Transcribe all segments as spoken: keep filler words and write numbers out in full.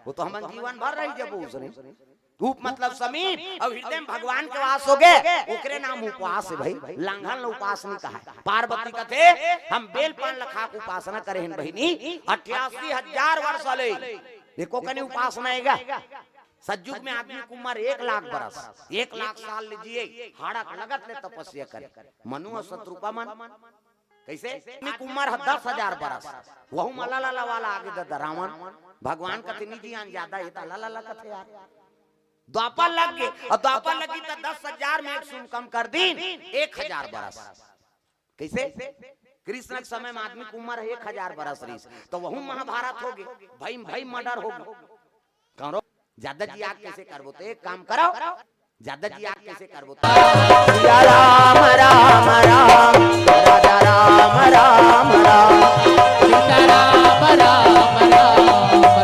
वो तो हमन जीवन भर रही जब उसने। उप मतलब समीप, अउ हृदय में भगवान के वास हो गे, ओकरे नाम उपवास हे भाई। लांघन ल उपवास नहीं कहा। पार्वती कथे, हम बेल पान ल खा के उपासना करे हन बहिनी, अट्ठासी हजार वर्ष ले। देखो कनी उपासना हे गा। सतयुग में आदमी के उम्र एक लाख बरस, एक लाख साल ले जिए, हाड़ा के लगत ले तपस्या करे। मनु अउ शतरूपा मन कइसे? आदमी के उम्र ह दस हजार बरस, वहू म ललला वाला आगे ददा रावण। भगवान कथे नहीं जी, आन ज्यादा हे त ललला कथे यार। द्वापर लग गे, अउ द्वापर लगी त दस हजार में एक शून्य कम कर दीन, एक हजार बरस। कइसे? कृष्ण के समय में आदमी के उम्र ह एक हजार बरस रहिस, त वहू महाभारत हो गे, भई भई murder हो गे। कौन रो? ज्यादा जी आग कइसे करबो? त एक काम करो, ज्यादा जी आग कइसे करबो? त सिया राम राम राम, राजा राम राम राम। सीता राम राम राम,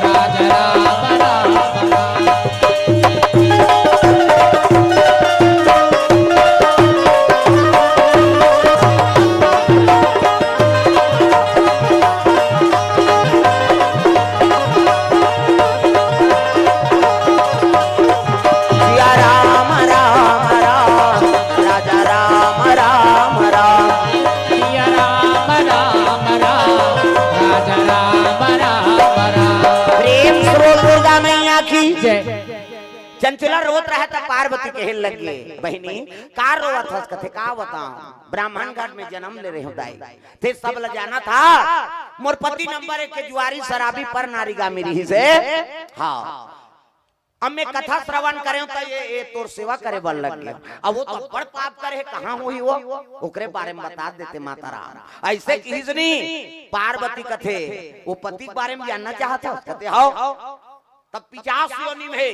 राजा राम राम राम। सिया राम राम राम, राजा राम राम राम। सिया राम राम राम, राजा राम राम राम। प्रेम से बोल दुर्गा मैया की जय। चंचला रोत रहा त पार्वती कहे लगे, बहिनी, का रोवत हस? कथे, का बताओं, ब्राह्मण घर में जन्म ले रहे हो दाई, ते सब ल जानत हा, मोर पति नंबर एक के जुआरी, शराबी, पर नारी गामी रहिसे। हाँ, अब मैं कथा श्रवण करेंव त ये, ये तोर सेवा करे बर लग गेंव। अब वो तो बड़ पाप करे हे, कहाँ होही वो, ओकरे बारे में बता देते माता राम। अइसे किहिस नी, पार्वती कथे, वो पति के बारे में जानना चाहत हस? कथे, हव। तब पिचास योनि में हे,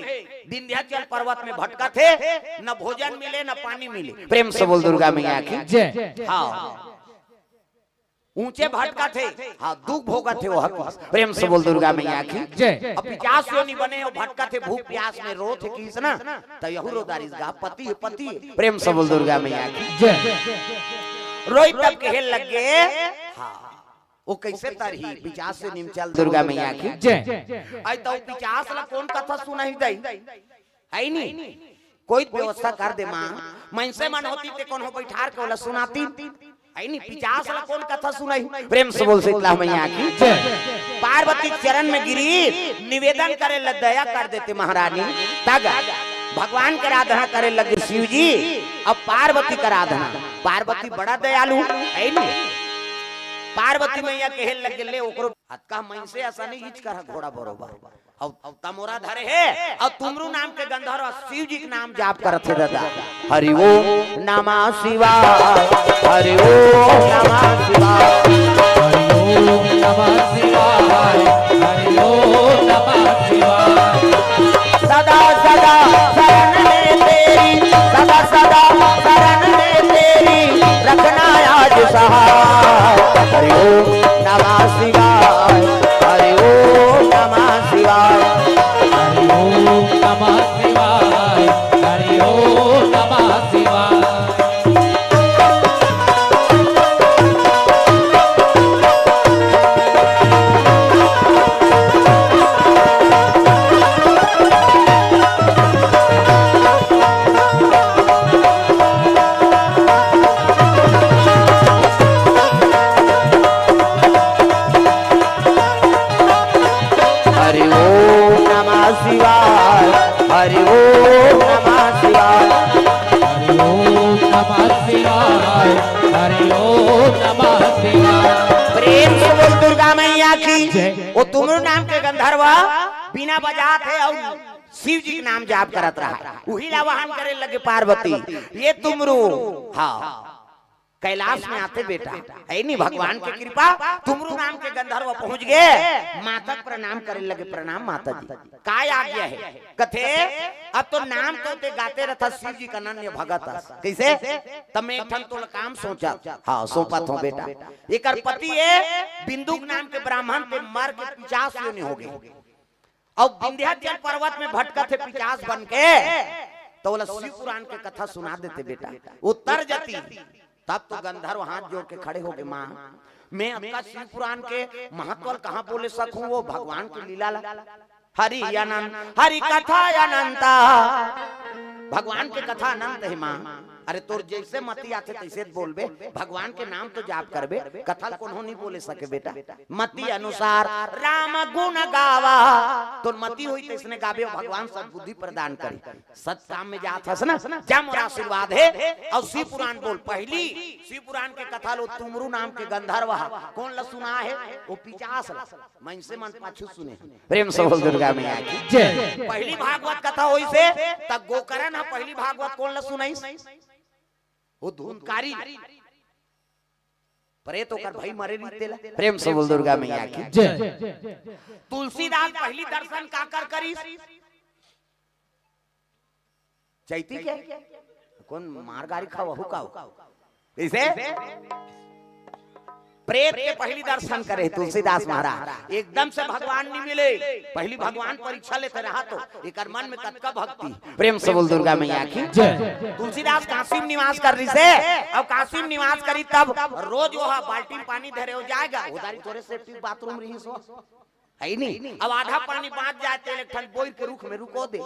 विंध्याचल पर्वत में भटकत हे, न भोजन मिले, न पानी मिले। प्रेम से बोल दुर्गा मैया की जय। हाँ, ऊंचे भटकत हे, हाँ, दुख भोगत हे वो हकीस। प्रेम से बोल दुर्गा मैया की जय। अब पिचास योनि बने हे, भटकत हे, भूख प्यास में रोत हे किहिस ना, त यहू रो दारिस गा, पति हे, पति हे। प्रेम से बोल दुर्गा मैया की जय। रोई तब कहे लगे, हाँ, वो कइसे तरही? पिचास से निमचल दुर्गा मैया की जय। अइ त पिचास ला कोन कथा सुनाही दाई? हे नी? कोई व्यवस्था कर दे माँ, मनसे मन होती ते कोनो बैठार के ओला सुनाती। हे नी? पिचास ला कोन कथा सुनाही? प्रेम से बोल शीतला मैया की जय। पार्वती चरण में गिरी, निवेदन करे ल दया कर देते महारानी। तब भगवान के आराधना करे लगे शिव जी, अब पार्वती के आराधना। पार्वती बड़ा दयालु, हे नी? पार्वती मैया कहे लगे, ले ओकरो हतका मनसे असन हीच कर घोड़ा बरोबर। अउ, अउ तमोरा धरे हे, अउ तुमरू नाम के गंधर्व शिव जी के नाम जाप करत हे ददा। हरि ओम नमः शिवाय, हरि ओम नमः शिवाय। हरि ओम नमः शिवाय, हरि ओम नमः शिवाय। सदा सदा शरण में तेरी, सदा सदा शरण में तेरी, रखना आज सहाय। हरि ओम नमः शिवाय, हरि ओम नमः शिवाय। हरि ओम नमः शिवाय, हरि ओम नमः शिवाय। हरि ओम नमः शिवाय, हरि ओम नमः शिवाय। हरि ओम नमः शिवाय, हरि ओम नमः शिवाय। प्रेम से बोल दुर्गा मैया की जय। वो तुमरू नाम के गंधर्व बीना बजात हे अउ शिव जी के नाम जाप करत रहा, उही ला आवाहन करे लगे पार्वती, ये तुमरू। हाँ, कैलाश में आते बेटा, हे नी, भगवान के कृपा, तुमरू नाम के गंधर्व पहुंच गे, माता के प्रणाम करे लगे, प्रणाम माता जी, काय आज्ञा हे? कथे, अब तो नाम तो ते गाते रहत हस शिव जी के अनन्य भगत हस। कइसे? त मैं एक ठन तोला काम सोचत हंव, सौंपत हंव बेटा। एकर पति हे बिंदुक नाम के ब्राह्मण, ते मर के पिचास योनि हो गे। अउ विंध्याचल पर्वत में भटकत हे पिचास बन के, त ओला शिव पुराण के कथा सुना देते बेटा। वो तर जती, तब तो गंधर्व हाथ जोड़ के खड़े हो गे, माँ, मैं अतका शिव पुराण के महत्व ल कहाँ बोले सकहूँ, वो भगवान के लीला ला। हरि अनंत, हरि कथा अनंता। भगवान के कथा अनंत हे माँ। अरे तोर जइसे मति आथे तइसे बोलबे, भगवान के नाम तो जाप करबे, कथा ल कोनो नइ बोले सके बेटा। मति अनुसार राम गुण गावा, तोर मति होही तइसने गाबे, भगवान सद्बुद्धि प्रदान करे। सत काम में जात हस ना, जा मोर आशीर्वाद हे। अउ शिव पुराण बोल, पहिली शिव पुराण के कथा ल तुमरू नाम के गंधर्व ह, कोन ल सुनाय हे? ओ पिचास ल। मइनसे मन पाछू सुने हे। प्रेम से बोल दुर्गा मैया की जय। पहिली भागवत कथा होइस हे, त गोकरण ह पहिली भागवत कोन ल सुनाइस? ओ धुंधकारी। प्रेत ओकर भाई मरे रहिस तेला। प्रेम से बोल दुर्गा मैया की जय। तुलसीदास पहिली दर्शन काकर करिस? चैती के? कोन मार गारी खावा हो का हो? कइसे? प्रेत के पहिली दर्शन करे तुलसीदास महाराज, एकदम से भगवान नइ मिले, पहिली भगवान परीक्षा लेथे रहा तो एकर मन में कतका भक्ति। प्रेम से बोल दुर्गा मैया की जय। तुलसीदास काशी में निवास करिस हे, अउ काशी में निवास करिस तब रोज ओ ह बाल्टी में पानी धरे ओ जाय गा, ओ दारी थोरे सेप्टिक बाथरूम रहिस ओ, हे नी? अब आधा पानी बाँच जाय तेला एक ठन बोइर के रूख में रुको दे।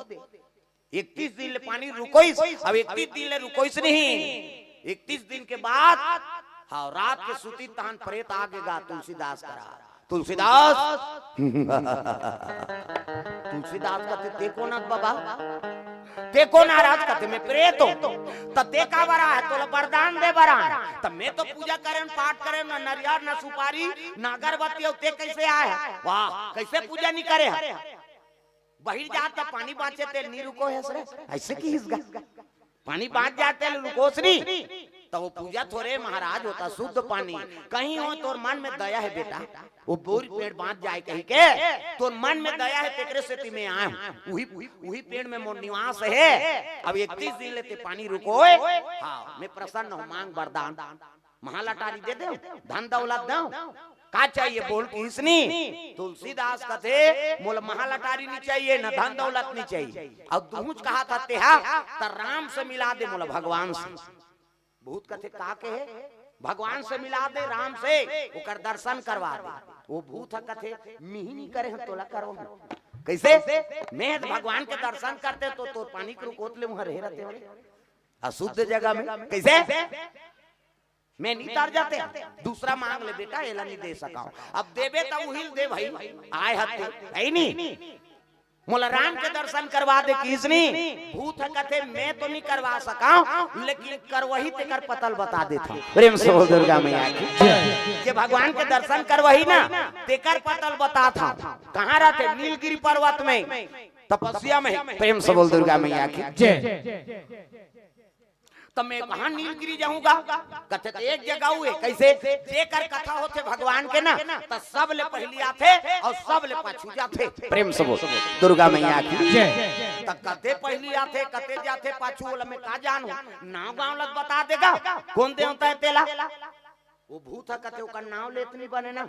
इकतीस दिन ले पानी रुकोइस, अब इकतीस दिन ले रुकोइस नहीं। इकतीस दिन के बाद, हाँ, रात के सुतिस तहन प्रेत आगे गा तुलसीदास करा। तुलसीदास, तुलसीदास कथे, "ते कोन अस बाबा? ते कोन अस?" कथे, "मैं प्रेत हों।" "त ते काबर आय हस?" "तोला वरदान दे बर आय हों।" "त मैं तो पूजा करेंव, पाठ करेंव, ना नरियर, ना सुपारी, ना अगरबत्ती, अउ ते कइसे आय हस?" "वाह, कइसे पूजा नइ करे हस?" बहिर जात त पानी बाँचे तेला नइ रुकोय हस रे, अइसे किहिस गा। पानी बाँच जात तेला रुकोस नहीं, त ओ पूजा थोरे महाराज होथे, शुद्ध पानी। कहीं होय तोर मन में दया हे बेटा, ओ बोइर पेड़ बाँच जाय कहिके, तोर मन में दया हे तेकरे सेती मैं आय हों। उही, उही पेड़ में मोर निवास हे। अब इकतीस दिन ले ते पानी रुकोय, हाँ, मैं प्रसन्न हों, माँग वरदान। महालटारी दे देंव, धन दौलत देंव, का चाहिए बोल किहिस नहीं। तुलसीदास कथे, "मोला महालटारी नइ चाहिए, न धन दौलत नइ चाहिए।" अउ दुहूँच कहत हस तेहा, "त राम से मिला दे मोला भगवान से।" भूत कथे, "का कहे?" "भगवान से मिला दे, राम से, ओकर दर्शन करवा दे।" ओ भूत ह कथे, "मिही नइ करे हँव, तोला करवाहूँ।" कइसे? "मैं भगवान के दर्शन करतेंव त तोर पानी के रुकोत ले उहाँ रहे रहतेंव रे, अशुद्ध जगह में।" कइसे? "मैं नइ तर जातेंव, दूसरा माँग ले बेटा, एला नइ दे सकँव।" अब देबे त उही ल दे भाई, आय हस ते, हे नी? "मोला राम के दर्शन करवा दे" किहिस नहीं। भूत ह कथे, "मैं तो नइ करवा सकँव, लेकिन करवाही तेकर पता ल बता देथँव।" प्रेम से बोल दुर्गा मैया की जय। जे भगवान के दर्शन करवाही ना, तेकर पता ल बताथँव। कहाँ रहिथे? नीलगिरी पर्वत में, तपस्या में। प्रेम से बोल दुर्गा मैया की जय। त मैं कहाँ नीलगिरी जाहूँ गा? कथे त एक जगह हवे, कइसे? जेकर कथा होथे भगवान के ना, त सबले पहिली आथे अउ सबले पाछू जाथे। प्रेम से बोल दुर्गा मैया की जय। त कते पहिली आथे, कते जाथे पाछू, ओला मैं का जानहूँ? नाव गाँव ल बता दे गा, कोन देवता हे तेला। ओ भूत ह कथे, "ओकर नाव लेत नइ बने ना।"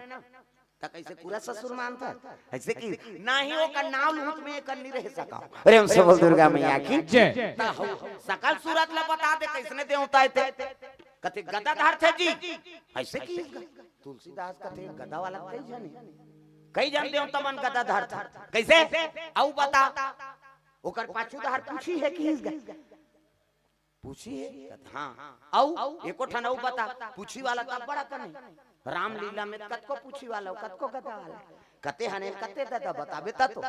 त कइसे पूरा ससुर मानथस? अइसे कि नाहीं, ओकर नाव लूहूँ त मैं एकर नइ रह सकँव। प्रेम से बोल दुर्गा मैया की जय। त हो, सकल सूरत ल बता दे, कइसने देवता हे ते? कथे, "गदा धरथे जी।" अइसे किहिस गा? तुलसीदास कथे, "गदा वाला कई झन हे, कई झन देवता मन गदा धरथे।" कइसे? अउ बता, ओकर पाछू डहर पूछी हे किहिस गा? पूछी हे? कथे, "हाँ।" अउ एको ठन अउ बता, पूछी वाला त बड़ा कन हे। रामलीला में कतको पूछी वाला, कतको गदा वाला। कते हने, कते ददा बताबे त तो।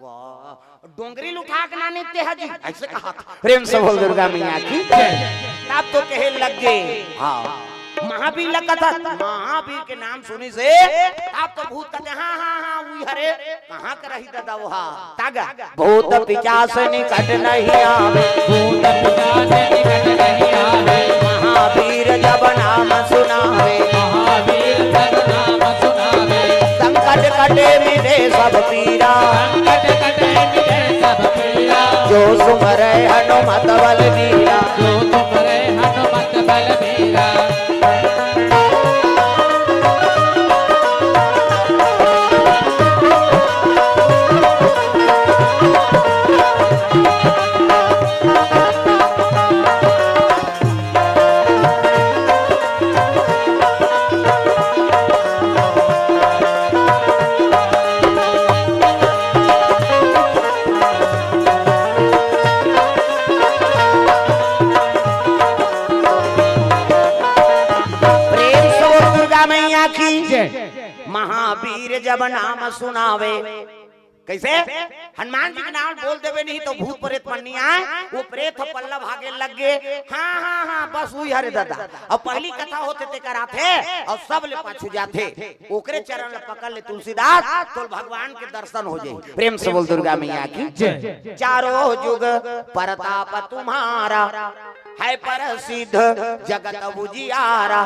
वाह, डोंगरी ल उठा के ना नित्य है जी, अइसे कहा था। प्रेम से बोल दुर्गा मैया की। तब तो कहे लग गे, हाँ, महावीर लगत हे, महावीर के नाम सुनिस हे, तब तो भूत कथे, "हाँ, हाँ, हाँ, उही हरे।" कहाँ के रही ददा ओहा? तागा। भूत पिशाच निकट नहीं आवे। भूत पिशाच निकट नहीं आवे। महावीर जब नाम सुनावे। महावीर जब नाम सुनावे। संकट कटे मिटे सब पीरा। संकट कटे मिटे सब पीरा। जो सुमरे हनुमत बलबीरा। जो सुमरे हनुमत बलबीरा। जब नाम सुनावे। कइसे? हनुमान जी के नाम बोल देबे नहीं त भूत प्रेत मन नहीं आय। वो प्रेत ह पल्ला भागे लग गे। हाँ, हाँ, हाँ, बस उही हरे दादा। अउ पहिली कथा होथे तेकर आथे अउ सबले पाछू जाथे। ओकरे चरण ल पकड़ ले तुलसीदास, तोला भगवान के दर्शन हो जाही। प्रेम से बोल दुर्गा मैया की। जय। चारों जुग परताप तुम्हारा, है प्रसिद्ध जगत उजियारा।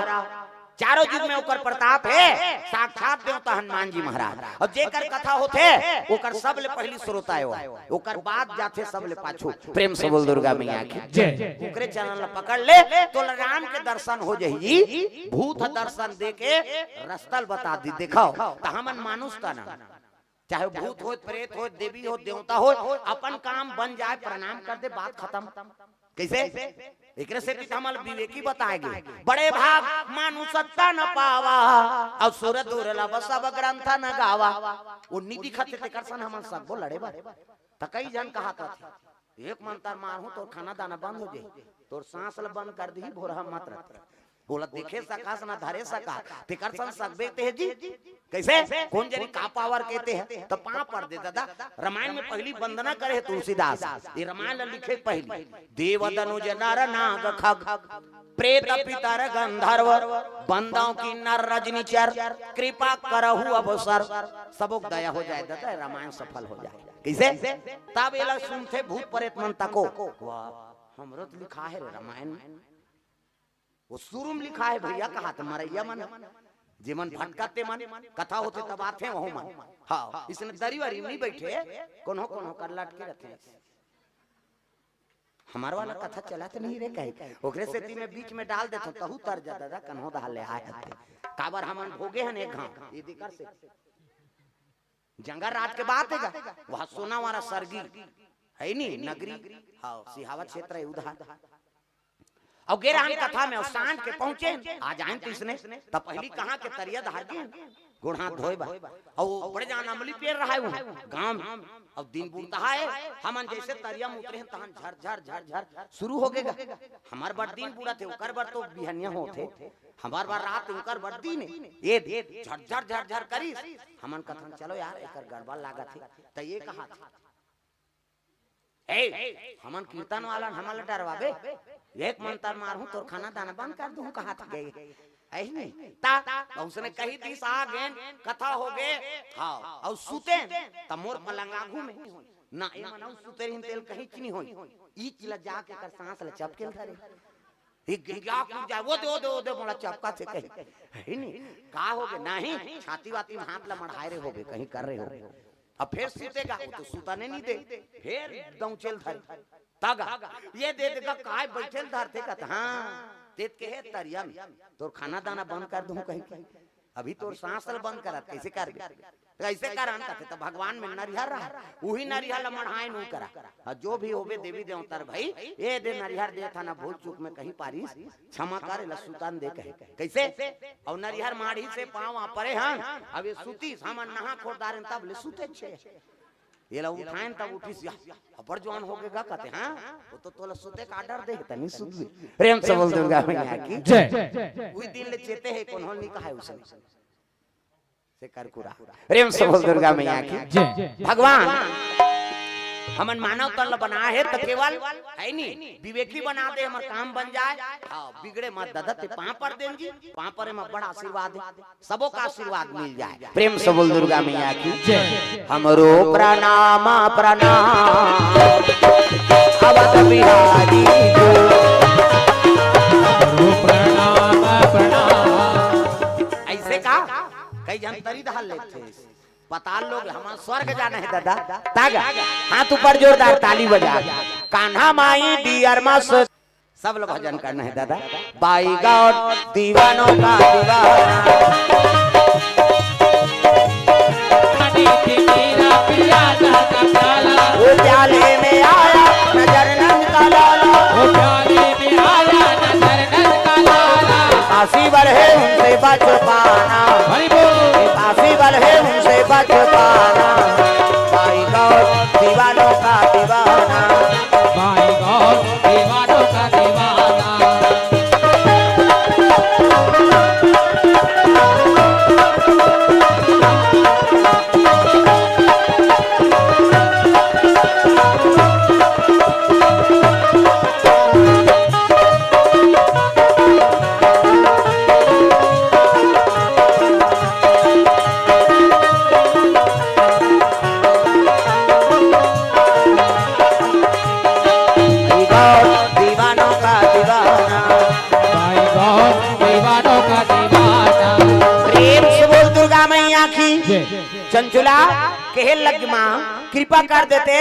चारों जुग में ओकर प्रताप हे, साक्षात देवता हनुमान जी महाराज। अउ जेकर कथा होथे, ओकर सबले पहिली श्रोता हे वो। ओकर बाद जाथे सबले पाछू। प्रेम से बोल दुर्गा मैया की। जय। ओकरे चरण ल पकड़ ले, तोला राम के दर्शन हो जाही। भूत ह दर्शन दे के रस्ता ल बता दी। देखव, त हमन मानुष तन, चाहे भूत होय, प्रेत होय, देवी होय, देवता होय, अपन काम बन जाय, प्रणाम कर दे, बात खतम। कइसे? एकरे सेती त हमन ल विवेकी बताय गे, बड़े भाग मानुष तन पावा, अउ सुर दुर्लभ सब ग्रंथ न गावा। वो नी दिखत हे, तेकर सन हमन सकबो लड़े बर। त कई झन कहत रथे, एक मंतर मारहूं, तोर खाना दाना बंद हो जाही, तोर सांस ल बंद कर दिही, भोरहा मत रथे। ओला देखे सकस ना धरे सकस, तेकर सन सकबे ते जी। कइसे? कोन जनी का पावर के ते हे, त पांव पर दे दादा। रामायण में पहिली वंदना करे हे तुलसीदास, ये रामायण ल लिखे पहिली। देव दनुज नर नाग खग, प्रेत पितर गंधर्व, बंदव किन्नर रजनीचर, कृपा करहु अवसर। सबो के दया हो जाय दादा, रामायण सफल हो जाय। कइसे? तब एला सुनथे भूत प्रेत मन तको, वाह, हमरो त लिखा हे रे रामायण में। वो शुरू में लिखा हे भइया, कहात मरइया मन, जेमन भटकत ते मन, कथा होथे तब आथे वहू मन। हाँ, इसने दरी वरी नहीं बइठे, कोनो कोनो कर लटके रथे। हमर वाला कथा चलत नहीं रे कहे, ओकरे सेती मैं बीच में डाल देथंव, तहू तर जा दादा, कन्हो दहा ले आय हते। काबर हमन भोगे हन एक घांव, ये देकर से जंगल राज के बात हे गा, वहाँ सोना वाला सरगी हे नी नगरी, हाँ, सिहावा क्षेत्र हे उधर। अउ गे रहन कथा में, अउ सांझ के पहुंचे, आ जाएन तइसने, त पहिली कहाँ के तरिया धार गे, गोड़ हाथ धोए बर। अउ बड़े जान अमली पेड़ रहाय वो गांव में। अउ दिन बुड़तहाय, हमन जइसे तरिया में उतरे हन, तहन झर झर झर झर शुरू हो गे गा। हमर बर दिन बुड़त हे, ओकर बर तो बिहनिया होत हे, हमर बर रात, ओकर बर दिन हे। ये दे, झर झर झर झर करिस, हमन कथन, चलो यार, एकर गड़बड़ लागत हे। त ये कहाथे, ए, हमन कीर्तन वाला न, हमन ल डरवाबे? एक मंतर मारहूं, तोर खाना दाना बंद कर दूं, कहाथे गे। अही नहीं। ता, उसने कही दिस, आ गेन, कथा हो गे, हाँ, अउ सुतेन, त मोर पलंग आघू में। ना, ए मन अउ सुते रहिन, तेल कहीं च नहीं होई। ई चिला जाके कर सांस ल चपके ल धरे। ये गिंगिया कूद जाय, वो दे, वो दे, वो दे, मोला चपकत हे कही। हे नी, का हो गे? नहीं, छाती वाती में हाथ ला मढ़ाय रहे होबे, कहीं कर रहे होबे। अब फेर सुते गा, वो तो सुतने नहीं दे, फेर दौंचे ल धरे। तगा, ये दे देगा, काय बइठे ल धरथे कथे, हाँ, तेत के हे तरिया में, तोर खाना दाना बंद कर दूं कहीं। अभी तोर सांस ल बंद करत, कइसे करबे? त कइसे करन कथे, त भगवान में नरिहर रहा, उही नरिहर ल मढ़ाएन उ करा। अउ जो भी होबे देवी देवतर भई, ए दे नरिहर देथन, भूल चूक में कहीं पारिस, क्षमा कर, एला सुतन दे कहे। कइसे? अउ नरिहर माढ़िस हे पांव आ परे हन, अब ये सुतिस, हमन नहा खोर डारेन तब ले सुते छे। एला उठाएन तब उठिस, या, अब्बड़ जुआन हो गे गा कथे, हाँ? वो तो तोला सुते के order दे हे, त नहीं सुतबे। प्रेम से बोल दुर्गा मैया की। जय। उही दिन ले चेते हे, कोनो ल नहीं कहाय उसने। से करकुरा। प्रेम से बोल दुर्गा मैया की। जय। भगवान, हमन मानव तन ल बनाय हे त केवल, हे नी, विवेकी बना दे, हमर काम बन जाय। हाँ, बिगड़े मत दादा, ते पांव पर देन जी, पांव परे म बड़ा आशीर्वाद हे। सबो का आशीर्वाद मिल जाय। प्रेम से बोल दुर्गा मैया की। जय। हमरो प्रणाम, प्रणाम अवध बिहारी को। हमरो प्रणाम, प्रणाम। अइसे का? कई झन तरी धर लेथे। पताल लोग, हमन स्वर्ग जाना हे दादा। तागा, हाथ ऊपर जोरदार ताली बजा। कान्हा माई डियर मस सब लोग भजन करना हे दादा। बाई गॉड दीवानों का दीवाना। वो प्याले में आया नजर नंद का लाला। वो प्याले में आया नजर नंद का लाला। आसी बढ़े उनसे बच पाना। हरि बोल। आसी बढ़े उनसे बच पाना। बाई गॉड दीवानों का दीवाना। बाई गॉड दीवानों का दीवाना। चंचुला कहे लग, माँ कृपा कर देते,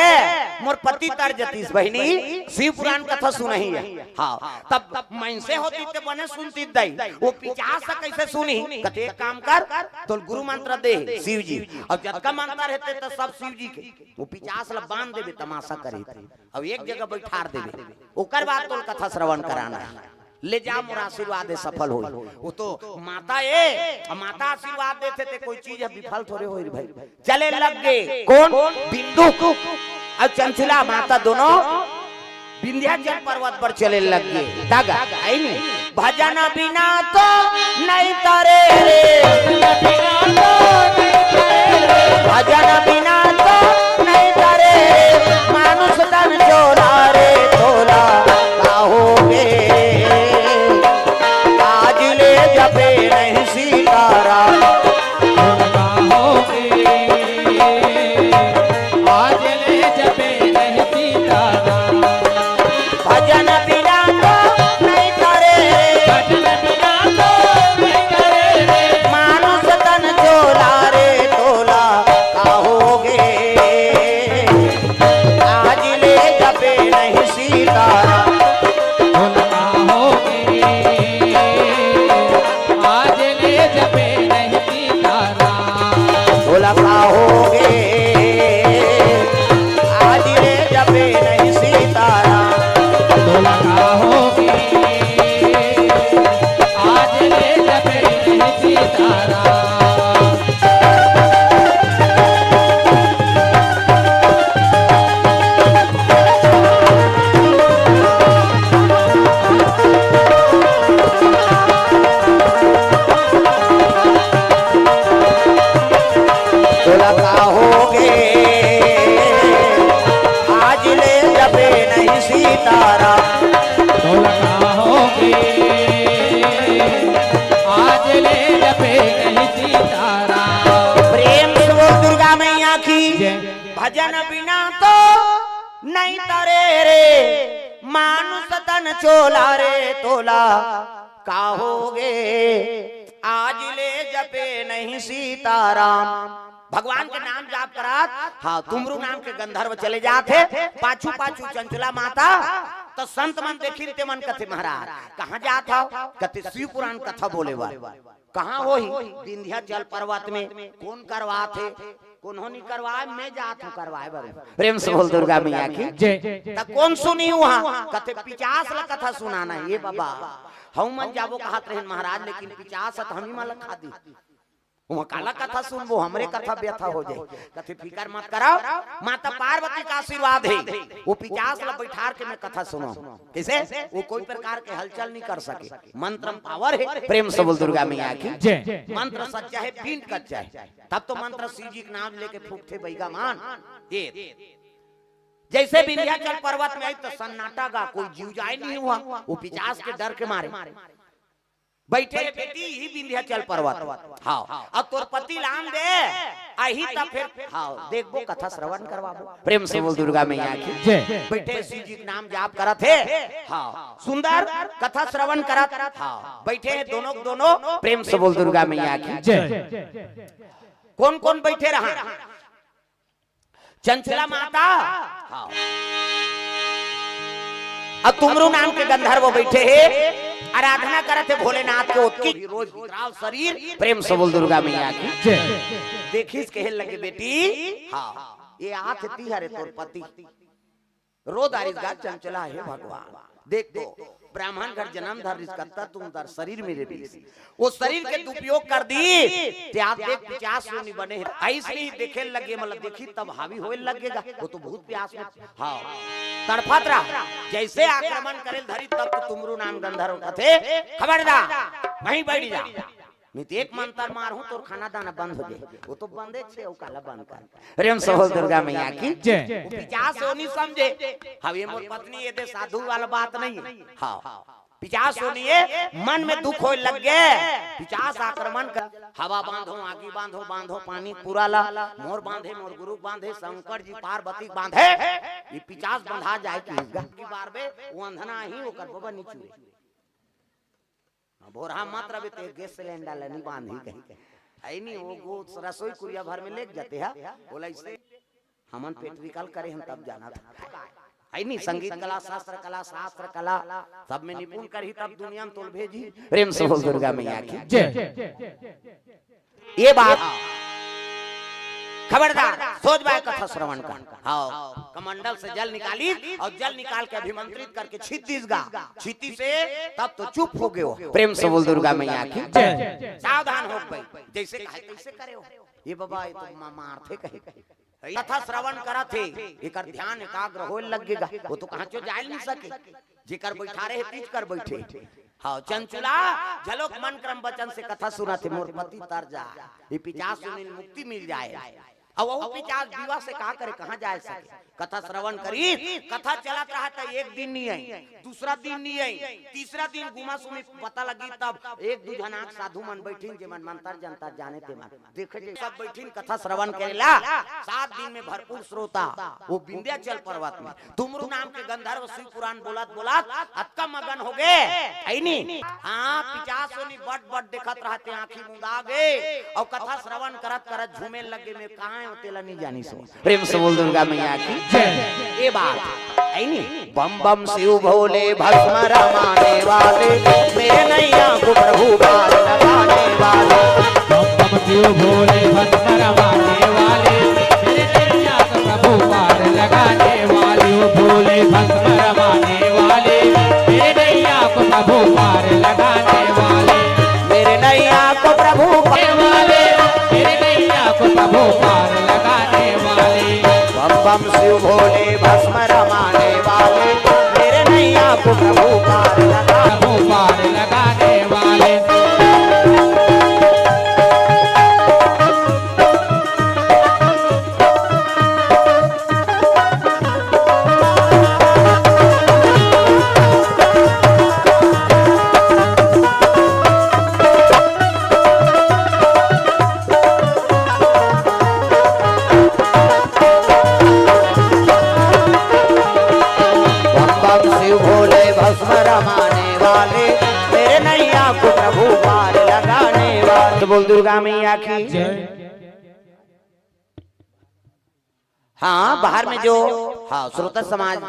मोर पति तर जतिस। बहिनी, शिव पुराण कथा सुनही है। हाँ, तब मनसे होतिस ते बने सुनतिस दाई, वो पिचास ह कइसे सुनही? कथे एक काम कर, तोला गुरु मंत्र दे शिव जी, अउ जतका मंत्र हे ते त सब शिव जी के, वो पिचास ला बांध देबे, तमाशा करही। अउ एक जगह बैठार देबे, ओकर बाद तोला कथा श्रवण कराना हे। ले जा, मोर आशीर्वाद हे, सफल होई। वो तो माता ए, अब माता आशीर्वाद देथे ते कोई चीज ह विफल थोरे होई रे भाई। चले लग गे कोन? बिंदु अउ चंचुला माता दोनों विंध्याचल पर्वत पर चले लग गे। तगा, है नी? भजन बिना तो नहीं तरे रे, भजन बिना तो नहीं तरे रे, मानुष तन चोला रे तोला का होगे। आज ले जपे नहीं सीताराम। आज ले जपे नहीं सीताराम। भजन बिना तो नहीं तरे, भजन बिना तो नहीं तरे रे। मानुष तन चोला रे तोला का होगे। आज ले जपे नहीं सीताराम। आज ले जपे नहीं सीताराम। तोला का होगे। आज ले जपे नहीं सीताराम। तोला का होगे। आज ले जपे नहीं सीताराम। तोला का होगे। आज ले जपे नहीं सीताराम। तोला का होगे। आज ले जपे नहीं सीताराम। प्रेम से बोल दुर्गा मैया की। जय। भजन बिना तो नहीं तरे रे, मानुष तन चोला रे तोला का होगे। आज ले जपे नहीं सीताराम। भगवान के नाम जाप करात, हाँ, तुमरू नाम के गंधर्व चले जात हे, पाछू पाछू चंचुला माता। तो संत मन देखिन ते मन कथे, महाराज, कहाँ जात हव? कथे, शिव पुराण कथा बोले बर। कहाँ होही? विंध्याचल पर्वत में। कोन करवात हे? कोनो नहीं करवाए, मैं जात हूँ करवाए बर। प्रेम से बोल दुर्गा मैया की। जय। त कोन सुनही उहाँ? कथे, पिचास ला कथा सुनाना हे। ए बाबा, हम मन जाबो कहत रहेन महाराज, लेकिन पिचास ह त हम ही मन ला खा दी। उहाँ काला कथा सुनबो, हमरे कथा व्यथा हो जाए। कथे, फिकर मत कराव, माता पार्वती का आशीर्वाद हे, वो पिचास ला बैठार के मैं कथा सुनाहूँ। कइसे? वो कोई प्रकार के हलचल नहीं कर सके। मंत्र म पावर हे। प्रेम से बोल दुर्गा मैया की। जय। मंत्र सच्चा हे, पिंड कच्चा हे। तब तो मंत्र शिव जी के नाम लेके फूकथे बइगा मन। ए, जइसे विंध्याचल पर्वत में आई त सन्नाटा गा, कोई जीव जाए नहीं हुआ, वो पिचास के डर के मारे। बइठे हे बेटी, इही विंध्याचल पर्वत। हाँ, अब तोर पति ल आन दे, आही त फेर, हाँ, देखबो, कथा श्रवण करवाबो। प्रेम से बोल दुर्गा मैया की। जय। बइठे शिव जी के नाम जाप करत हे। हाँ, सुंदर कथा श्रवण करत। हाँ, बइठे हे दोनों के दोनों। प्रेम से बोल दुर्गा मैया की। जय। कोन कोन बइठे रहा? चंचला माता। हाँ। अब तुमरू नाम के गंधर्व बइठे हे, आराधना करत हे भोलेनाथ के। ओतकी रोज विकराल शरीर। प्रेम से बोल दुर्गा मैया की। जय। देखिस कहे लगे, बेटी, हाँ, ए आत हे तिहरे तोर पति। रो डारिस गा चंचला, हे भगवान, देख तो, ब्राह्मण घर जन्म धर रिस, कत्ता तुम दर शरीर में रे बीस। वो शरीर के दुरुपयोग कर दी, ते आप देख पिचास योनि बने हे। अइसने ही देखे लगे, मतलब देखी तब हावी होए लगेगा। वो तो भूत प्यास में, हाँ, तड़फत रहा। जइसे आक्रमण करे धरी तब तो तुमरू नाम गंधर्व कथे, खबरदार, वहीं बैठ जा। नहीं तो एक मंत्र मारहूं, तोर खाना दाना बंद हो जाए। वो तो बंदे छे, वो काला बंद कर। प्रेम से बोल दुर्गा मैया की। जय। वो पिचास योनि समझे। हाँ, ए मोर पत्नी, ए दे साधु वाला बात नहीं हे। हाँ, पिचास योनि हे, मन में दुख होए लग गे। पिचास आक्रमण कर, हवा बांधो, आगी बांधो, बांधो पानी पूरा ला, मोर बांधे, मोर गुरु बांधे, शंकर जी पार्वती बांधे। ए पिचास बंधा जाए कि हिसगा की बार बे, वो अंधना ही ओकर बबा निचुरे। भोरहा मत रबे ते गैस सिलेंडर ल नी बांधी कही। अइनी वो गो रसोई कुरिया भर में लेग जाते हैं। बोला इसे हमन पेट्रिकल करे हम तब जाना था। अइनी संगीत कला, शास्त्र कला, शास्त्र कला, सब में निपुण करही तब दुनिया में तोल भेजी। प्रेम से बोल दुर्गा मैया की। जय। ये बात खबरदार सोच बाय कथा श्रवण कर। हाँ, कमंडल से जल निकाली और जल निकाल के अभिमंत्रित करके छित दिस गा। छिती से तब तो चुप हो गयो। प्रेम से बोल दुर्गा मैया की। जय। सावधान हो गई, जैसे कहे तैसे करे हो। ये बाबा, ये तो मा-, मारथे कहे। कथा श्रवण करत हे, एकर ध्यान एकाग्र होए लगेगा। वो तो कहाँ चो जाए नहीं सके, जेकर बैठा रहे तीज कर बैठे। हाँ, चंचुला झलोक मन क्रम वचन से कथा सुनत हे, मोर पति तर जा, ये पिचास सुनिन मुक्ति मिल जाए। अब वो पिचास दीवा से कहा करे, कहाँ जाए सके? कथा श्रवण करी, कथा चलत रहा त एक दिन नहीं आई, दूसरा दिन नहीं आई, तीसरा दिन गुमा सुमी पता लगी, तब एक दू झनाक साधु मन बैठिन, जे मन मंत्र जंतर जाने ते मन देखे जे सब बैठिन कथा श्रवण करेला। सात दिन में भरपूर श्रोता वो विंध्याचल पर्वत में तुमरू नाम के गंधर्व शिव पुराण बोलत बोलत अतका मगन हो गए। अइनी हाँ, पिचास सोनी बट बट देखत रहते, आँखी मुंदा गए और कथा श्रवण करत करत झूमे लगे में कहाँ है, तेला नहीं जानी सो। प्रेम से बोल दुर्गा मैया की। जय। ये बात अइनी। बम बम शिव भोले भस्म रमाने वाले, मेरे नैया को प्रभु पार लगाने वाले। बम बम शिव भोले भस्म रमाने वाले, मेरे नैया को प्रभु पार लगाने वाले। ओ भोले भस्म रमाने वाले, मेरे नैया को प्रभु पार लगाने वाले। मेरे नैया को प्रभु पार वाले, मेरे नैया को प्रभु पार लगाने वाले। बम बम शिव भोले भस्म रमाने वाले, मेरे नैया को प्रभु पार लगा। प्रभु पार लगाने वाले। बम बम शिव भोले भस्म रमाने वाले, मेरे नैया को प्रभु पार लगाने वाले। तो बोल दुर्गा मैया की। जय। हाँ, बाहर में जो, हाँ, श्रोता समाज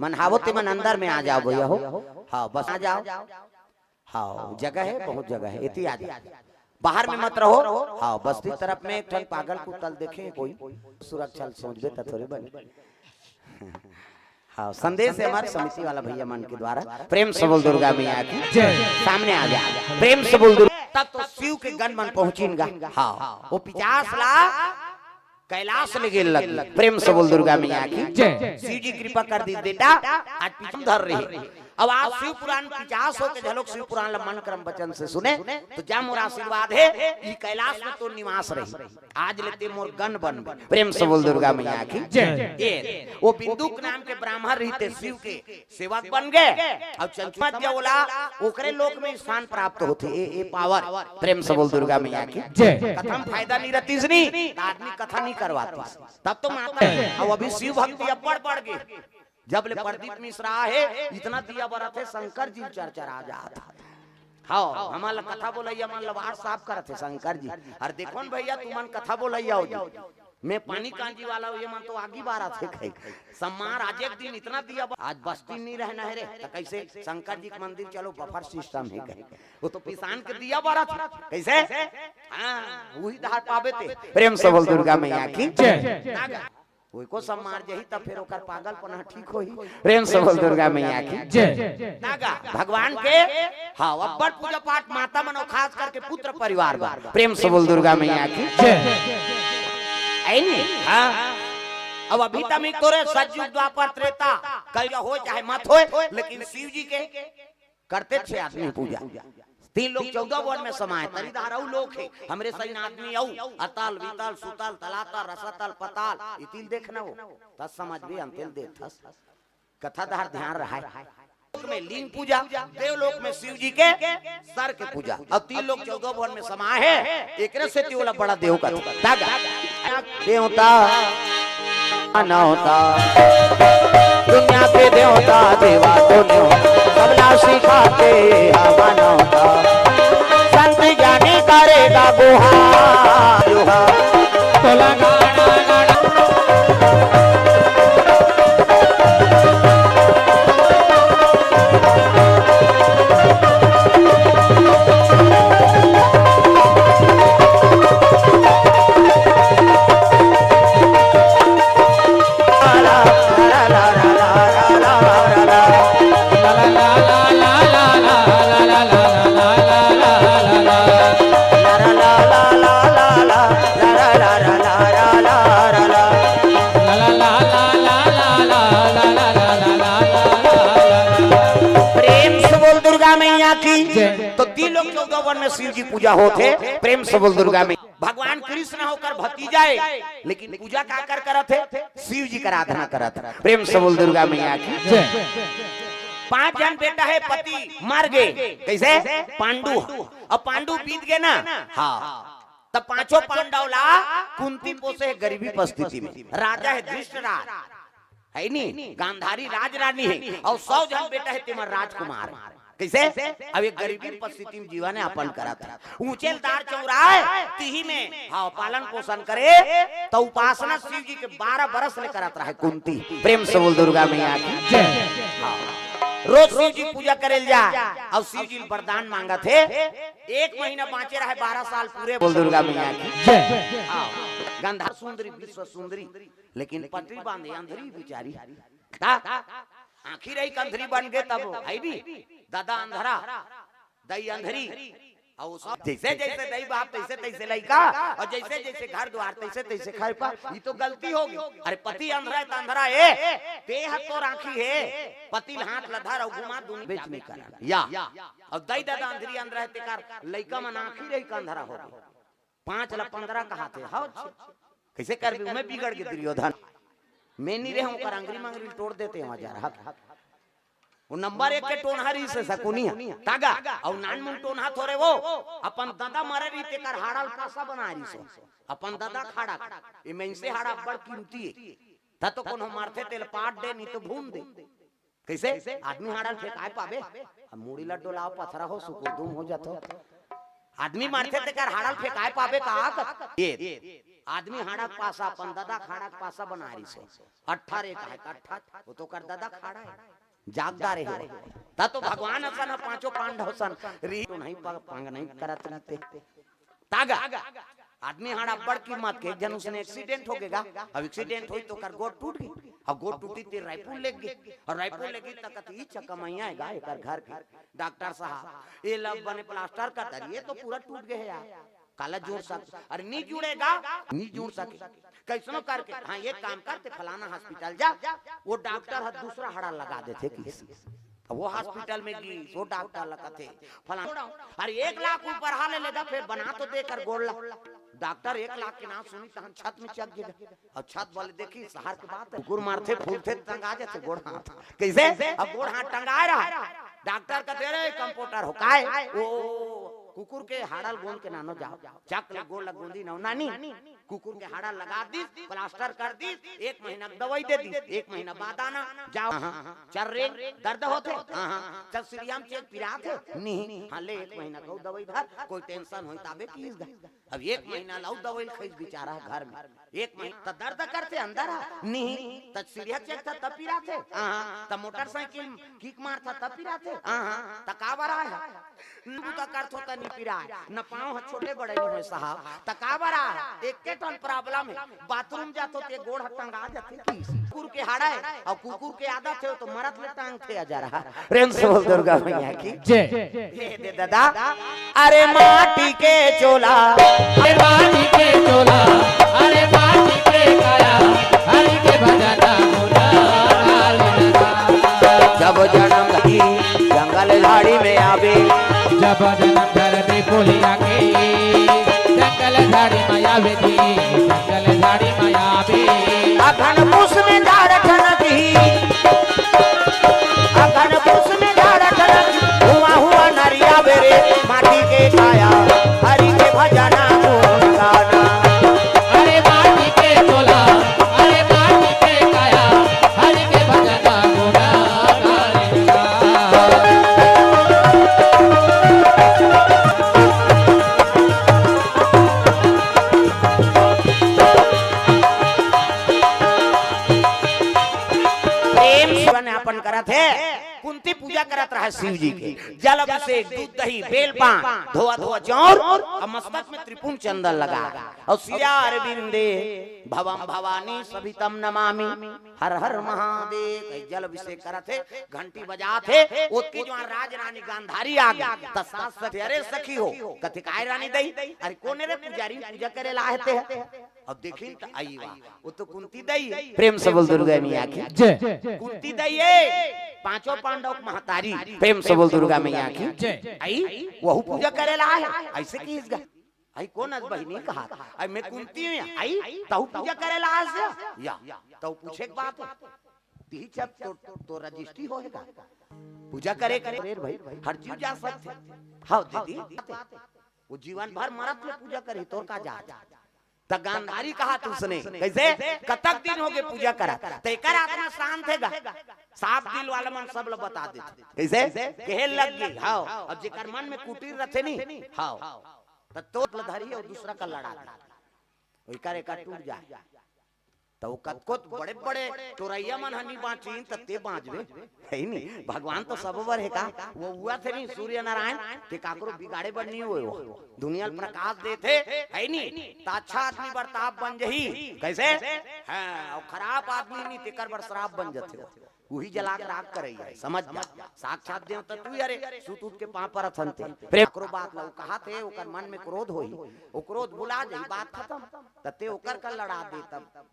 मन हावो ते मन अंदर में आ जाओ भैया हो। हाँ, बस आ जाओ। हाँ, जगह है, बहुत जगह है, इति आ जाओ। बाहर में मत रहो। हाँ, बस्ती तरफ में एक ठन पागल कुत्ता ल देखे कोई, सुरक्षा ल सोचबे त थोड़े बने। हाँ, संदेश है हमारे समिति वाला भैया मन के द्वारा। प्रेम से बोल दुर्गा मैया की। जय। सामने आ जा, प्रेम से बोल दुर्गा। तब तो शिव के गण मन पहुंचिन गा। हाँ, वो पिचास ला कैलाश ले गेल लगी। प्रेम से बोल दुर्गा मैया की। जय। शिव जी कृपा कर दी बेटा, आज पिचास धर रही। अब आज शिव पुराण पिचास होके झलोक शिव पुराण ला मन क्रम वचन से सुने, तो जा मोर आशीर्वाद है, ई कैलाश में तो निवास रही। आज ले ते मोर गण बन। प्रेम से बोल दुर्गा मैया की। जय। ये वो बिंदुक नाम के ब्राह्मण रहिते शिव के सेवक बन गए, और चंचुमत जो बोला, ओकरे लोक में स्थान प्राप्त होते। ए, ए पावर। प्रेम से बोल दुर्गा मैया की। जय। कथा में फायदा नहीं रहती इसनी, तो आदमी कथा नहीं करवाती। तब तो माता है। अब अभी शिव भक्ति अब बढ़ बढ़ गई। जब ले प्रदीप मिश्रा है, इतना दिया बरत है, शंकर जी चरचरा जात। हाँ, हमार ला कथा बोलैया मन ला WhatsApp करत है शंकर जी। अरे देखो न भैया, तुमन कथा बोलैया हो जी। मैं पानी कांजी वाला हूँ, ये मन तो आगी बरत है कहीं। सम्मार आज एक दिन इतना दिया बर-, आज बस्ती नहीं रहना है रे, तो कैसे शंकर जी के मंदिर चलो, बफर सिस्टम है कहीं। वो तो पिसान के दिया बरत है। कैसे? हाँ, वही धार पावे ते। प्रेम से बोल दुर्गा मैया की। जय। ना गा। कोई को सम्मार जही तब फिर ओकर पागलपना ठीक होही। प्रेम से बोल दुर्गा मैया की। जय। ना गा। भगवान के, हाँ, अब्बड़ पूजा पाठ माता मनो, खास करके पुत्र परिवार बर। प्रेम से बोल दुर्गा मैया की। जय। ऐ नी? हाँ। अब अभी तक तोरे सतयुग, द्वापर, त्रेता, कलयुग होय चाहे मत होय, लेकिन शिव जी के करते थे आदमी पूजा। तीन लोक चौदह भुवन में समाए, तरी धारऊ लोक है, हमरे सही आदमी अऊ, अतल, वितल, सुतल, तलातल, रसतल, पताल, इतिल देखना हो, तस समझ भी अंतिल देथस। कथा धार ध्यान रहाय। लोक में लिंग पूजा, देवलोक में शिव जी के सर के पूजा, और तीन लोक चौदह भुवन में समाए है, एकरे से तिवला बड़ा देव कथा। तागा। देवता मानवता, दुनिया के देवता देवा तो न्यो, सबला सिखाते हा मानवता। संत ज्ञानी का अरे गा गोहा, गोहा। तोला गाना गाना। प्रेम से बोल दुर्गा मैया की। जय। तो तीन लोग चौदह वन में शिव जी पूजा होत हे। प्रेम से बोल दुर्गा मैया। भगवान कृष्ण ह ओकर भतीजा हे, लेकिन पूजा काकर करत हे? शिव जी कर आराधना करत हे। प्रेम से बोल दुर्गा मैया की। जय। पांच झन बेटा हे, पति मर गे। कइसे? पांडु। अब पांडु बीत गे ना। हाँ। तब पांचों पांडव ला कुंती पोसे हे गरीबी परिस्थिति में। राजा हे धृष्टराज, हे नी? गांधारी राजरानी हे, अउ सौ झन बेटा हे, तेमन राजकुमार। कइसे? अब ये गरीबी परिस्थिति में जीवन यापन करत हे। ऊंचे ल दार चौराय, तिही में, हाँ, पालन पोषण करे, त उपासना शिव जी के बारह बरस ले करत रहे कुंती। प्रेम से बोल दुर्गा मैया की। जय। हाँ। रोज शिव जी पूजा करे ल जा, अउ शिव जी ल वरदान मांगत हे। एक महीना बांचे रहे, बारह साल पूरे। बोल दुर्गा मैया की। जय। हाँ। गंधार सुंदरी, विश्व सुंदरी, लेकिन पटरी बांधे अंधरी बिचारी। ता आंखी रही अंधरी बन गे तब, हे भी? ददा अंधरा, दई अंधरी, अउ सब जइसे जइसे दई बाप तइसे तइसे लइका, अउ जइसे जइसे घर द्वार तइसे तइसे खाए पा। ये तो गलती होगे। अरे पति अंधरा हे त अंधरा हे, ते ह तोर आंखी हे, पति ल हाथ ल धर अउ घुमा दुनी बीच में कर। या, अउ दई ददा अंधरी अंधरा हे तेकर लइका मन आंखी रही अंधरा होगे। पांच ला पंद्रह कहाथे, हव छे। कइसे करबे? उमे बिगड़ गे दुर्योधन। मैं नी रहे हूं, ओकर अंगरी मंगरी तोड़ देते हैं जरा। वो नंबर एक के टोनहा रहिस हे सकुनिया, तागा, अउ नानमुन टोनहा थोरे वो, अपन ददा मरे रही तेकर हाड़ा ल पासा बना रहिस हो। अपन ददा खाड़ा, ये मइनसे हाड़ा बड़ कीमती हे। त तो कोनो मरथे तेल पाट दे, नी तो भून दे। कइसे? आदमी हाड़ा ल फेंकाय पाबे? अब मुड़ी ल डोलाव, पथरा हो, सुकुरदुम हो जाथो। आदमी मरथे तेकर हाड़ा ल फेंकाय पाबे का? ये आदमी हाड़ा के पासा, अपन ददा खाड़ा के पासा बना रहिस हो। अट्ठा रे का हे, अट्ठा, वो तो कर ददा खाड़ा हे। जागदार हे। त तो भगवान असन ह, पांचों पांडव सन रही तो नहीं प-, पंग नहीं करत रहिते। तागा। आदमी हाड़ा बड़ कीमत के, एक झन उसने एक्सीडेंट होगे गा। अब एक्सीडेंट होई त ओकर गोड़ टूट गे। अब गोड़ टूटी ते रायपुर ले गे। अउ रायपुर ले गे त कती चकमैया हे गा एकर घर के। डॉक्टर साहब, ये लब बने प्लास्टर कर दरी, ये तो पूरा टूट गे हे यार। काला जुड़ सक, अरे नी जुड़ेगा, नी जुड़ सके। कइसनो करके, हाँ, एक काम करते, फलाना हॉस्पिटल जा, वो डॉक्टर ह दूसरा हाड़ा लगा देथे किसी। अब वो हॉस्पिटल में गिस, वो डॉक्टर ल कथे, फलाना, अरे एक लाख ऊपर हाले ले दा, फेर बना तो दे कर गोड़ ला। डॉक्टर एक लाख के नाम सुनी, तहन छत में चघ गे। अउ छत वाले देखी, शहर के बात हे, कुकुर मरथे, फूलथे, टंगा जाथे गोड़ हाथ। कइसे? अब गोड़ हाथ टंगाय रहा। डॉक्टर कथे, "अरे कंपाउंडर हो, काय?" "ओ, कुकुर के हाड़ा ल गोंद के लानो जाव।" चक ले गोड़ ल गोंदी नव नानी। कुकुर के हाड़ा लगा दिस, प्लास्टर कर दिस, एक महीना के दवाई दे दिस, एक महीना बाद आना, जाव। हाँ, हाँ। चर्रे, दर्द होथे? हाँ, हाँ। चल सीरियम चेक पिराथे? नहीं। हाँ, ले एक महीना के दवाई धर, कोई टेंशन होई ताबे किस गा। अब एक महीना ल अउ दवाई ल खइस बिचारा घर में। एक महीना त दर्द करथे अंदर ह, नहीं। त सीरियम चेक त तब पिराथे? हाँ, हाँ। त मोटरसाइकिल किक मारथा तब पिराथे? हाँ, हाँ। त काबर आय ह? न बूता करथो त नी पिराय, न पाँव ह छोटे बड़े नी होय साहब, त काबर आय? एके ठन प्रॉब्लम हे, बाथरूम जाथो ते गोड़ ह टंगा जाथे किस। कुकुर के हाड़ा हे, अउ कुकुर के आदत हे, तो मरत ले टांगथे अजर ह। प्रेम से बोल दुर्गा मैया की। जय। हे दे दादा, अरे माटी के चोला, अरे माटी के चोला, अरे माटी के काया, हरि के भजन मुना लाल लगा। जब जन्म धरती जंगल झाड़ी में आवे, जब जन्म धरती बोलिया के, जंगल झाड़ी में आवे जी, जंगल झाड़ी में आवे। अगन पुस में झाड़ ठनकी, अगन पुस में झाड़ ठनकी, हुआ हुआ नरिया बेरे, माटी के काया, हरि के भजना गुण गाना। अरे माटी के चोला, अरे माटी के काया, हरि के भजना गुण गाना। जीवन यापन करत हे। कुंती पूजा करत रहे शिव जी के, जल अभिषेक, दूध दही, बेल पान, धोवा धोवा चाउर, अउ मस्तक में त्रिपुंड चंदन लगा, अउ सिया अरविंदे भवम भवानी सभितम नमामि, हर हर महादेव। जल अभिषेक करत हे, घंटी बजात हे, ओतके जुवार राज रानी गांधारी आ गे, त सास सखी, अरे सखी हो, कथे काय रानी दई, अरे कोन रे पुजारी पूजा करे ला हे ते? अब देखिन त आई वा, वो तो कुंती दई हे। प्रेम से बोल दुर्गा मैया की। जय। कुंती दई हे, पांचों पांडव के महतारी। प्रेम से बोल दुर्गा मैया की। जय। आई, वहू पूजा करे ला हे, अइसे किहिस गा। आई कोन अस बहिनी कहा, आई मैं कुंती हूँ, आई तहू पूजा करे ला अस या, तहू पूछे के बात हे। तिही जब तो, तो रजिस्ट्री होएगा, पूजा करे करे रे भाई, हर जीव जा सकथे। हाँ दीदी, वो जीवन भर मरत ले पूजा करही, तोर का जात। त गांधारी कहा तुसने, कइसे? कतक दिन होगे पूजा करत, त एकर आत्मा शांत हे गा। साफ दिल वाला मन सब ल बता देथे। कइसे? कहे लग गे, हाँ। अब जेकर मन में कुटिल रथे नी, हाँ, त तोर ल धरही अउ दूसरा का लड़ा दे। ओकर एकर टूट जाए। त वो कतको बड़े-बड़े टोरइया मन ह नी बाँचिन, त ते बाँचबे, हे नी? भगवान तो सब बर हे का? वो उहां थे नी, सूर्य नारायण, ते काकरो बिगाड़े बर नी होय वो। दुनिया ल प्रकाश देथे, हे नी? त अच्छा आदमी बर ताप बन जही। कइसे? हाँ, अउ खराब आदमी नी, तेकर बर श्राप बन जथे वो। उही जला के राख करइया हे, समझ जा। साक्षात देवता तू ही हरे, सुत उठ के पाँव परत हन ते। प्रेम। काकरो बात ला वो कहाथे, ओकर मन में क्रोध होही, वो क्रोध भुला जही, बात खतम। त ते ओकर का लड़ा दे तब।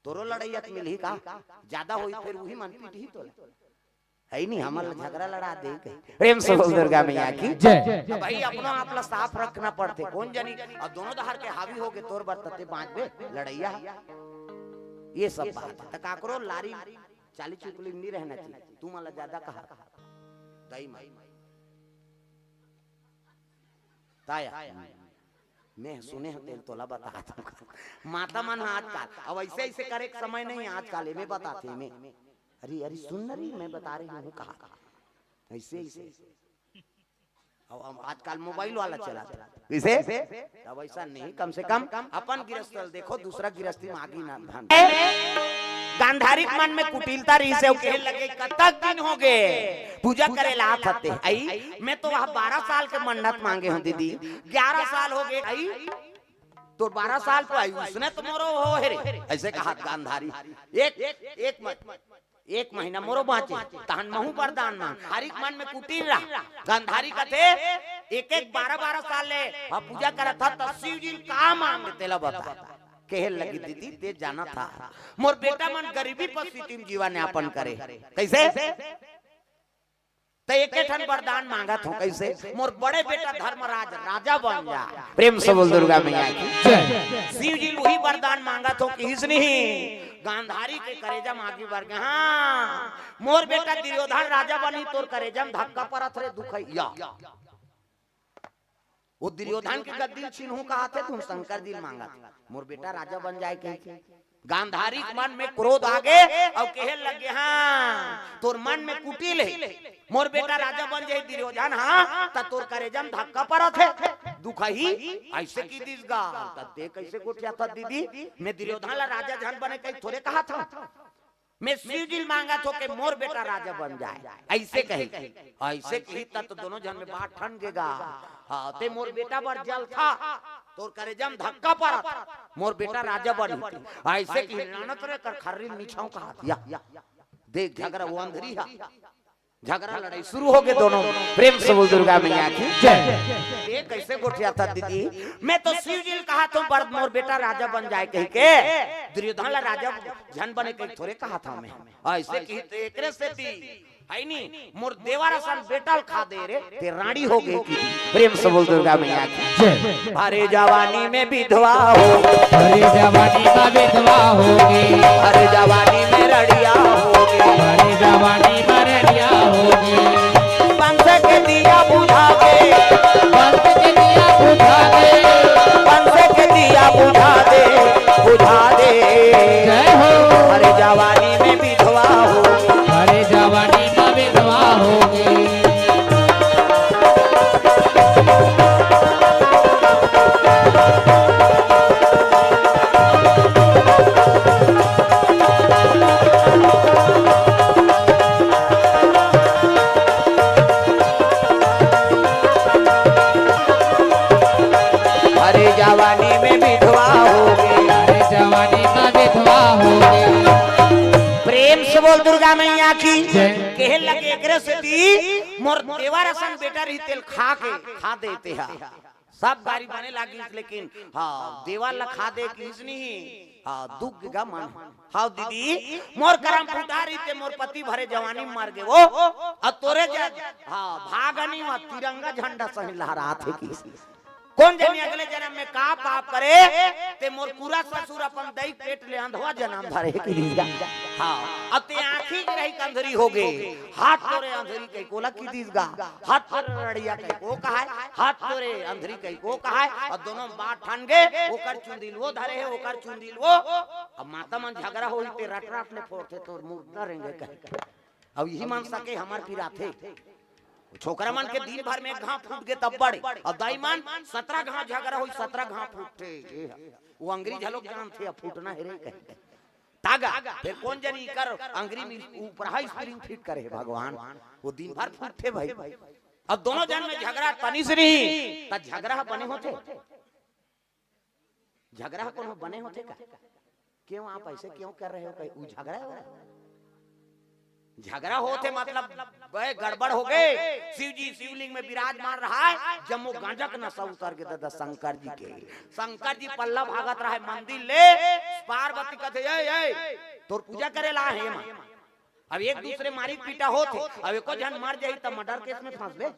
तोरो लड़इया त मिलही का? जादा होही फेर उही मन पीटही तोला। हे नी, हमन ल झगरा लड़ा दे कही। प्रेम से बोल दुर्गा मैया की। जय। अब भाई अपनो आप ला साफ रखना पड़थे। कोन जनी, अब दोनों डहर के हावी होगे तोर बर त ते बाँचबे, लड़इया। ये सब बात हे। त काकरो लारी चाली चुकली नी रहना चाहिए। तुमन ला जादा कहा। दई माई। ताया। मैं सुने हँव तेला तोला बतात हँव। माता मन ह आजकल, अब अइसे, अइसे करे के समय नहीं आजकल, एमे बतात हे, एमे। अरे, अरे, सुन न रे, मैं बता रही हूँ कहा। अइसे, अइसे। अब, अब आजकल मोबाइल वाला चलत हे। कइसे? तब अइसा नहीं, कम से कम अपन गिरस्ती ल देखो, दूसरा गिरस्ती म आगी ना धन। गांधारी के मन में कुटिलता रहिसे, अउ कहे लगे, "कतक दिन होगे पूजा करे ला आत हते। आई, मैं तो वह बारह साल के मन्नत मांगे हँव दीदी, ग्यारह साल होगे। आई, तोर बारह साल तो आई, उसने तो मोरो हो हे रे।" अइसे कहा गांधारी। एक, एक म-, एक महीना मोरो बाँचे, तहन महूँ बरदान मांग। हर एक मन में कुटिल रहा। गांधारी कथे, "एक एक बारह बारह साल ले हम पूजा करत हन, त शिव जी ल का मांग तेला बता।" कहे लगी, "दीदी, ते जानत हस, मोर बेटा मन गरीबी परिस्थिति में जीवन यापन करे।" कइसे? "त एके ठन बरदान मांगत हँव।" कइसे? "मोर बड़े बेटा धर्मराज राजा बन जा।" प्रेम से बोल दुर्गा मैया की। जय। शिव जी ल उही बरदान मांगत हँव, किहिस नहीं। गांधारी के करेजा म आगी बर गे, "हाँ, मोर बेटा दुर्योधन राजा बनही, तोर करेजा म धक्का परत रे दुखइया।" वो दुर्योधन के गद्दी ल छीनहूँ कहाथे, तुम शंकर जी ल मांगत। मोर बेटा राजा बन जाए कहिके। गांधारी के मन में क्रोध आगे अउ कहे लगे, "हाँ, तोर मन में कुटिल हे, मोर बेटा राजा बन जाही दुर्योधन, हाँ, त तोर करेजा म धक्का परत हे, दुखही, अइसे किहिस गा, त ते कइसे गोठियाथस दीदी, मैं दुर्योधन ला राजा झन बने कहिके थोरे कहाथँव।" मैं शिव जी ल मांगत हँव के मोर बेटा राजा बन जाए, अइसे कही। अइसे कही त, त दोनों झन में बात ठन गे गा। हाँ, ते मोर बेटा बर जलथस, तोर करेजा म धक्का परत, मोर बेटा राजा बनही। अइसे कही, लानत रे कर खर्री ल मिछाहूँ कहाथे। या, देख झगरा, वो अंधरी ह। झगरा लड़ाई शुरू होगे दोनों। प्रेम से बोल दुर्गा मैया की। जय। ये कइसे गोठियाथस दीदी? मैं तो शिव जी ल कहाथँव बर मोर बेटा राजा बन जाए कहिके, दुर्योधन ला राजा झन बने कहिके थोरे कहाथँव मैं। अइसे कही त एकरे सेती, हे नी, मोर देवर असन बेटा ल खा दे रे, ते रांड़ी होगे कि। प्रेम से बोल दुर्गा मैया की। जय। भरे जवानी में विधवा हो। भरे जवानी में विधवा होगे। भरे जवानी में रड़िया होगे। भरे जवानी में रड़िया होगे। बंस के दिया बुझा दे। बंस के दिया बुझा दे। बंस के दिया बुझा दे, बुझा दे। जय हो। भरे जवानी में विधवा होगे। भरे जवानी में विधवा होगे। से बोल दुर्गा मैया की। जय। कहे लगे, एकरे सेती मोर देवर असन बेटा रही, तेला खा के, खा देते हा। सब गारी बने लागिस, लेकिन हाँ, देवर ला खा दे किस नहीं। हाँ, दुख गा मन। हाँ दीदी, मोर करम फूटा रही ते मोर पति भरे जवानी मर गे वो। अउ तोरे जग, हाँ, भाग नहीं हुआ, तिरंगा झंडा सही लहरात हे किस। कोन जनी अगले जनम में का पाप करे, ते मोर पूरा ससुर अपन दई पेट ले अंधवा जनम धरे हे किस। हाँ, अउ ते आँखी के रही अंधरी हो गे, हाथ तोरे अंधरी कहिके ओला किस गा, हाथ तोरे रड़िया कहिके ओ कहाय, हाथ तोरे अंधरी कहिके ओ कहाय, अउ दोनों बात ठान गे, ओकर चुंदी ल ओ धरे हे, ओकर चुंदी ल ओ। अब माता मन झगरा होही ते रट रट ले फोड़थे, तोर मुर्दा रेंगे कहिके। अब इही मन सके हमर पिराथे। छोकरा मन के दिन भर में एक घाव फूट गे तब बड़े, अउ दाई मन सतरा घाव झगरा होही, सतरा घाव फूटथे। वो अंग्रेज लोग जानथे, अब फूटना हे रे कहिके। तागा, फेर कोन जनी कर अंगरी में ऊपर हाई स्प्रिंग फिट करे हे भगवान, वो दिन भर फूटथे भाई। अब दोनों जन में झगरा तनिस नहीं, त झगरा ह बने होथे? झगरा ह कोनो बने होथे का? क्यों आप ऐसे क्यों कर रहे हो? कहीं उ झगरा हो रहा है? झगरा होथे मतलब बे गड़बड़ हो गे। शिव जी शिवलिंग में विराजमान रहाय, जम्मो गांजा के नशा उतर गे दादा शंकर जी के। शंकर जी पल्ला भागत रहाय मंदिर ले, पार्वती कथे, "ए, ए, तोर पूजा करे ला हे मा।" अब एक दूसरे मारी पीटा होथे, अब एको झन मर जाही त मर्डर केस में फंसबे।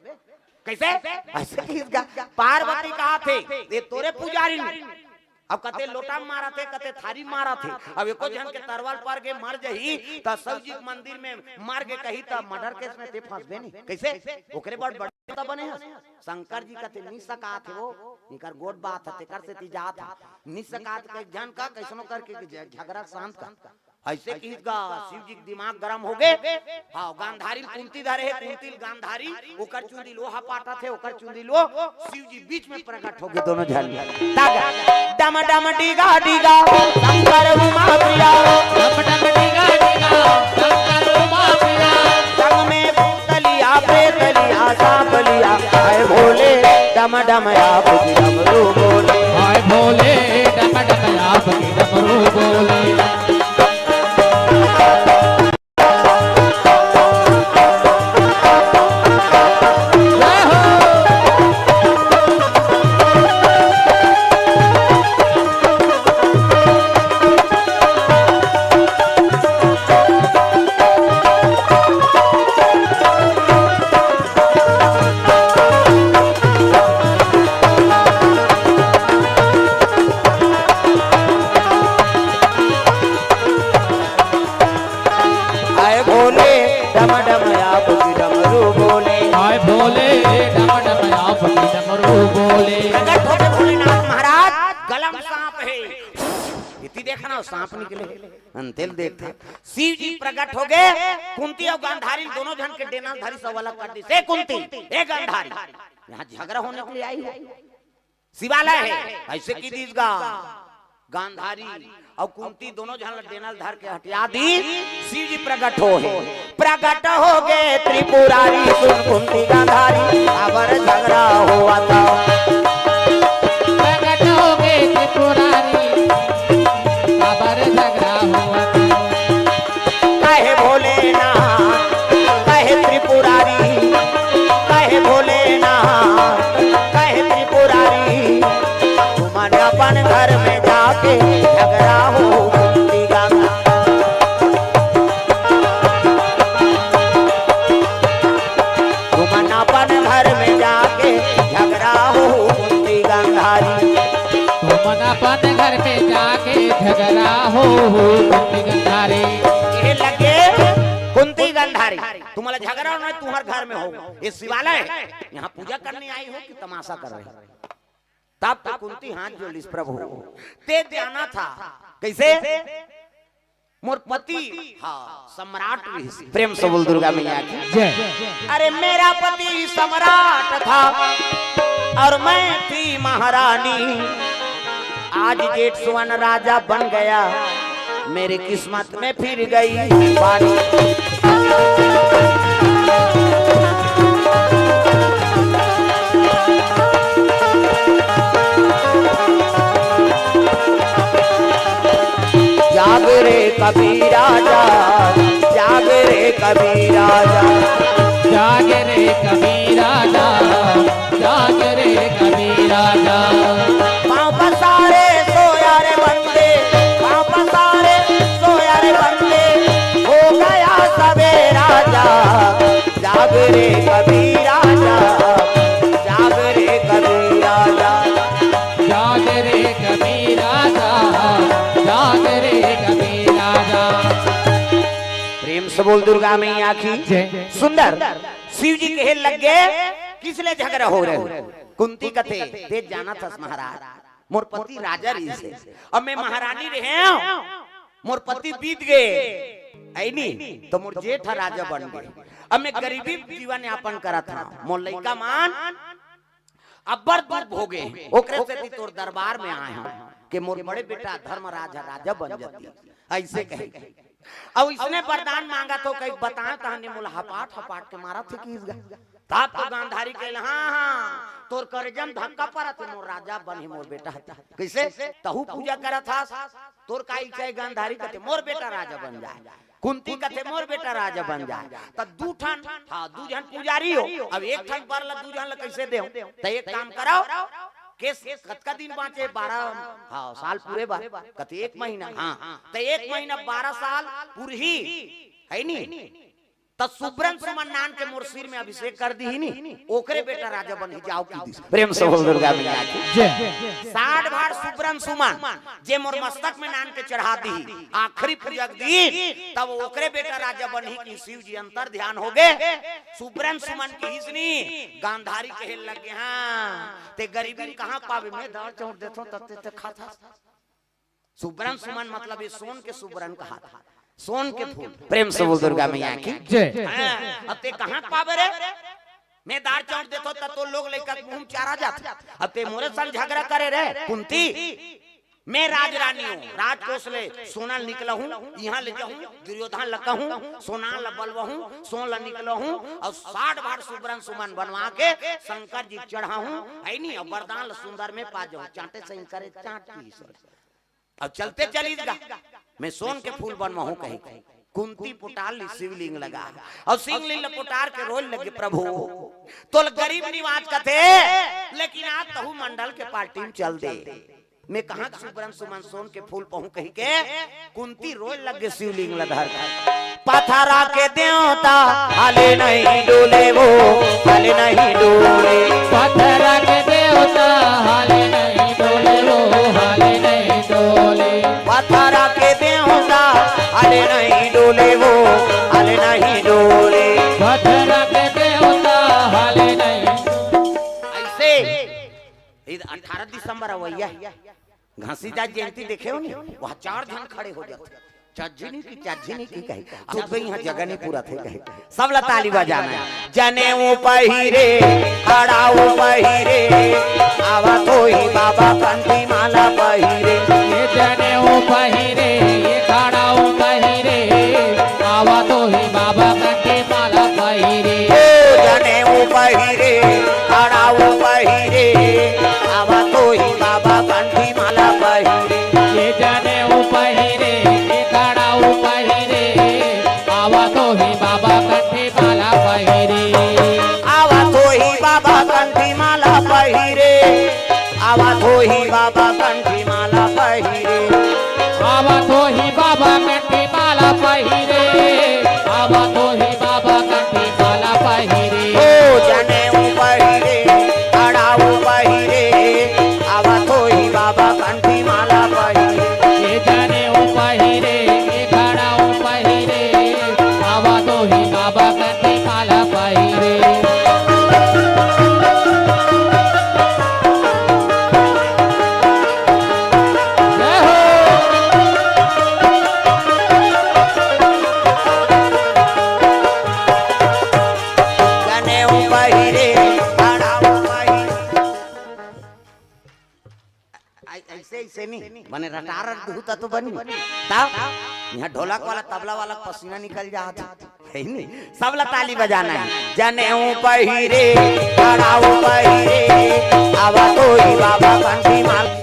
कैसे? ऐसे किस गा? पार्वती कहाथे, "ये तोरे पुजारी नहीं।" अब कते लोटा मारत हे, कते थारी मारत हे। अब एको झन के तरवार पर गे मर जही, त शिव जी के मंदिर में मर गे कही, त मर्डर केस में ते फंसबे नहीं। कैसे? ओकरे बड़ बड़े त बने हस। शंकर जी कथे, "नि सकात हे वो, निकर गोठ बात हे, तेकर सेती जात हे। नि सकात के एक झन का कैसनो करके के झ-, झगरा शांत कर।" ऐसे किस गा शिव जी के दिमाग गरम हो गे। हाँ, गांधारी ल कुंती धरे हे, कुंती ल गांधारी, ओकर चुंदी ल ओ हपाटत हे, ओकर चुंदी ल ओ, शिव जी बीच में प्रकट हो गे दोनों झन। तागा, डम डम डीगा डीगा, शंकर उमा प्रिया। डम डम डीगा डीगा, शंकर उमा प्रिया। संग में भूतलिया, प्रेतलिया, सांपलिया, हाय भोले, डम डम आप की डमरू बोले। हाय भोले, डम डम आप की डमरू बोले। हाय भोले, डम डम आप की डमरू बोले। हाय भोले, डम डम आप की डमरू बोले। प्रकट होके भोलेनाथ महाराज, गला म सांप हे। इति देखना, सांप निकले। अंतेल देखथे। शिव जी प्रकट हो गे, कुंती अउ गांधारी दोनों झन के डेना धरी सब अलग कर दिस। ए कुंती, ए गांधारी, यहाँ झगरा होने के लिए आई हो? शिवालय हे, ऐसे किस गा। गांधारी अउ कुंती दोनों झन ल डेना ल धर के हटिया दिस। शिव जी प्रकट हो हे, प्रकट हो गे त्रिपुरारी, सुन कुंती गांधारी, अबर झगरा होवत हे। प्रकट हो गे त्रिपुरारी, अबर झगरा होवत हे। कहे भोलेनाथ, कहे त्रिपुरारी, कहे भोलेनाथ, कहे त्रिपुरारी, तुमन अपन घर में जाके झगरा हो कुंती गांधारी। तुमन अपन घर में जाके झगरा हो कुंती गांधारी। तुमन अपन घर में जाके झगरा हो कुंती गांधारी। ये लगे कुंती गांधारी, तुम्हारा झगरा नहीं तुम्हारे घर में हो, ये शिवालय है, यहाँ पूजा करने आई हो कि तमाशा कर रहे हो? तब तो कुंती हाथ जोड़ लिस, "प्रभु, ते जाना था कैसे? मोर पति, हाँ, सम्राट रहिस।" प्रेम से बोल दुर्गा मैया की। जय। अरे मेरा पति सम्राट था और मैं थी महारानी। आज जेठ सुवन राजा बन गया, मेरी किस्मत में फिर गई पानी। जाग रे कबीरा जाग, कबीरा जा। जाग रे कबीरा जा, जाग रे कबीरा जा। पाँव पसारे सोया रे बंदे, पाँव पसारे सोया रे बंदे, हो गया सवेरा जा। जाग रे कबीरा जा, जाग रे कबीरा जा। जाग रे कबीरा जा, जाग रे कबीरा जा। प्रेम से बोल दुर्गा मैया की। जय। सुंदर। शिव जी कहे लग गे, "किस ले झगड़ा हो रहे हो?" कुंती कथे, "ते जानत हस महाराज, मोर पति राजा रहिस हे, अब मैं महारानी रहेंव, मोर पति बीत गे, अइनी तो मोर जेठ ह राजा बन गे, अब मैं गरीबी जीवन यापन करत हंव, मोर लइका मन अब्बड़ दुख भोगे, ओकरे सेती तोर दरबार में आए हंव कि मोर बड़े बेटा धर्मराज ह राजा बन जाती," अइसे कहे। अउ इसने वरदान मांगत हो, कहीं बताए तहने मोला हपाट हपाट के मारत हे कि इसगा। तब तो गांधारी कहला, "हाँ, हाँ, तोर करेजा म धक्का परत हे, मोर राजा बनही मोर बेटा ह।" कइसे? तहू पूजा करत हस, तोर का इच्छा हे गांधारी? कथे, "मोर बेटा राजा बन जाए।" कुंती कथे, "मोर बेटा राजा बन जाए।" त दू ठन, हाँ, दू झन पुजारी हो, अब एक ठन बर ला दू झन ला कइसे देव? त एक काम करव, केस कतका दिन बांचे? बारह, हाँ, साल पूरे बर। कथे, "एक महीना।" हाँ, त एक महीना बारह साल पुरही, हे नी? त सुबरन सुमन नान के मोर सिर में अभिषेक कर दिही नी, ओकरे बेटा राजा बनही, जाव कि दिस। प्रेम से बोल दुर्गा मैया की। जय। साठ भार सुबरन सुमन, जे मोर मस्तक में नान के चढ़ा दिही, आखिरी पूजा के दिन, तब ओकरे बेटा राजा बनही कि शिव जी अंतर ध्यान हो गे। सुबरन सुमन किहिस नी, गांधारी कहे लग गे, "हाँ, ते गरीबी में कहाँ पाबे, मैं दार चाउर देथंव, तब ते, ते खाथस।" सुबरन सुमन मतलब ये सोन के सुबरन कहा था, सोन के फूल। प्रेम से बोल दुर्गा मैया की। जय। हाँ, अब ते कहाँ पाबे रे? मैं दार चाउर देथंव त तोर लोग लइका के मुंह में चारा जाथे। अब ते मोरे संग झगड़ा करे रे कुंती। मैं राजरानी हंव, राजकोष ले सोना ल निकलहूं, इहां ले जाहूं, दुर्योधन ल कहूं, सोना ल बलवाहूं, सोन ल निकलवाहूं, अउ साठ भार सुबरन सुमन बनवा के शंकर जी के चढ़ाहूं, हे नी, अउ वरदान ल सुंदर में पा जाहूं। चांटे सही करे, चांट की सही। अब चलते चलिस गा, मैं सोन के फूल बनवाहूं कहे। कुंती पोटार लिस शिवलिंग लगा, अउ शिवलिंग ल पोटार के रोय लग गे, "प्रभु, तोला गरीब निवाज कथे, लेकिन आज तहू मंडल के पार्टी में चल दे।" मैं कहाँ के सुबरन सुमन सोन के फूल पहूं कहि के कुंती रोय लग गे शिवलिंग ल धर के। पथरा के देवता हाले नहीं डोले वो, हाले नहीं डोले। पथरा के देवता हाले नहीं डोले वो, हाले नहीं डोले। पथरा के देवता हाले नहीं डोले वो, हाले नहीं डोले। पथरा के देवता हाले नहीं। अइसे, ये अठारह दिसंबर अवइया हे। घसीदास जयंती देखे हो नी, वहाँ चार झन खड़े हो जाथे। चज्झिनी की, चज्झिनी की कहे। अब तो इहाँ जगह नहीं पूरा थे कहे। सब ला ताली बजाना हे। जनेऊ पहिरे, खड़ाऊ पहिरे, आवत होही बाबा कंठी माला पहिरे। ये जनेऊ पहिरे, ये खड़ाऊ पहिरे, आवत होही बाबा कंठी माला पहिरे। ओ जनेऊ पहिरे, खड़ाऊ पहिरे, आवत होही बाबा कंठी माला पहिरे। ये जनेऊ पहिरे, ये खड़ाऊ पहिरे, आवत होही बाबा कंठी माला पहिरे। आवत होही बाबा कंठी माला पहिरे। आवत होही बाबा कंठी माला पहिरे। आवत होही बाबा कंठी माला पहिरे। आवत होही बाबा कंठी माला पहिरे। ओ जनेऊ पहिरे, खड़ाऊ पहिरे, आवत होही बाबा कंठी माला पहिरे। ये जनेऊ पहिरे, ये खड़ाऊ पहिरे, आवत होही बाबा कंठी माला पहिरे। जय हो। जनेऊ पहिरे, खड़ाऊ पहिरे। अइ-, अइसे, अइसे नहीं, मने रटार रट दूहू त तो बनी। तब इहाँ ढोलक वाला, तबला वाला पसीना निकल जात हे। हे नी? सब ला ताली बजाना हे। जनेऊ पहिरे, खड़ाऊ पहिरे, आवत होही बाबा कंठी माला।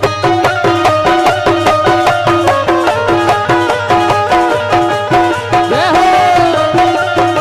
जय हो।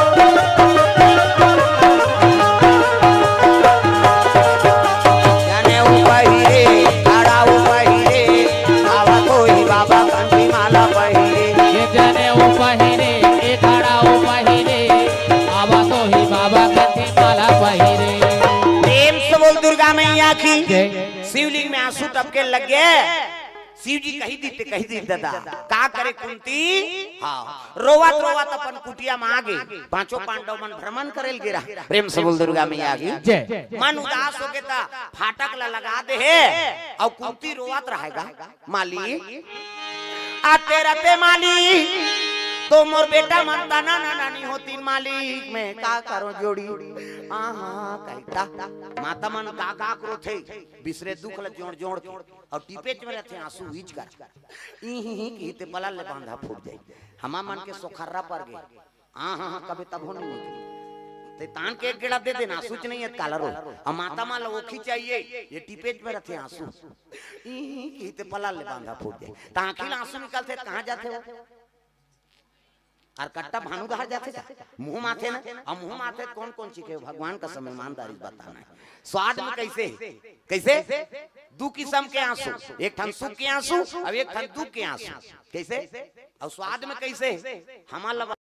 लगे। शिव जी कहि दीते, कहि दीते दादा। का करे कुंती? हाँ, रोवत रोवत अपन कुटिया म आगे। पांचों पांडव मन भ्रमण करे ल गे रहा। प्रेम से बोल दुर्गा मैया की। जय। मन उदास होके त फाटक ला लगा दे हे। अउ कुंती रोवत रहेगा, माली, आते रते माली, तो मोर बेटा मन तना ना नानी होती माली, मैं का करो जोड़ी। आहा, कहिता माता मन का का रोथे, बिसरे दुख ल जोड़ जोड़ के, अउ टिपेच में रथे आंसू हीच कर। इही ही की ते पलाल ले बांधा फूट जाई। हमा मन के सोखर्रा पर गे। हाँ, हाँ, हाँ, कभी तभो नहीं निकली। ते तान के एक गेड़ा दे देना, आंसू च नहीं है, काला रो। अब माता माला ओखी चाहिए, ये टिपेच में रथे आंसू। इही की ते पलाल ले बांधा फूट जाई। त आंखी ले आंसू निकलथे, कहाँ जाथे वो? अउ कट्टा भानु डहर जाथे का? मुंह माथे ना, अउ मुंह माथे त कौन कौन चीखे? भगवान का समय ईमानदारी बताना है। स्वाद में कैसे है? कैसे? दू किसम के आंसू, एक ठन सुख के आंसू, अउ एक ठन दुख के आंसू। कैसे? अउ स्वाद में कैसे है? हमार लबा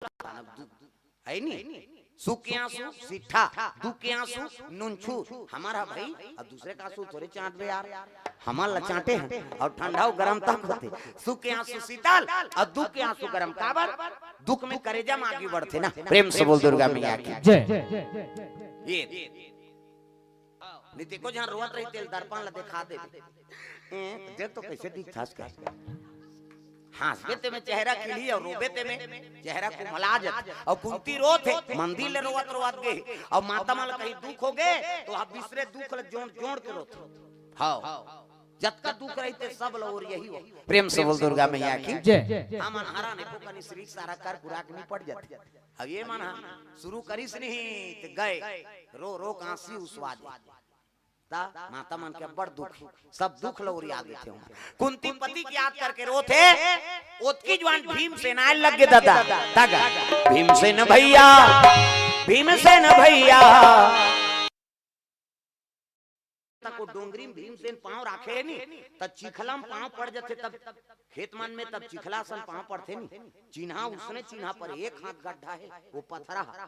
है नी? सुख के आंसू सिट्ठा, दुख के आंसू नुनछू। हमार ह भाई, अउ दूसरे का आंसू थोरे चांटबे यार। हमार ल चांटे हैं अउ ठंडा अउ गरम तक होथे। सुख के आंसू शीतल अउ दुख के आंसू गरम। काबर? दुख में करेजा म आगी बढ़थे ना। प्रेम से बोल दुर्गा मैया की। जय। ये नहीं ते एको झन रोवत रही, तेल दर्पण ला देखा दे। ए, देख तो कैसे दिखथस का। हंसबे ते में चेहरा खिली अउ रोबे ते में चेहरा कुमला जाथे। अउ कुंती रोथे, मंदिर ले रोवत रोवत गे। अउ माता मन ला कहीं दुख हो गे, त अब बिसरे दुख ला जोड़ जोड़ के रोथे। हाँ, जतका दुख रहिथे सब ला ओरियाही हो। प्रेम से बोल दुर्गा मैया की। जय। हमन हरा ने को कनी श्री सारा कर खुराक नहीं पड़ जाथे। अब ये मन ह शुरू करिस नहीं त गए, रो रो कांसी उसवा दे। त माता मन के बड़ दुख, सब दुख ल ओरिया देथे। कुंती पति के याद करके रोथे, ओतकी जुवार भीमसेन आए लग गे दादा। दादा, भीमसेन भैया, भीमसेन भैया। तको डोंगरी में भीमसेन पांव राखे हे नी, त चिखला में पांव पड़ जाथे, तब खेत मन में तब चिखला सन पांव पड़थे नी, चिन्हा उसने चिन्हा पर एक हाथ गड्ढा हे, वो पथरा ह।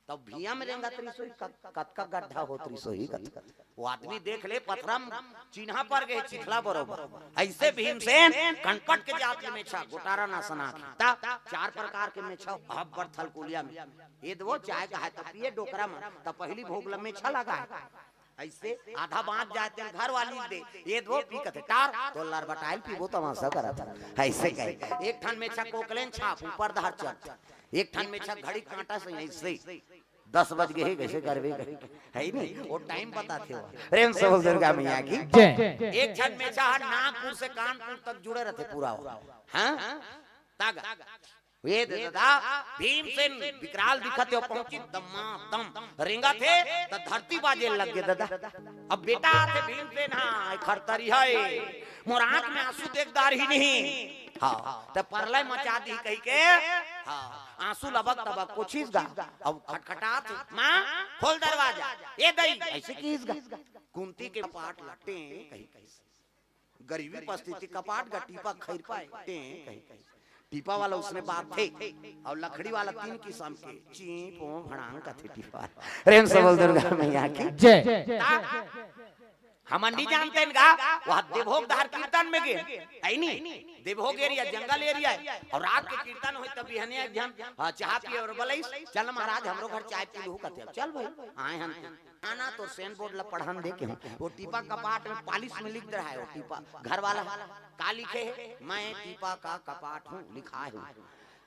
तब भुइयां में रेंगत रहिस होही, कत-, कतका गड्ढा होत रहिस होही, कत-, वो आदमी देख ले, पथरा म चिन्हा पर गे, चिखला बरोबर। अइसे भीमसेन कनपट के जात ले मेछा, गोटारा ना सना के। त चार प्रकार के मेछा, हब्बड़ थलकुलिया में। ये दो चाय का है, त पिए डोकरा मन, त पहिली भोग ल मेछा लगा है। अइसे आधा बांच जाए तेन घर वाली दे, ये दो पी कथे टार, तो लरबटाइल पीबो तमाशा करत है। अइसे कहे, एक ठन मेछा कोकलेन छाप ऊपर धार चढ़, एक ठन मेछा घड़ी कांटा से अइसे दस बज गे हे, कइसे करबे? है नी, वो टाइम बताथे वो। प्रेम से बोल दुर्गा मैया की। जय। एक ठन मेछा ह नागपुर से कानपुर तक जुड़े रहिथे पूरा वो। हाँ? तागा। ये दे दादा, भीमसेन विकराल दिखत हे, पहुंची दमादम रेंगत हे, त धरती बाजे लग गे दादा। अब बेटा आथे भीमसेन, हाँ, खरतरी है, मोर आंख में आंसू देख डारही नहीं। हाँ, त परलय मचा दी कही के, हाँ, आंसू लबक तबक पोछिस गा। अब खटखटात हे, माँ, खोल दरवाजा। ए दई, अइसे किहिस गा। कुंती के पाट लटे, कही, कही। गरीबी परिस्थिति कपाट गा टीपा खैर पाए, टें कही, कही। टीपा वाला उसने बात थे, अउ लकड़ी वाला तीन किसम के, ची, पो, भड़ांग कथे टीपा। प्रेम से बोल दुर्गा मैया की। जय। ता, हमन नहीं जानते हैं गा, वह देवभोग धार कीर्तन में गे, है नी? देवभोग एरिया, जंगल एरिया है, अउ रात के कीर्तन होई, तब बिहने एक झन, हाँ, चाह पिए अउ बलइस, "चल महाराज, हमरो घर चाय पी लू," कथे, "चल भाई, आए हन।" आना तो सेन बोर्ड ला पढ़न दे के हूँ। वो टीपा कपाट में पालिश में लिख दे रहा है, वो टीपा घर वाला का लिखे है, "मैं टीपा का कपाट हूँ," लिखा है।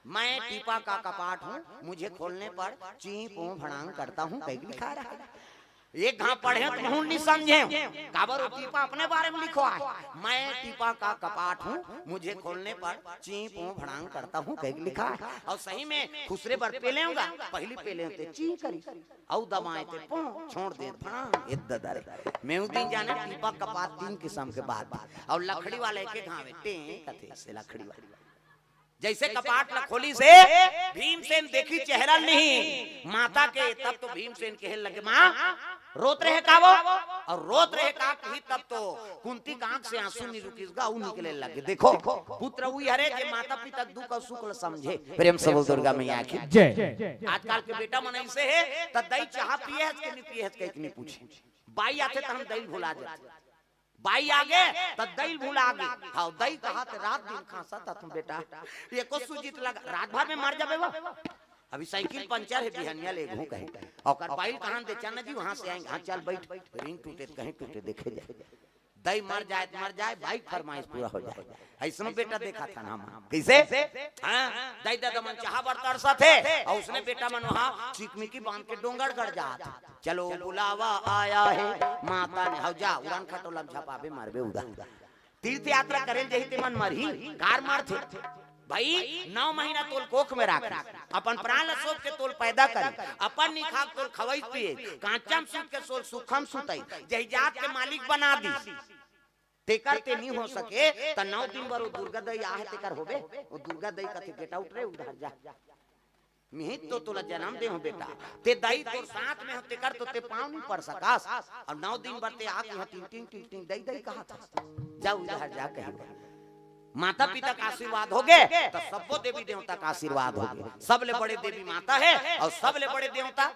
"मैं टीपा का कपाट हूँ, मुझे खोलने पर ची पो भड़ांग करता हूँ," कहीं लिखा रहा है। एक घाव पढ़े तो महूँ नहीं समझे हूँ। काबर वो टीपा अपने बारे में लिखो है, "मैं टीपा का कपाट हूँ, मुझे खोलने पर ची पो भड़ांग करता हूँ," कहीं लिखा है। अउ सही में खुसरे बर पेले होगा, पहली पेले होते ची करी। अउ दबाए ते पों, छोड़ दे, फड़ांग, ए ददा रे। मैं उ दिन जाने टीपा कपाट तीन किसम के बात। अउ लकड़ी वाला एक एक घावे, टें कथे से लकड़ी वाला। जइसे कपाट ला खोलिस हे, भीमसेन देखिस चेहरा नहीं माता के, तब तो भीमसेन कहे लगे, "माँ, रोत रहे का वो?" अउ रोत रहे का कही, तब तो कुंती का आंख से आंसू नहीं रुकिस गा, उ निकले लगे। देखो, पुत्र उही हरे जे माता पिता दुख अउ सुख ल समझे। प्रेम से बोल दुर्गा मैया की। जय। आजकल के बेटा मन अइसे हे, त दई चाह पिए हस के नहीं पिए हस, कहीं नहीं पूछे। बाई आथे त हम दई भुला जाथे। बाई आगे, त दई भुला गे। हाँ, दई कहा त रात दिन खांसत हस बेटा, एको सूजी त लगा, रात भर में मर जाबे वो। अभी साइकिल पंचर हे, बिहनिया लेगहूं कहे। ओकर बाई कहा दे, चल ना जी, वहां से आएंगे। हाँ, चल बैठ, रिंग टूटे त कहीं टूटे, देखे जाए। दई मर जाए त मर जाए, बाई के फरमाइश पूरा हो जाए। अइसनो बेटा देखत हन हम। कइसे? हाँ, दई ददा मन चाहा बर तरसत हे, अउ ओइसने बेटा मन वहां चिकमिकी बांध के डोंगरगढ़ जात हे। चलो बुलावा आया है माता ने, हव जा, उड़ान खटोला म झपाबे, मरबे उड़ान। तीर्थ यात्रा करे ल जही ते मन मरही, काबर मरथे? भाई, नौ महीना तोल कोख में राखे, अपन प्राण ल सौंप के तोल पैदा करे, अपन निखाक तोल खवई पिए, कांचा म सूत के सोल सुखम सुतई, जही जात के मालिक बना दिस। तेकर ते नी हो सके, त नौ दिन बर वो दुर्गा दई आहे, तेकर होबे? वो दुर्गा दई कथे, "Get out रे, उधर जा। मिही तो तोला जनम दे हंव बेटा। ते दई तोर साथ में हो, तेकर तो ते पांव नी पर सकस। अउ नौ दिन बर ते आके इहां टिंग, टिंग, टिंग, टिंग, दई, दई कहत हस। जा उधर जा," कहे। माता पिता का आशीर्वाद होगे, त सब्बो देवी देवता का आशीर्वाद होगे। सबले बड़े देवी माता हे, अउ सबले बड़े देवता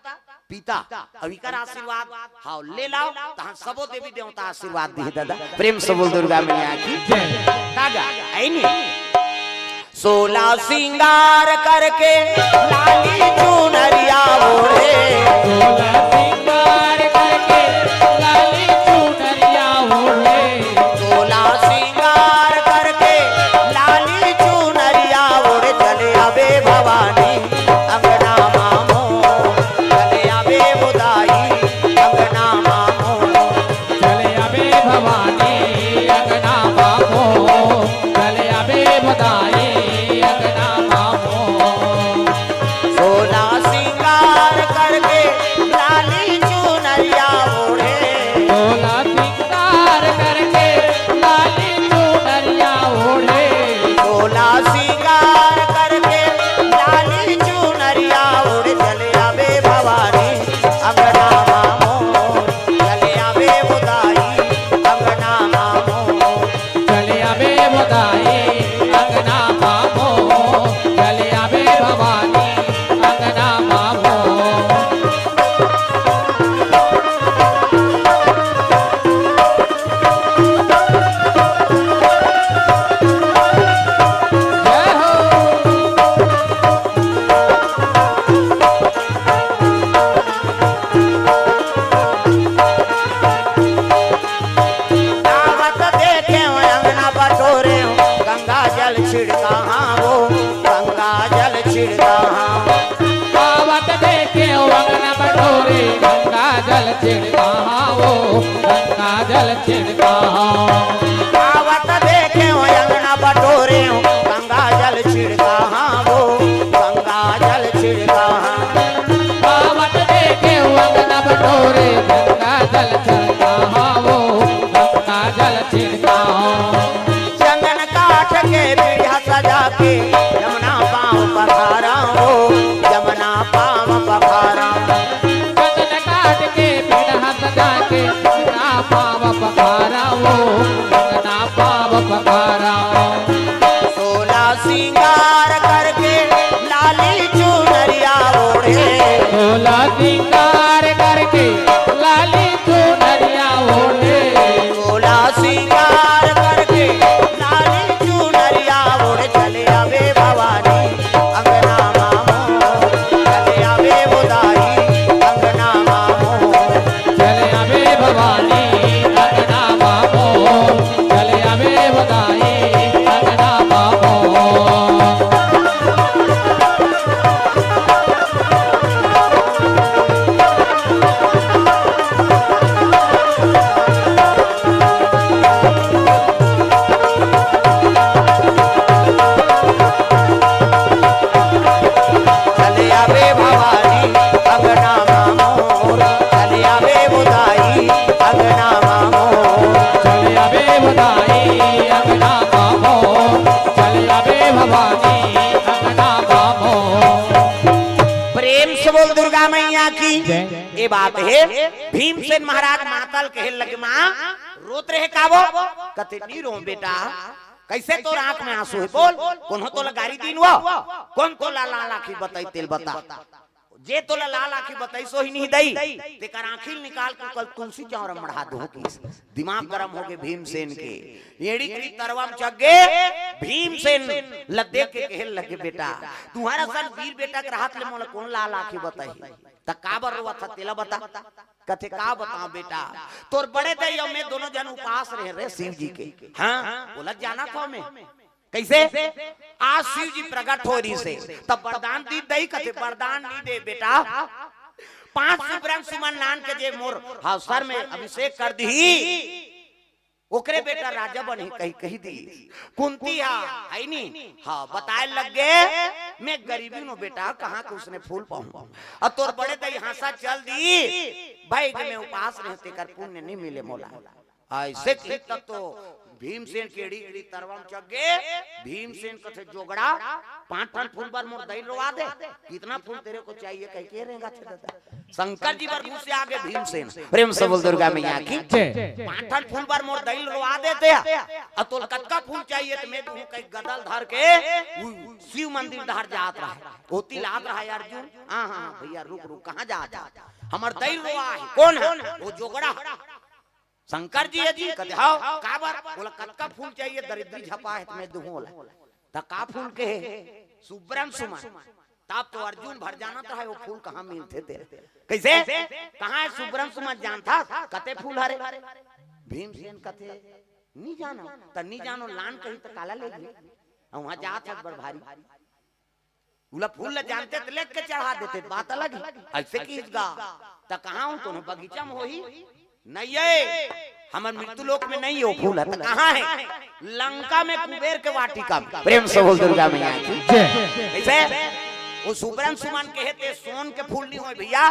पिता। अउ इकर आशीर्वाद, हाँ, ले लाव, तहां सबो देवी देवता आशीर्वाद दिही ददा। प्रेम से बोल दुर्गा मैया की जय। तागा, ऐनी। सोला सिंगार करके लाली चुनरिया ओढ़े। सोला सिंगार करके लाली चुनरिया ओढ़े। सोला सिंगार करके लाली चुनरिया ओढ़े चले आबे भवानी अंगना मामो। चले आबे वो दाई अंगना मामो। चले आबे भवानी अंगना मामो। चले आबे वो दाई अंगना मामो। सोला सिंगार करके लाली चुनरिया ओढ़े। सोला सिंगार करके लाली चुनरिया ओढ़े। सोला सिंगार करके लाली चुनरिया ओढ़े चले आबे भवानी अंगना मामो। चले आबे वो दाई अंगना मामो। चले आबे वो दाई अंगना मामो। चले आबे भवानी अंगना मामो। जय हो। आवत देखे अंगना बटोरे, गंगा जल छिड़का, हाँ वो गंगा जल छिड़का, हाँ। आवत देखे अंगना बटोरे, गंगा जल छिड़का, हाँ वो गंगा जल छिड़का, हाँ। आवत देखे अंगना बटोरे, गंगा जल छिड़का, हाँ वो गंगा जल छिड़का, हाँ। आवत देखे अंगना बटोरे, गंगा जल छिड़का, हाँ वो गंगा जल छिड़का, हाँ। चंदन काठ के पीढ़ा सजा के, जमुना पाँव पखारा हो, जमुना पाँव पखारा। चंदन काठ के पीढ़ा सजा के, जमुना पाँव पखारा हो, जमुना पाँव पखारा। सोला सिंगार करके लाली चुनरिया ओढ़े। सोला सिंगार करके लाली चुनरिया ओढ़े। सोला सिंगार करके लाली चुनरिया ओढ़े चले आबे भवानी अंगना मामो। चले आबे वो दाई अंगना मामो। चले आबे भवानी अंगना मामो। चले आबे वो दाई अंगना मामो। चले आबे भवानी अंगना मामो। चले आबे वो दाई अंगना मामो। चले आबे वो दाई अंगना मामो। चले आबे भवानी अंगना मामो। प्रेम से बोल दुर्गा मैया की। जय। ए बात हे, भीमसेन महाराज माता ल कहे लगे, माँ, रोत रहे का वो? कथे, "नी रोंव बेटा।" कइसे तोर आंख में आंसू हे? बोल, कोनो तोला गारी दीन वो? कोन तोला लाल आंखी बताइस तेला बता। जे तोला लाल आँखी बताइस, ओही नहीं दई, तेकर आँखी ल निकाल के कल तुलसी चौरा म मढ़ा दूँ कहिस। दिमाग गरम होगे भीमसेन के। एड़ी करी तरवा म चघ गे, भीमसेन ल देख के कहे लगे, "बेटा, तुम्हारा सन वीर बेटा के रहत ले मोला कोन लाल आँखी बताही? त काबर रोवत हस, तेला बता।" कथे, "का बतावं बेटा, तोर बड़े दई अउ मैं दोनों झन उपास रहेन रे शिव जी के।" हाँ, ओला जानत हँव मैं। कइसे? आज शिव जी प्रगट होय रिहिसे, त बरदान दीस दई, कथे, "बरदान नइ दे बेटा, पाँच सुबरन सुमन लान के जे मोर, हाँ, सर में अभिषेक कर दिही, ओकरे बेटा राजा बनही," कहि, कहि दिस। कुंती हा, हइ नी? हाँ, बताय लग गे, "मैं गरीबी नों बेटा, कहाँ के ओइसने फूल पाहूँ? अउ तोर बड़े दई हाँसा चल दिस, भई के मैं उपास रहेंव, तेकर पुण्य नइ मिले मोला।" अइसे कहिस तब तो भीमसेन के एड़ी एड़ी तरवा म चघ गे। भीमसेन कथे, "जोगड़ा, पाँच ठन फूल बर मोर दई ल रोवा दे। कितना फूल तेरे को चाहिए?" कहिके रेंगथे दादा। शंकर जी बर गुस्सा आगे भीमसेन। प्रेम से बोल दुर्गा मैया की। जय। "पाँच ठन फूल बर मोर दई ल रोवा देते, अउ तोला कतका फूल चाहिए त मैं दूँ," कहिके गदा ल धर के उ शिव मंदिर डहर जात रहय। ओती ल आत रहय अर्जुन। "हाँ, हाँ, भइया, रुक, रुक, कहाँ जात हस? हमर दई ल रोवा हे।" "कोन हे?" "ओ जोगड़ा।" "शंकर जी हे जी?" कथे, "हव।" "काबर?" "ओला कतका फूल चाहिए, दरिद्री झपा हे त मैं दूँ ओला।" "त का फूल कहे?" "सुबरन सुमन।" तब तो अर्जुन भर जानत रहय, "ओ फूल कहाँ मिलथे तेला?" कइसे? "कहाँ हे सुबरन सुमन, जानथस? कते फूल हरे?" भीमसेन कथे, "नइ जानँव।" "त नइ जानँव, लान कही त काला लेगही? अउ उहाँ जात हस बड़ भारी।" उला फूल ल जानते त लेग के चढ़ा देते, बात अलग हे। अइसे कहिस गा, "त कहाँ हूँ, कोनो बगीचा म होही?" "नइ हे, हमर मृत्यु लोक में नइ हे ओ फूल ह।" "त कहाँ हे?" "लंका में कुबेर के वाटिका में।" प्रेम से बोल दुर्गा मैया की। जय। कइसे? ओ सुबरन सुमन कहे ते सोन के फूल नइ होय भइया,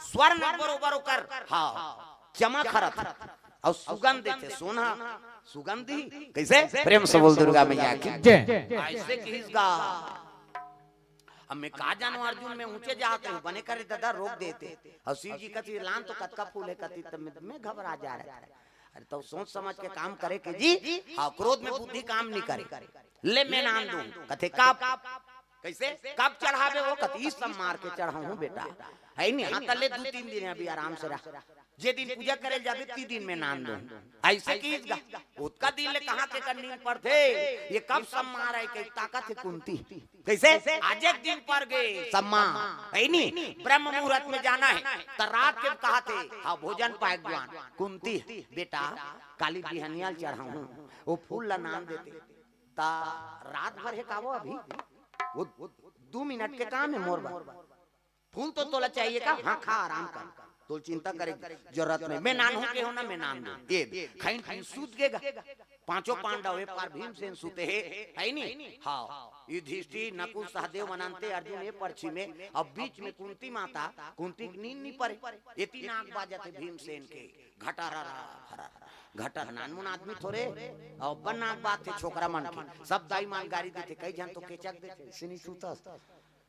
स्वर्ण बरोबर ओकर, हाँ, चमक हरत। अउ सुगंध देथे, सोन ह सुगंध ही। कइसे? प्रेम से बोल दुर्गा मैया की। जय। अइसे कहिस गा। अब मैं का जानँव अर्जुन, मैं ऊँचे जात रहेंव, बने करे दादा रोक देते। अउ शिव जी कथे, "लान तो कतका फूल हे?" कथे, "त मैं, मैं घबरा जा रहा था।" अरे, त सोच समझ के काम करे के जी। हाँ, क्रोध में बुद्धि काम नइ करे। "ले, मैं नान दूँ।" कथे, "कब?" कइसे? "कब चढ़ाबे ओ?" कथे, "इस सोमवार के चढ़ाहूँ बेटा।" हइ नी? "हाँ, त ले दू तीन दिन अभी आराम से रह।" "जे दिन पूजा करे जाबे, ती दिन मैं नान दूँ।" अइसे कहिस गा। ओतका दिन ले कहाँ के कर नींद पड़थे? ये कब सोमवार हे कहिके ताकथे कुंती। कइसे? आज एक दिन पर गे सोमवार, हइ नी? ब्रह्म मुहूर्त में जाना हे, त रात के कहाथे, "हाँ, भोजन पाय जुवान।" कुंती, "बेटा, काली बिहनिया ल चढ़ाहूँ, ओ फूल ल नान देते।" त रात भर हे का वो अभी? वो दू मिनट के काम हे मोर बर। फूल तो तोला चाहिए का? हाँ, खा, आराम कर, तोला चिंता करे के जरूरत नहीं। मैं नानहूँ कहे हँव ना, मैं नान दूँ। ये दे, खइन खइन सूत गे गा। पाँचों पांडव ए पार भीमसेन सुते हे, हइ नी? हाँ, युधिष्ठिर, नकुल, सहदेव, अनंते, अर्जुन ए परछी में, अब बीच में कुंती माता, कुंती के नींद नइ परे। एती नाक बाजत हे भीमसेन के, घटारा, घटारा, घटारा, नानमुन आदमी थोरे, अउ अब्बड़ नाक बाजथे छोकरा मन के, सब दाई मन गारी देथे, कई झन तो केचक देथे, "अइसने सुतस।"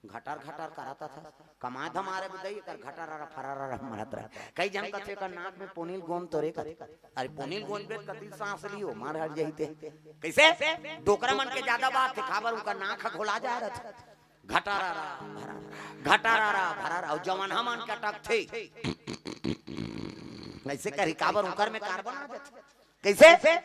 घटर घटर करत हस, कमाए धमाए बर दई, एकर घटरर फररर मारत रहे। कई झन कथे, "एकर नाक में पोनिल गोंद तो रे," कथे। अरे, पोनिल गोंद बे, कति सांस लिही, मार हट जाही ते। कइसे? डोकरा मन के जादा बात हे, काबर उंकर नाक ह घोला जाए रथे। घटरर फरर, घटरर फरर, अउ जवन हमन के अटकथे, अइसे करही, काबर उंकर में कार्बन आ जाथे। कइसे?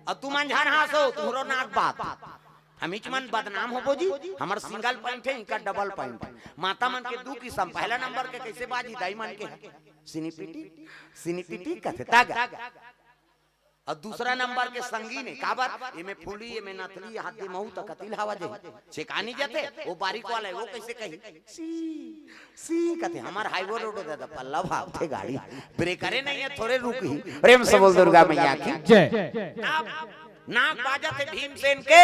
अउ तुमन झन हाँसो, तुंहरो नाक बात। हमीच मन बदनाम होबो जी, हमर सिंगल पॉइंट हे, इंकर डबल पॉइंट हे। माता मन के दू किसम, पहला नंबर के कइसे बाजी, दाई मन के सिनीपिटी, सिनीपिटी कथे तागा। अउ दूसरा नंबर के संगीन हे, काबर? एमे फूली, एमे नथली, हाथ दे महू त कतिल हवा जाही। छेकानी जाथे, ओ बारीक वाला हे, ओ कइसे कही? सी, सी कथे, हमर हाईवे रोड हे दादा, पल्ला भागथे गाड़ी, ब्रेकरे नइ हे, थोरे रुकही। प्रेम से बोल दुर्गा मैया की। जय। अब नाक बाजत हे भीमसेन के,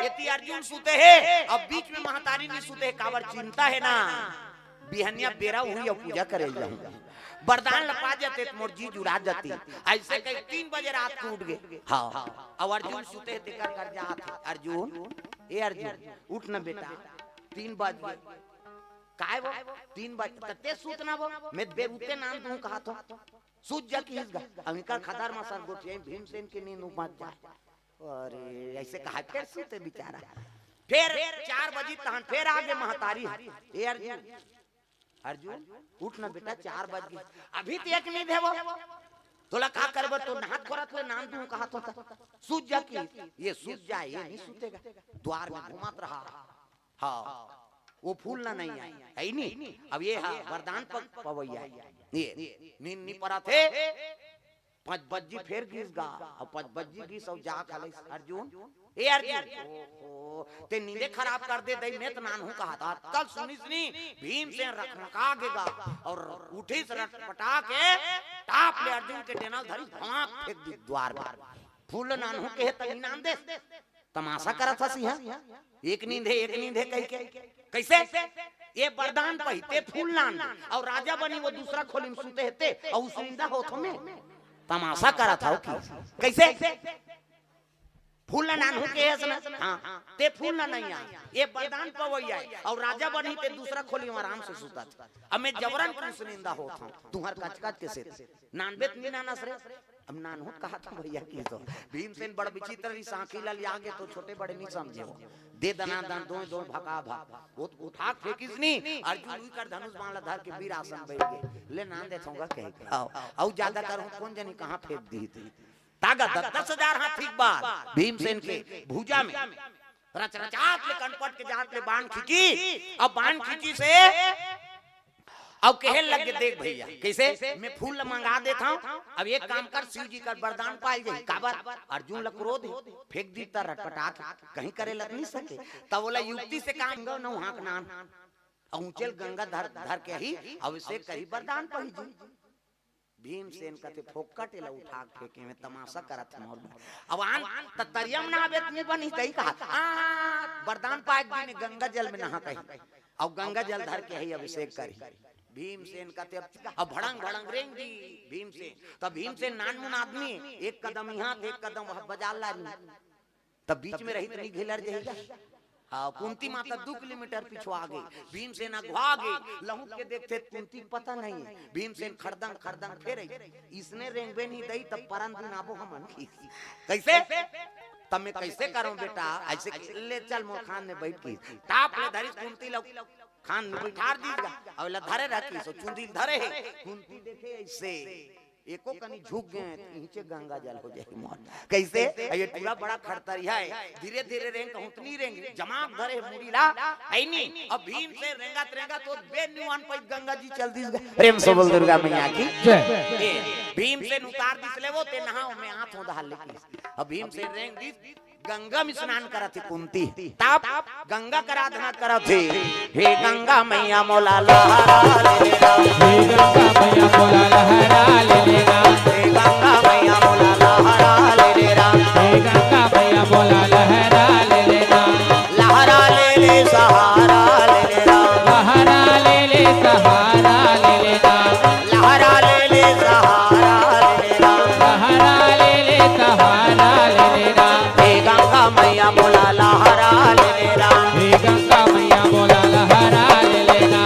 एती अर्जुन सुते हे, अब बीच में महतारी नइ सुते हे, काबर चिंता हे ना, बिहनिया बेरा होही अउ पूजा करे ल जाहूं। बरदान ल पा जाते त मोर जी जुड़ा जाती। अइसे कही तीन बजे रात के उठ गे। हाँ, अउ अर्जुन सुते हे, तेकर कर जात हे, "अर्जुन, ए अर्जुन, उठ न बेटा, तीन बज गे।" "काय वो? तीन बज, त तें सुत ना वो, मैं बेर उते नान दूं," कहत हों। "सुत जा," किहिस गा। अउ इंकर खदर म सर गोठियाही, भीमसेन के नींद उमड़ जाय। अरे, अइसे कहा, फेर सुते बिचारा। फेर चार बजी तहन फेर आगे महतारी, "ए अर्जुन, अर्जुन, उठ ना बेटा, चार बज गे। अभी तो एक नींद हे वो। तोला का करे बर, तो नहात खोरत ले नान दूं कहत होता। सूत जा कि ये सूत जा, ये नहीं सूतेगा। द्वार में घूमत रहा। हाँ, वो फूल ना नहीं आए, है ही नहीं। अब ये हा वरदान प-, पवैया है। ये नींद नहीं परा थे। पाँच बज्जी फेर गिस गा, अउ पाँच बज्जी गिस अउ जा खलइस, "अर्जुन, ए अर्जुन, ओहो, ते नींदे खराब कर दे दई, मैं त नानहूं कहा था।" कल सुनिस नी, भीम से रखरखा गे गा, अउ उठिस रटपटा के, टाप ले अर्जुन के डेना ल धरिस, भांक फेंक दिस द्वार में। फूल नानहूं के हे त नी नान देस। तमाशा करत हस इहाँ, एक नींद हे, एक नींद हे कहिके। कइसे? ये वरदान पहिते फूल नान अउ राजा बनी वो दूसरा खोली में सुते हेते अउ उसनिंदा होत हमें। तमाशा करत हव कि? कइसे? फूल ना नानहूं के हस ना? हाँ, ते फूल ना नहीं आ। ये वरदान पवैया हे अउ राजा बनी ते दूसरा खोली में आराम से सुतत। अब मैं जबरन के उसनिंदा होत हूँ, तुहर कचकच के से। नानबे त नी नानस रे। अब नानहूं त कहा था भैया कि तो भीमसेन बड़ विचित्र रहिस, आंखी ला लिया गे तो छोटे बड़े नी समझे हो। दे दना दन दोय दोय भका भा। वो तो उठा के फेंकिस नी, अर्जुन उही कर धनुष बाण ला धर के वीर आसन बैठ गे। ले नान देथों गा कहे के। आओ, अउ ज्यादा करहूं कोन जनी कहाँ फेंक दी थी। तागा दस दस हजार हाथी के बार भीमसेन के भुजा में रचरचात ले कनपट के जात ले बाण खींची। अब बाण खींची से अब कहे लगे, "देख भैया, कइसे मैं फूल ल मंगा देत हंव, अब एक काम कर, शिव जी कर वरदान पाल जाही।" काबर? अर्जुन ल क्रोध हे, फेंक दी त रटपटा के, कहीं करे ल त नी सके। तब ओला युक्ति से काम गो न उहाँ के नान, अउ ऊंचे ल गंगा धर, धर के ही अभिषेक करी, वरदान पाही जी। भीमसेन कथे, "फोकट एला उठा के फेंके में तमाशा करत हे मोर बर। अब आन त तरिया में नहाबे त नी बनही," तही कहा, "आ, वरदान पाए के दिन गंगा जल में नहा कही, अउ गंगा जल धर के ही अभिषेक करी।" भीमसेन कथे, "अब, अब भड़ंग भड़ंग रेंग दी भीमसेन।" त भीमसेन नानमुन आदमी, एक कदम इहाँ त एक कदम वहाँ बजार लारी। तब बीच में रही त नी घेलर जाही गा। हाँ, कुंती माता दू किलोमीटर पिछुआ गे, भीमसेन अगुआ गे, लहुक के देखथे कुंती पता नहीं हे। भीमसेन खड़दंग खड़दंग फेर आई, इसने रेंगबे नी दई, तब परन दिन आबो हमन की। कइसे? तब मैं कइसे करंव बेटा? अइसे कि ले चल मोर खांध में बइठ की। टाप ले धरिस कुंती ल खांध में बइठार दीस गा, अउ एला धरे रखिस, अउ चुंदी ल धरे हे। कुंती देखे अइसे, एको कनी झुक गे, त इहिंचे गंगा जल हो जाही मोर। कइसे? ये टूरा बड़ा खड़तरिया हे, धीरे धीरे रेंग कहूं त नी रेंग, जमाक धरे हे मुड़ी ला, अइनी। अब भीमसेन रेंगत रेंगत ओ बेर नी आन पाइस, गंगा जी चल दीस गा। प्रेम से बोल दुर्गा मैया की। जय। ए, भीमसेन उतार दीस ले वो, ते नहा, मैं आत हों दहाल ले कहिस। अब भीमसेन रेंग दीस, गंगा में स्नान करत हे कुंती। तब गंगा कर आराधना करत हे, "हे गंगा मैया मोला लहरा ले ले रा।" हे गंगा मैया मोला लहरा ले ले रा। हे गंगा मैया मोला लहरा ले ले रा। हे गंगा मैया मोला लहरा ले ले रा। लहरा ले ले सहारा ले ले रा। लहरा ले ले सहारा ले ले रा। लहरा ले ले सहारा ले ले रा। लहरा ले ले सहारा ले ले रा। हे गंगा मैया मोला लहरा ले ले रा। हे गंगा मैया मोला लहरा ले ले रा।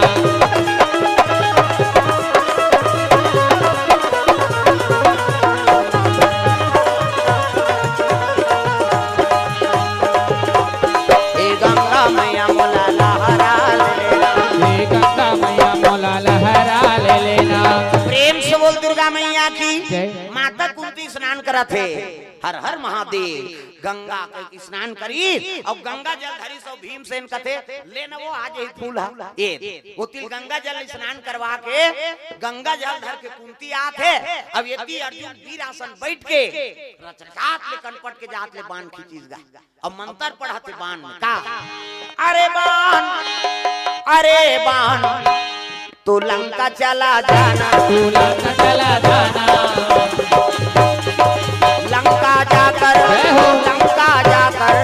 हे गंगा मैया मोला लहरा ले ले रा। हे गंगा मैया मोला लहरा ले ले रा। प्रेम से बोल दुर्गा मैया की। जय। माता कुंती स्नान करत हे। हर हर महादेव। गंगा कहिके स्नान करिस, अउ गंगा जल धरिस, अउ भीमसेन कथे, "ले न वो, आ जाही फूल हा।" ए, ओती ले गंगा जल स्नान करवा के, गंगा जल धर के कुंती आत हे। अब एती अर्जुन वीर आसन बइठ के, रचरचात ले कनपट के जात ले बाण खींचिस गा। अब मंतर पढ़त हे बाण में का? अरे बाण, अरे बाण, तू लंका चला जाना। तू लंका चला जाना। लंका जाकर, जय हो। लंका जाकर,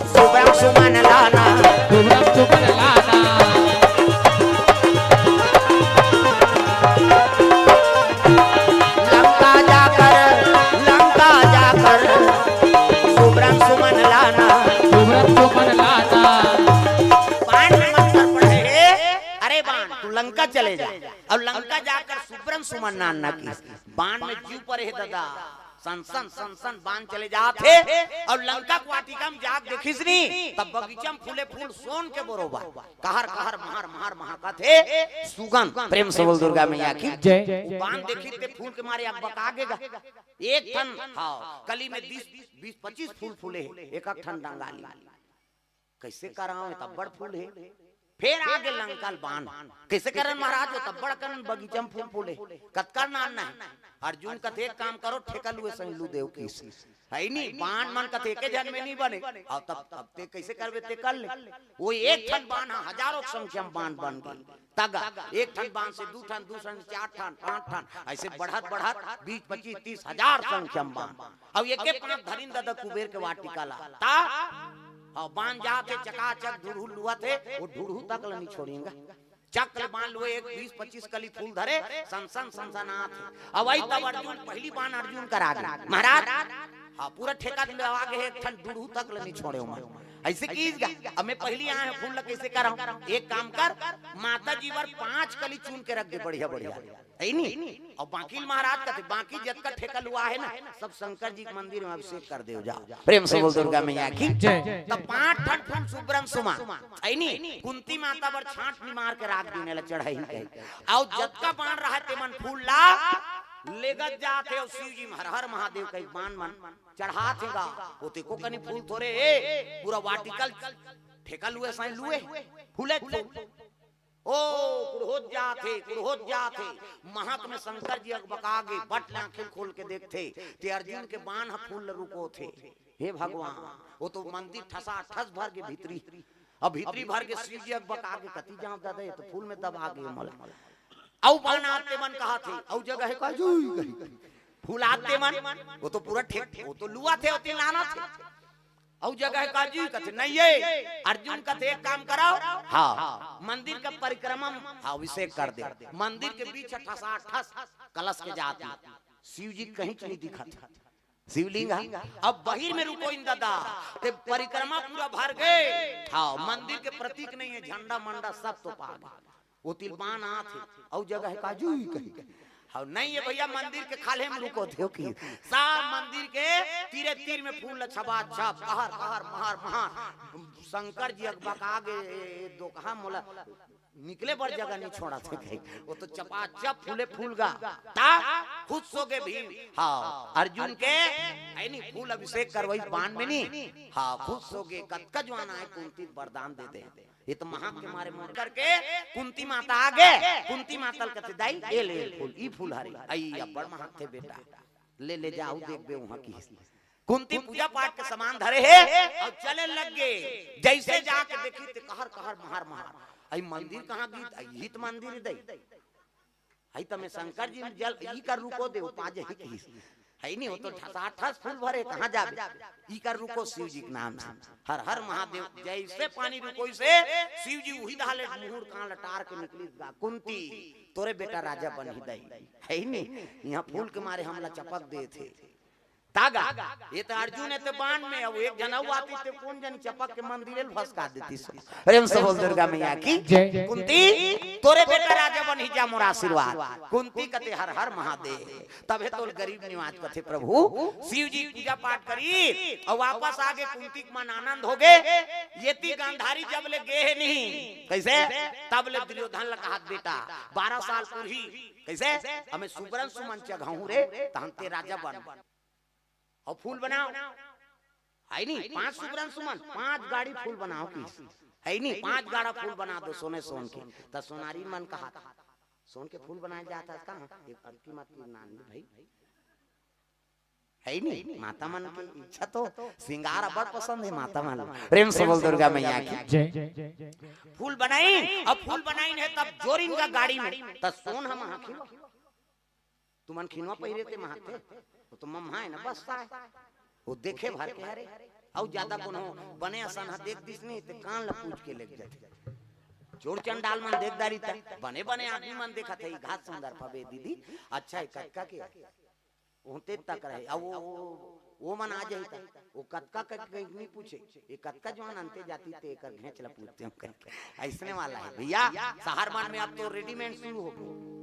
सुब्रम सुमन लाना। सुब्रम सुमन लाना। लंका जाकर, लंका जाकर, सुब्रम सुमन लाना। सुब्रम सुमन लाना। बाण में मंतर पढ़े हे, अरे बाण, तू लंका चले जा, अउ लंका जाकर सुब्रम सुमन लाना कहिस। बाण में जीव परे हे दादा, सन सन सन सन बान चले जात हे। अउ लंका के वाटिका म जाके देखिस नी, तब बगीचा म फूले फूल सोन के बरोबर, कहर कहर महर महर महकत हे सुगंध। प्रेम से बोल दुर्गा मैया की जय। वो बान देखिस ते फूल के मारे अकबका गे गा। एक ठन, हाँ, कली में बीस, बीस पच्चीस फूल फूले हे, एक एक ठन डंगाली। कइसे करंव, ए त अब्बड़ फूल हे। फेर आगे लंका ल बान, कइसे करन महाराज, ओ त अब्बड़ कन बगीचा म फूल फूले, कतका नान नहीं। अर्जुन कथे, एक काम करो, ठेका लुए सही लू देव किस। हइ नी, बान मन कथे एके झन में नहीं बने। अउ तब, तब ते कइसे करबे, ते कर ले। वो एक ठन बान ह, हजारों के संख्या म बान बन गे। तगा, एक ठन बान से दू ठन, दू ठन से चार ठन, पांच ठन, अइसे बढ़त बढ़त बीस, पच्चीस, तीस हजार संख्या म बान। अउ एके पांच धरिन ददा कुबेर के वाटिका ला। ता, हाँ, बान जात हे, चकाचक ढुढ़ू लुवत हे, वो ढुढ़ू तक ल नहीं छोड़ेंगा। चक ले बान लुए, एक बीस पच्चीस कली फूल धरे, सन सन सन सन आत हे। अउ वही तब अर्जुन, पहली बान अर्जुन करा गे। महाराज, हाँ, पूरा ठेका दिलवा गे हे, एक ठन ढुढ़ू तक ल नहीं छोड़े ओमन। अइसे किस गा, अब मैं पहली आए हंव, फूल ल कइसे करंव? एक काम कर, माता जी बर पांच कली चुन के रख दे, बढ़िया बढ़िया। हइ नी? अउ बाकी ल महाराज कथे, बाकी जतका ठेका लुआ हे ना, सब शंकर जी के मंदिर में अभिषेक कर देव जाव। प्रेम से बोल दुर्गा मैया की जय। तब पांच ठन फूल सुब्रन सुमन, हइ नी? कुंती माता बर छांट निमार के राख दीन ला चढ़ाही कही। अउ जतका बान रहय तेमन फूल ला लेगत जात हे, अउ शिव जी म हर हर महादेव कही बान मन चढ़ात हे गा। ओतेको कनी फूल थोरे हे, पूरा वाटिका ल ठेका लुए सही लुए, फूले फूल। ओ, कुड़होत जात हे, कुड़होत जात हे। महक में शंकर जी अकबका गे, बट ले आंखी ल खोल के देखथे, ते अर्जुन के बान ह फूल ल रुकोथे। हे भगवान, ओ तो मंदिर ठसा ठस भर गे भीतरी। अब भीतरी भर गे, शिव जी अकबका गे, कती जांव ददा, ए तो फूल में दबा गे मोला। अउ बान आत तेमन कहत हे, अउ जगह हे का जुई कही। फूल आत तेमन, ओ तो पूरा ठेक, ओ तो लुवत हे, ओती लानत हे। अउ जगह हे का जुई कथे, नहीं हे। अर्जुन कथे, एक काम करव, हाँ, मंदिर के परिक्रमा म, हाँ, अभिषेक कर दे। मंदिर के बीच ठसा ठस कलश के जात हे। शिव जी कहीं च नहीं दिखत हे। शिवलिंग ह। अब बहिर में रुकोइन ददा, ते परिक्रमा पूरा भर गे। हाँ, मंदिर के प्रतीक नहीं हे, झंडा मंडा सब तो पा गे। ओती ल बान आत हे, अउ जगह हे का जुई कही। हाँ, नहीं हे भइया, मंदिर के खाल्हे में रुकोथे कि। सब मंदिर के तीरे तीर में फूल ल छबा छब, कहर कहर महर महर। शंकर जी अकबका गे, दोकहा मोला निकले बर जगह नहीं छोड़त हे कही। ओ तो चपाचप फूले फूल गा। ता खुश हो गे भीम। हाँ, अर्जुन के, हइ नी, फूल अभिषेक करवइस बान में नी। हाँ, खुश हो गे, कतका जुवान आय, कुंती ल वरदान दे दे। ए तो महक के मारे मोर करके कुंती माता आ गे। कुंती माता ल कथे, दाई, ए ले फूल, ई फूल हरे। अई, अब्बड़ महकथे बेटा। ले, ले जाव, देखबे उहाँ की। कुंती पूजा पाठ के सामान धरे हे अउ चले लग गे। जइसे जाके देखिस ते कहर कहर महर महर। अई मंदिर कहाँ गिस? अई ही त मंदिर दई। अई त में शंकर जी म जल, ई कर रुको दे, ओ पा जही किहिस। हइ नी, ओ तो ठसाठस फूल भरे, कहाँ जाबे? ई कर रुको शिव जी के नाम से। हर हर महादेव। जइसे पानी रुकोइस हे, शिव जी उही डहर ले मुहूर कान ल टार के निकलिस गा। कुंती, तोरे बेटा राजा बनही दई। हइ नी, इहाँ फूल के मारे हमला चपक देथे। तागा, ए त अर्जुन ए त बान में, अउ एक झन अउ आतिस ते कोन जनी चपक के मंदिरे ल भसका देतिस। प्रेम से बोल दुर्गा मैया की जय। कुंती, तोरे बेटा राजा बनही जा, मोर आशीर्वाद। कुंती कथे हर हर महादेव। तभे तो गरीब निवाज कथे प्रभु, शिव जी पूजा पाठ करिस अउ वापस आ गे, कुंती के मन आनंद हो गे। एती गांधारी जब ले गे हे नहीं, कइसे? तब ले दुर्योधन ल कहत बेटा, बारह साल पूरही, कइसे? हमें सुबरन सुमन चघाहूं रे, तहन ते राजा बन। अउ फूल बनाव। हइ नी, पांच सुबरन सुमन, पांच गाड़ी फूल बनाव किहिस। हइ नी, पांच गाड़ा फूल बना दो सोने सोन के। त सोनारी मन कहत, सोन के फूल बनाए जात हस का? एक अबकी मत की नान भाई। हइ नी, माता मन के इच्छा तो, सिंगार अब्बड़ पसंद हे माता मन। प्रेम से बोल दुर्गा मैया की जय। फूल बनाइन, अउ फूल बनाइन हे तब जोरिन गा गाड़ी में, त सोन हम हाखी तुमन खिनवा पहिरे ते महते, ओ तो मम्हा हे ना, बस्ता हे। ओ देखे भर के हरे, अउ जादा कोनो बने असन ह देख दिस नहीं, ते कान ल पूछ के लेग जाथे। चोर चंडाल मन देख डारी त, बने बने आदमी मन देखत हे, ई घास सुंदर पबे दीदी, अच्छा हे, कतका के? ओहते तक रहे, अउ ओ, ओ, ओ मन आ जाही त, ओ कतका के कहीं नहीं पूछे, ये कतका जुवान अंते जाति ते एकर घेंच ल पूछते हम कहीं। अइसने वाला हे भइया, सहर मन में अब तो readymade शुरू हो गे।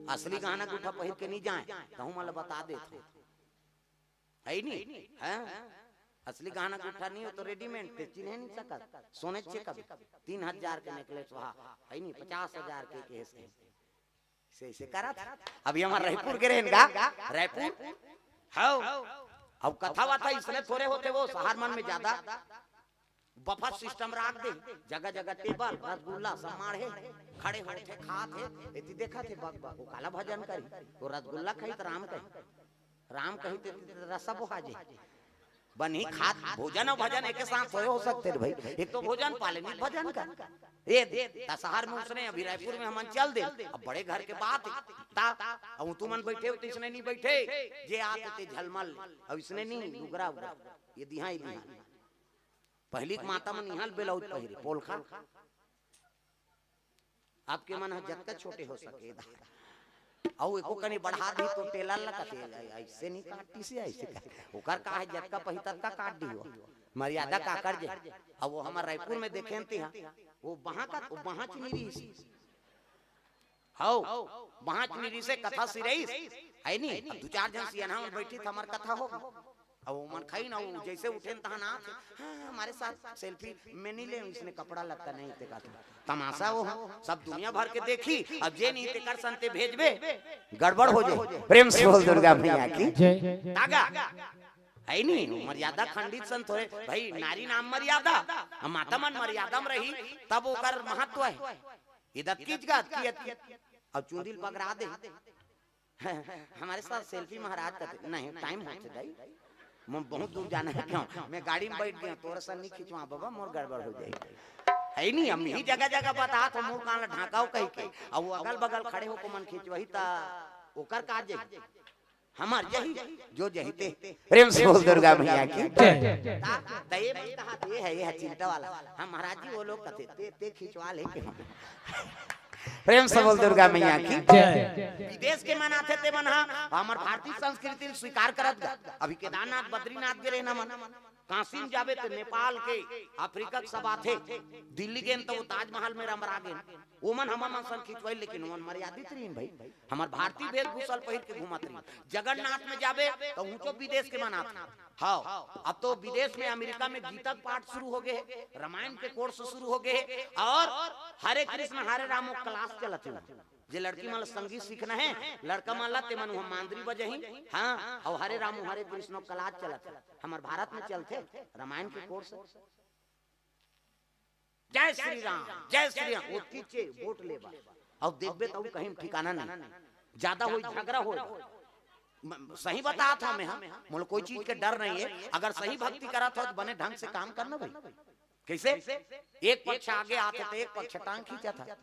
असली गहना गुठा पहिर के नहीं जाए, तहूं मन ल बता देत हंव। है नी? हाँ? असली गहना गुट्ठा नहीं हो तो रेडीमेड ते चिन्हे नहीं सकत। सोने चे कभी तीन हजार के नेकलेस वहा है नी, पचास हजार के केस है। से से करत। अभी हमार रायपुर के रहन गा, रायपुर। हाव। अब कथा वाथा इसने थोरे होते, वो शहर मन में ज्यादा बफर सिस्टम राख दे। जगह जगह टेबल, रसगुल्ला सब माढ़े, खड़े होथे, खात हे। एती देखत हे, बक बक, वो काला भजन करी, वो रसगुल्ला खाई त राम कही, राम कही ते रसा बोहा जे। बनही खात, भोजन अउ भजन एके साथ होए हो सकते रे भाई। एक तो भोजन पाले, नहीं भजन कर। ए दे, त शहर में उसने, अभी रायपुर में हमन चल दे। अब बड़े घर के बात हे। ता, अब तुमन बैठे हो त इसने नहीं बैठे, जे आते ते झलमल। अब इसने नहीं, लुगरा उगरा। ये दिहा, ये दिहा। पहली के माता मन इहाँ ब्लाउज पहिरे, पोलखा। आपके मन ह जतका छोटे हो सके, अउ एको कनी बढ़ा दी तो टेलर ला कथे, "ऐसे नहीं काटी से, ऐसे का।" ओकर का है, जतका पही ततका काट दी हो। मर्यादा का कर जे। अब वो हमार रायपुर में देखे हन तिहा, वो वहाँ का, वो वहाँ चुनी रही सी। हौ, वहाँ चुनी रही से कथा सिरईस, है नी? अब दू चार जन सियनहा मन बैठी त हमार कथा हो। अब वो मन खाई ना, वो जैसे उठे न तहाँ नाच, "हाँ, हमारे साथ सेल्फी में नहीं ले, इसने कपड़ा लगता नहीं ते का।" तमाशा वो ह, सब दुनिया भर के देखी। अब जे नहीं ते कर संते भेजबे, गड़बड़ हो जाए। प्रेम से बोल दुर्गा मैया की। जय। तागा, है नी? मर्यादा खंडित संत होए भाई, नारी नाम मर्यादा। अब माता मन मर्यादा में रही, तब ओकर महत्व है। इदत कीच गा, अतकी, अतकी। अब चुंदिल पगरा दे। हमारे साथ सेल्फी महाराज कथे, "नहीं, टाइम होथे दाई, मैं बहुत दूर जाना है।" "क्यों?" "मैं गाड़ी में बैठ गया, तोरा सन नहीं खिंचवा बाबा, मोर गड़बड़ हो जाई।" है नी, हम ही जगह जगह बता तो मोर कान ला ढांकाओ कही के, अब वो अगल बगल खड़े होके मन खिंचवाही ता ओकर का जे, हमार जही जो जही ते। प्रेम से बोल दुर्गा मैया की। जय। ता, त ये भी कहा, ये है, ये है चिंता वाला। हम महाराज जी वो लोग कथे, "ते, ते खिंचवा ले के।" प्रेम से बोल दुर्गा मैया की। जय। विदेश के मन आथे ते मन हा हमर भारतीय संस्कृति ल स्वीकार करत गा। अभी केदारनाथ बद्रीनाथ गे रहे ना मन, काशी में जाबे ते नेपाल के, अफ्रीका के सब आथे। दिल्ली गेन तो वो ताजमहल में रमरा गेन, ओमन हमर मन सन खिंचवाई, लेकिन ओमन मर्यादित रहीन भाई। हमर भारतीय वेशभूषा ल पहिर के घूमत रहीन। जगन्नाथ में जाबे तो ऊंचो विदेश के मन आथे। हाँ, अब तो विदेश में, अमेरिका में गीता के पाठ शुरू हो गए, रामायण के कोर्स शुरू हो गए, और हरे कृष्ण हरे रामो क्लास चलत हे। जे लड़की मन ला संगीत सीखना है, लड़का मन ला, ते मन उहाँ मांदरी बजही। हाँ, और हरे रामो हरे कृष्णो क्लास चलत हे। हमर भारत में चलथे रामायण के कोर्स। जय श्री राम, जय श्री राम, वो खींचे वोट लेबा। अब देखबे तो कहीं ठिकाना नहीं, ज्यादा होई, झगड़ा होई। म-, सही बतात हँव मैं, हाँ, मोला कोई चीज के डर नहीं है। अगर सही भक्ति करत हो तो बने ढंग से काम करना भाई। कैसे? एक पक्ष आगे आथे तो एक पक्ष टांग खींचथे।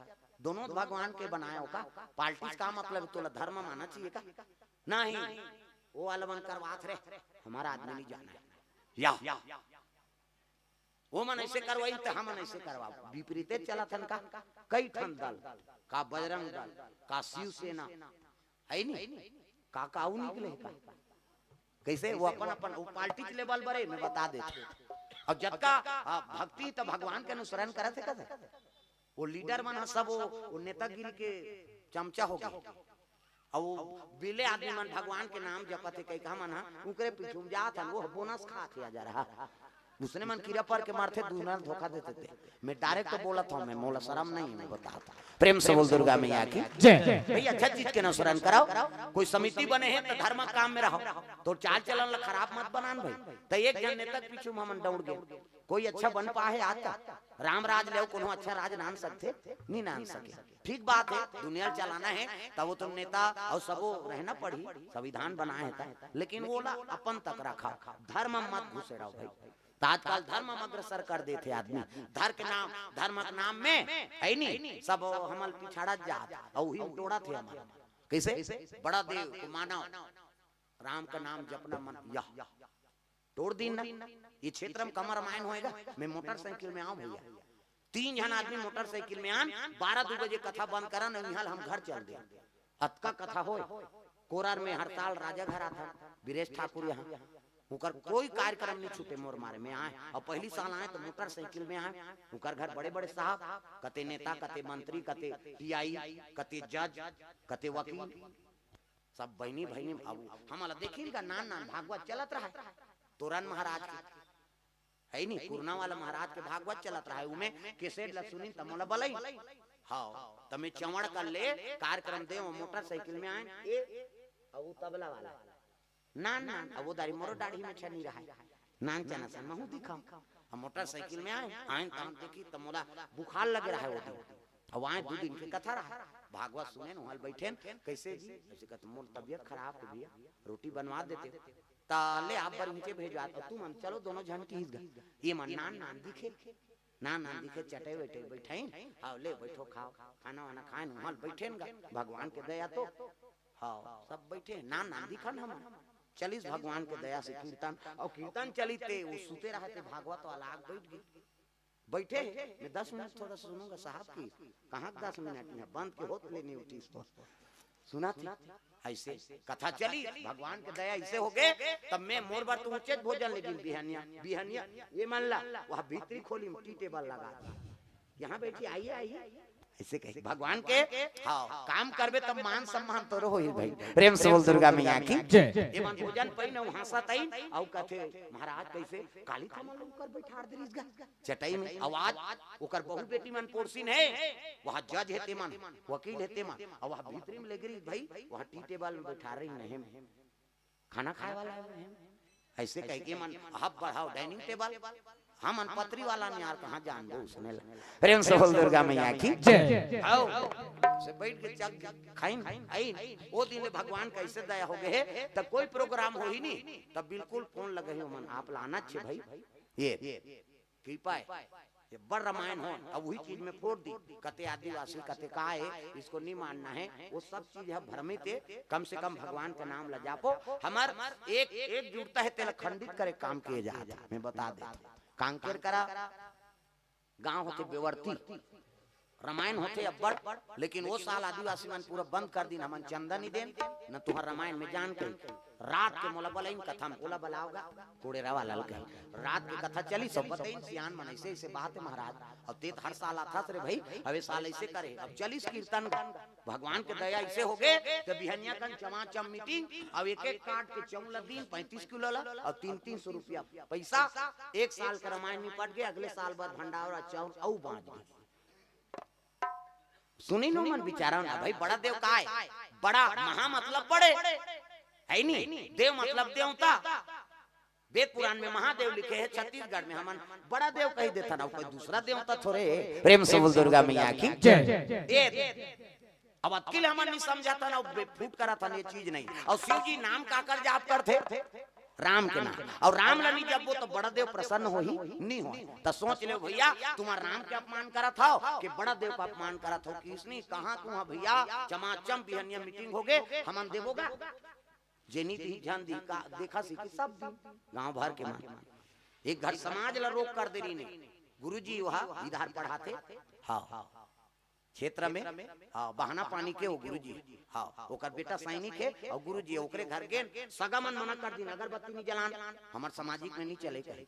दोनों भगवान के बनाए हो का? पार्टी से का मतलब? तोला धर्म माना चाहिए का? नहीं, वो वाला मन करवात रहे, हमारा आदमी नहीं जाना है। या वो मन ऐसे करवाई तो हमन ऐसे करवाबो। विपरीते चलत हन का? कई ठन दल, का बजरंग दल, का शिवसेना, है नी? का काऊ निकले का? कैसे वो अपन, अपन वो पार्टी के लेवल बरे में बता देथे। अब जतका, आ, भक्ति त भगवान के अनुसरण करत हे कथे। वो लीडर मन ह सब वो, वो नेतागिरी के चमचा हो गए। अउ वो बिले आदमी मन भगवान के नाम जपत हे, कई का मन ह उकरे पीछू में जात हन, वो बोनस खात हे जा रहा। उसने मन कीरा पर के मारथे, दूसरा ल धोखा देथे ते। मैं डायरेक्ट तो बोलत हँव, मैं, मोला शरम नहीं है, मैं बतात हँव। प्रेम से बोल दुर्गा मैया की। जय। भाई, अच्छा चीज के अनुसरण कराओ। कोई समिति बने हे तो धर्म काम में रहो, तो चाल चलन ला खराब मत बनान भाई। तो एक झन नेता के पीछू में हमन दौड़ गए। कोई अच्छा बन पाए हे आज तक? राम राज ले कोनो अच्छा राज नान सकथे? नहीं नान सके। ठीक बात है, दुनिया ल चलाना है, तब वो तो नेता अउ सबो रहना पड़ही, संविधान बनाए हे त, लेकिन वो ला अपन तक रखा, धर्म म मत घुसेड़ाओ भाई। त आजकल धर्म म अग्रसर कर देथे आदमी, धर के नाम, धर्म के नाम में, है नी, सब हमल पिछाड़त जात, अउ उही म टोड़त हे हमन। कैसे? बड़ा देव को मानव, राम का नाम जपना मन, यह टोड़ दीन ना। ये क्षेत्र में कम रामायण होएगा, मैं मोटरसाइकिल में आऊं भैया, तीन झन आदमी मोटरसाइकिल में आन, बारह दू बजे कथा बंद करन, निहाल हम घर चल दे। अतका कथा होए, कोरर में हर साल राजा घर आथन, बीरेश ठाकुर यहाँ, उकर कोई कार्यक्रम नहीं छूटे मोर मारे। मैं आए, अउ पहली साल आए तो मोटरसाइकिल में आए, उकर घर बड़े बड़े साहब, कते नेता, कते मंत्री, कते टीआई, कते जज, कते वकील, सब बहिनी बहिनी बाबू हमला देखिन का नान नान भागवत चलत रहय। तोरन महाराज के है नी, पुरना वाला महाराज के भागवत चलत रहय, उमे कैसेट ला सुनिन त मोला बलई। हाँ, त मैं चंवड़ कर ले कार्यक्रम दे मोटरसाइकिल में आए। ए, अब वो तबला वाला नान नान, अब वो दारी मोरो दाढ़ी में छनी रहय। नान चना सन महू दिखम। अब मोटरसाइकिल में आए, आए तहन देखी त मोला बुखार लगे रहय वो दिन। अब आए दू दिन के कथा रहय, भागवत सुनेन, उहाँ बैठेन, कैसे जी? ऐसे कहत मोर तबियत खराब हे भैया, रोटी बनवा देते। त ले आप बर इनके भेजवा, त तुमन चलो दोनों झन किहिस गा। ये मन नान नान दिखे, नान नान दिखे, चटई वटई बैठाइन, हाँ ले बैठो खाओ, खाना वाना खाइन, उहाँ बैठेन गा। भगवान के दया तो, हाँ सब बैठे, नान नान दिखन हमन। चलिस भगवान के दया से कीर्तन, अउ कीर्तन चलिस ते वो सुते रहय ते भागवत वाला आग बैठ गे। बैठे हे, मैं दस मिनट थोड़ा सुनूंगा साहब की। कहाँ के दस मिनट में बंद के होत ले नहीं उठिस तो। सुनत हे ऐसे कथा चलिस, भगवान के दया ऐसे हो गे। तब मैं मोर बर तो उचित भोजन लेकिन बिहनिया, बिहनिया ये मन ला वह भीतरी खोली में टी टेबल लगा दी। यहाँ बैठी, आइए, आइए। ऐसे कहे भगवान के, हाँ, काम करबे तब मान सम्मान तोरो होही भाई। प्रेम से बोल दुर्गा मैया की। जय। ये मन भोजन पाइन, हंसत आइन, अउ कथे महाराज कैसे काली थमन ऊपर बैठार दे रिहिस गा चटई में। आवाज ओकर बहू बेटी मन पोरसिन हे, वहाँ जज हे ते मन, वकील हे ते मन, अउ वहाँ भीतरी में लेगे रिहिस भाई, वहाँ टी टेबल में बैठा रही नहीं, खाना खाए वाला है। ऐसे कह के मन हब बढ़ाओ डाइनिंग टेबल, हमन पतरी वाला नियार कहाँ जान दो उसने ला। प्रेम से बोल दुर्गा मैया की। जय। आओ, से बैठ के चक खाइन, आइन। वो दिन ले भगवान कैसे दया हो गए हे, त कोई प्रोग्राम होही नी, त बिल्कुल फोन लगे हो मन, आप लाना छे भाई। ये कृपा हे, ये बड़ रामायण हो, अब वही चीज में फोड़ दी। कते आदिवासी, कते का हे, इसको नहीं मानना है, वो सब चीज है भ्रमित हे। कम से कम भगवान का नाम ला जापो। हमर एक, एकजुटता हे, तेला खंडित करे काम किए जात हे। मैं बता देता हूँ, कांकेर करा गांव होथे बेवर्ती, रामायण होथे अब्बड़, लेकिन वो साल आदिवासी मन पूरा बंद कर दिन, हमन चंदा नहीं देन, न तुहर रामायण में जान के। रात के मोला बलाइन कथा में, ओला बलाओ गा, कोड़ेरा वाला ल कही। रात के कथा चलिस, सब बताइन सियान मन, ऐसे ऐसे बात हे महाराज। अब ते त हर साल आथस रे भाई, अब ए साल ऐसे करे, अब चलिस कीर्तन गा। भगवान के दया ऐसे हो गे कि बिहनिया कन चमाचम मीटिंग, अब एक एक काट के चाउर ला दिन पैंतीस किलो ला, अब तीन तीन सौ रुपया पैसा, एक साल के रामायण निपट गे, अगले साल बाद भंडारा चाउर अउ बांट गे। सुनी नो मन बिचारा ना भाई, बड़ा देव का हे? बड़ा, महा मतलब बड़े, है नी? देव मतलब देवता। वेद पुराण में महादेव लिखे हे, छत्तीसगढ़ में हमन बड़ा देव कही देथन, अउ कोई दूसरा देवता थोरे हे। प्रेम से बोल दुर्गा मैया की। जय। ए, अब अतकिल हमन नहीं समझत हन, अउ फूट करत हन, ये चीज नहीं। अउ शिव जी नाम काकर जाप करथे? राम के नाम। अउ राम ला नहीं जपबो त बड़ा देव प्रसन्न होही? नहीं हो। त सोच ले भैया, तुम्हर राम के अपमान करत हव कि बड़ा देव का अपमान करत हव? किसनी कहाँ तू हा भैया, चमाचम बिहनिया मीटिंग हो गे, हमन देबो गा? जेनी दी झन दी का देखा सी कि सब दिन गांव भर के मन एक घर समाज ला रोक कर दे रहिन हे। गुरुजी वहा इधर पढ़ाथे, हाँ, क्षेत्र में, हाँ, बहाना पानी के हो गुरुजी, हाँ, ओकर बेटा सैनिक हे, अउ गुरुजी ओकरे घर गेन, सगा मन मना कर दिन, अगरबत्ती नहीं जलान, हमर सामाजिक में नहीं चले कहे।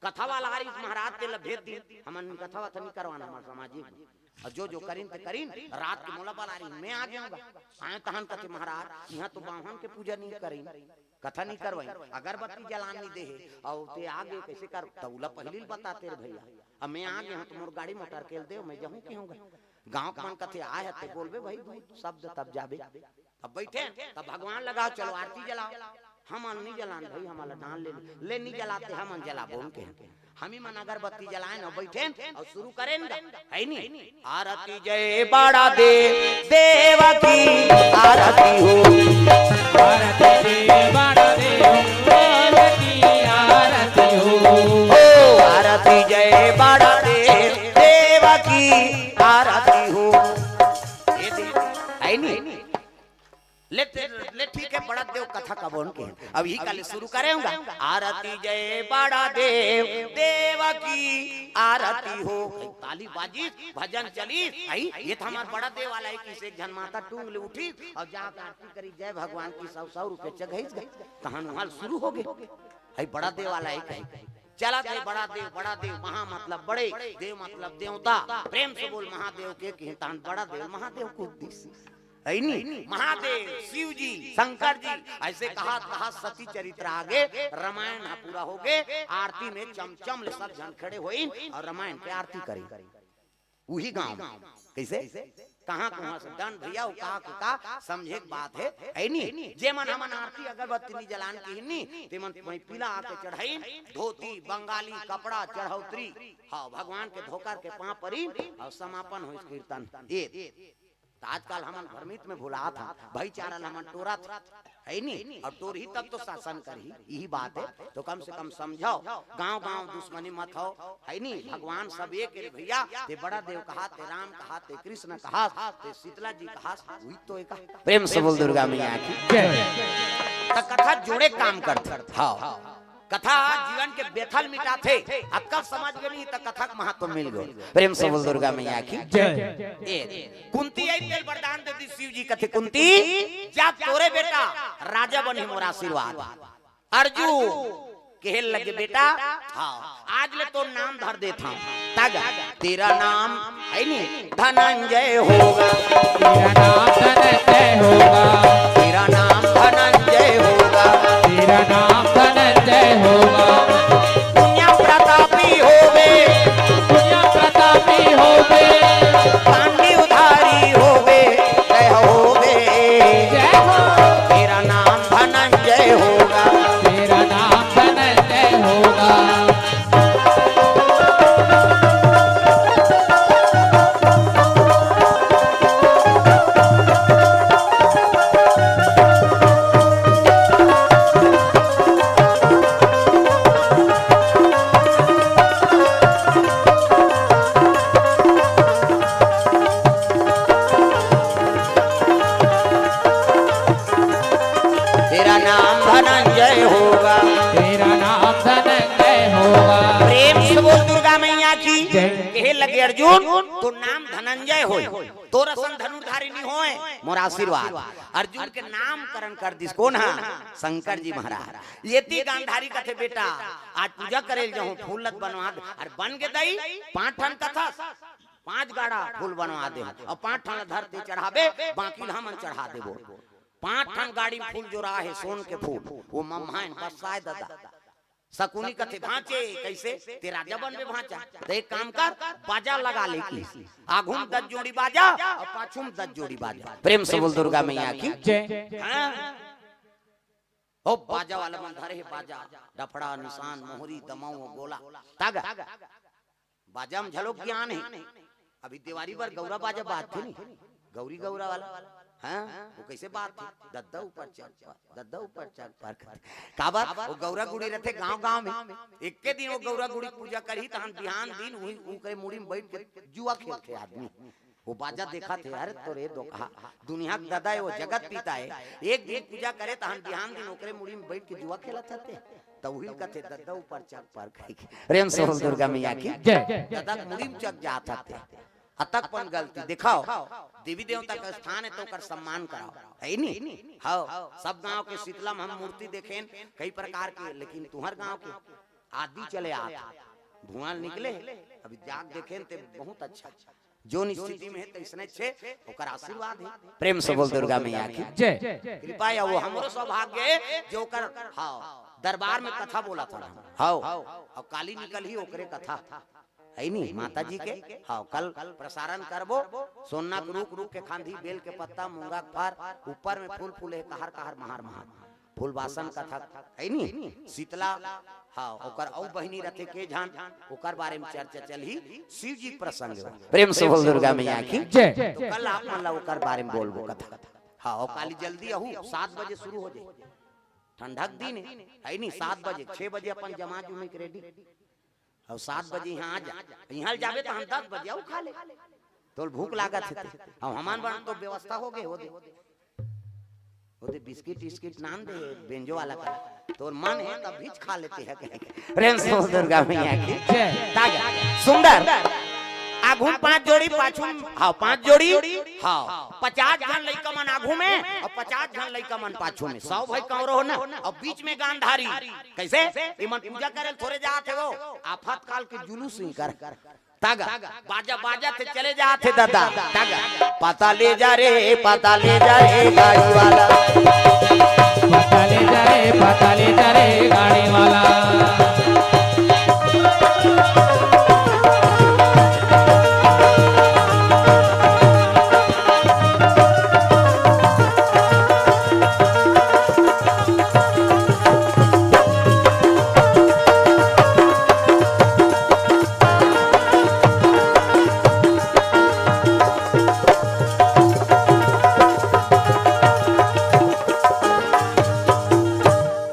कथा वाला आ रहिस महाराज, तेला भेज दिन, हमन कथा वथा नहीं करवाना हमर सामाजिक में। अउ जो जो करिन ते करिन, रात के मोला बला रहिन, मैं आ गेंव गा। आए तहन कथे महाराज, इहाँ तो बाम्हन के पूजा नहीं करिन, कथा नहीं करवाइन, अगरबत्ती जलान नहीं दे हे, अउ ते आ गे कैसे कर, त ओला पहिली ल बताते रे भैया। अब मैं आ गेंव त मोर गाड़ी मोटर केल देव, मैं जाहूँ केहूँ गा। गांव के मन कथे आए हते बोलबे भाई दू शब्द तब जाबे। तब बैठे, तब भगवान लगा, चलो आरती जलाओ। हमन नहीं जलान भाई, हमला डाल ले, ले नहीं जलाते, हमन जलाबो उनके। हमी मन अगरबत्ती जलाएन अउ बैठेन अउ शुरू करेन गा, है नी? आरती जय बड़ा देव, देव की आरती हो। आरती जय बड़ा देव, देव की आरती हो। ओ आरती जय बड़ा देव, देव की आरती हो। ये दे, है नी? ले, ले ठीक है, बड़ा देव कथा कबोन के। अब इही काले शुरू करेंव गा। आरती जय बड़ा देव, देव की आरती हो। ताली बाजिस, भजन चलिस, आई, ये त हमर बड़ा देव वाला हे कहिस, एक झन माता टूंग ले उठिस अउ जाके आरती करिस, जय भगवान कहिस, सौ, सौ रुपया चघाइस गा। तहन उहाँ ले शुरू हो गे। आई बड़ा देव वाला हे कही। चलत हे बड़ा देव, बड़ा देव, महा मतलब बड़े, देव मतलब देवता। प्रेम से बोल महादेव के, कहिन तहन बड़ा देव महादेव कूद दिस। है नी? महादेव, शिव जी, शंकर जी, ऐसे कहा कहा सती चरित्र आगे, रामायण ह पूरा होगे। आरती में चमचम ले सब झन खड़े होइन अउ रामायण के आरती करिन। उही गांव में। कइसे? कहां कहां से डन भइया, वो का के का समझे के बात हे, है नी? जे मन हमन आरती अगरबत्ती नी जलान किहिन नी, ते मन पीला आके चढ़ाइन, धोती, बंगाली कपड़ा, चढ़ौतरी, हां, भगवान के धोकर के पांव परिन अउ समापन होइस कीर्तन। ए त आजकल हमन भ्रमित में भुलात हन, भाईचारा ल हमन टोरत हन, है नी? अउ टोरही तब तो शासन करही, इही बात हे। तो कम से कम समझव, गांव-गांव दुश्मनी मत होव, है नी? भगवान सब एक हे रे भइया, ते बड़ा देव कहास, ते राम कहास, ते कृष्ण कहास, ते शीतला जी कहास, उही तो एक हे। प्रेम से बोल दुर्गा मैया की। जय। त कथा जोड़े काम करथे। हां। कथा जीवन के व्यथा ल मिटाथे। अतका ल समझ गे नहीं त कथा के महत्व मिल गे। प्रेम से बोल दुर्गा मैया की। जय। ए, कुंती अइस तेला वरदान दे दिस शिव जी, कथे, "कुंती, जा, तोरे बेटा राजा बनही, मोर आशीर्वाद।" अर्जुन कहे लगे, "बेटा, हां, आज ले तोर नाम धर देथंव।" तब तेरा नाम, है नी, धनंजय होगा। तेरा नाम धनंजय होगा। तेरा नाम धनंजय होगा। तेरा नाम धनंजय होगा। दुनिया प्रतापी होवे। दुनिया प्रतापी होवे। पांडी उधारी होवे। जय होवे। जय हो। तेरा नाम धनंजय होगा। तेरा नाम धनंजय होगा। तेरा नाम धनंजय होगा। तेरा नाम धनंजय होगा। प्रेम से बोल दुर्गा मैया की। जय। कहे लगे, "अर्जुन, तोर नाम धनंजय होय, तोर असन धनुर्धारी नी होय, मोर आशीर्वाद।" अर्जुन के नामकरण कर दिस कोन हा? शंकर जी महाराज। एती गांधारी कथे, "बेटा, आज पूजा करे ल जाहूं, फूल ल त बनवा दे।" अरे बन गे दई, पांच ठन कथस, पांच गाड़ा फूल बनवा देहूं अउ पांच ठन ल धरती चढ़ाबे, बाकी ल हमन चढ़ा देबो। पांच ठन गाड़ी में फूल जोरा हे, सोन के फूल, वो मम्हायन बरसाय ददा। सकुनी कथे, "भांचे, कइसे? ते राजा बनबे भांचा? त एक काम कर, बाजा लगा ले," कहिस। आघू म दस जोड़ी बाजा अउ पाछू म दस जोड़ी बाजा। प्रेम से बोल दुर्गा मैया की। जय। हां। ओ बाजा वाला मन धरे हे बाजा, डफड़ा, निसान, मोहरी, दमऊ, गोला। तब बाजा म घलो ज्ञान हे। अभी देवारी बर गौरा बाजा बाजथे नी, गौरी गौरा वाला। हां, वो कइसे बाजथे? दद्दा ऊपर चढ़ पर, दद्दा ऊपर चढ़ पर। काबर? वो गौरा गुड़ी रथे गांव-गांव में। एक्के दिन वो गौरा गुड़ी पूजा करही, तहन बिहान दिन उही, ओकरे मुड़ी में बइठ के जुआ खेलथे आदमी। वो बाजा देखथे, "अरे तोरे दोकहा, दुनिया के ददा हे, वो जगत पिता हे, एक दिन पूजा करे, तहन बिहान दिन ओकरे मुड़ी में बइठ के जुआ खेलत हते।" त उही ल कथे, "दद्दा ऊपर चढ़ पर," कहिके। प्रेम से बोल दुर्गा मैया की। जय। ददा के मुड़ी में चढ़ जात हते। अतक पन गलती। देखव, देवी देवता के स्थान हे त ओकर सम्मान करव, हे नी? हव, सब गांव के शीतला म हम मूर्ति देखेन, कई प्रकार के, लेकिन तुंहर गांव के आदि चले आत, धुआं निकले, अभी जाग देखेन ते बहुत अच्छा। जोन स्थिति में हे, तइसने छे, ओकर आशीर्वाद हे। प्रेम से बोल दुर्गा मैया की। जय। कृपा हे, वो हमरो सौभाग्य हे, जो ओकर, हां, दरबार में कथा बोलत हन। हां, अउ काली निकलही ओकरे कथा। हे नी, माता जी के? हां, कल प्रसारण करबो। सोना के रूख, रूख के खांधी, बेल के पत्ता, मूंगा के फर, ऊपर में फूल फूले, कहर, कहर, महार, महार। फूलबासन कथा, हे नी? शीतला, हां, ओकर अउ बहिनी रथे के झन, ओकर बारे में चर्चा चलही, शिव जी के प्रसंग में। प्रेम से बोल दुर्गा मैया की। जय। त कल आप मन ला ओकर बारे में बोलबो कथा। हां, अउ काली जल्दी आहू, सात बजे शुरू हो जाही। ठंडा के दिन हे, हे नी? सात बजे, छह बजे अपन जमा जुमी के ready। अउ सात बजे इहां आ जा, इहां ले जाबे त हम दस बजे अउ खा ले। तोल भूख लागत हे ते। अउ हमन बर तो व्यवस्था हो गे, हो दे। हो दे बिस्किट टिस्किट नान दे, बेंजो वाला का। तोर मन हे तब भी खा लेते हैं कहीं। प्रेम से बोल दुर्गा मैया की। जय। ताजा, सुंदर। आघू म पांच जोड़ी, पाछू म, हां, पांच जोड़ी, हां, पचास झन लइका मन आघू में अउ पचास झन लइका मन पाछू में। सौ भाई कंवरो हो ना, अउ बीच में गांधारी। कइसे? इमन पूजा करे ल थोरे जात हे वो, आफत काल के जुलूस निकर। तगा, बाजा बाजा थे चले जाथे दादा। तगा, पता ले जा रे, पता ले जा रे गाड़ी वाला। पता ले जा रे, पता ले जा रे गाड़ी वाला।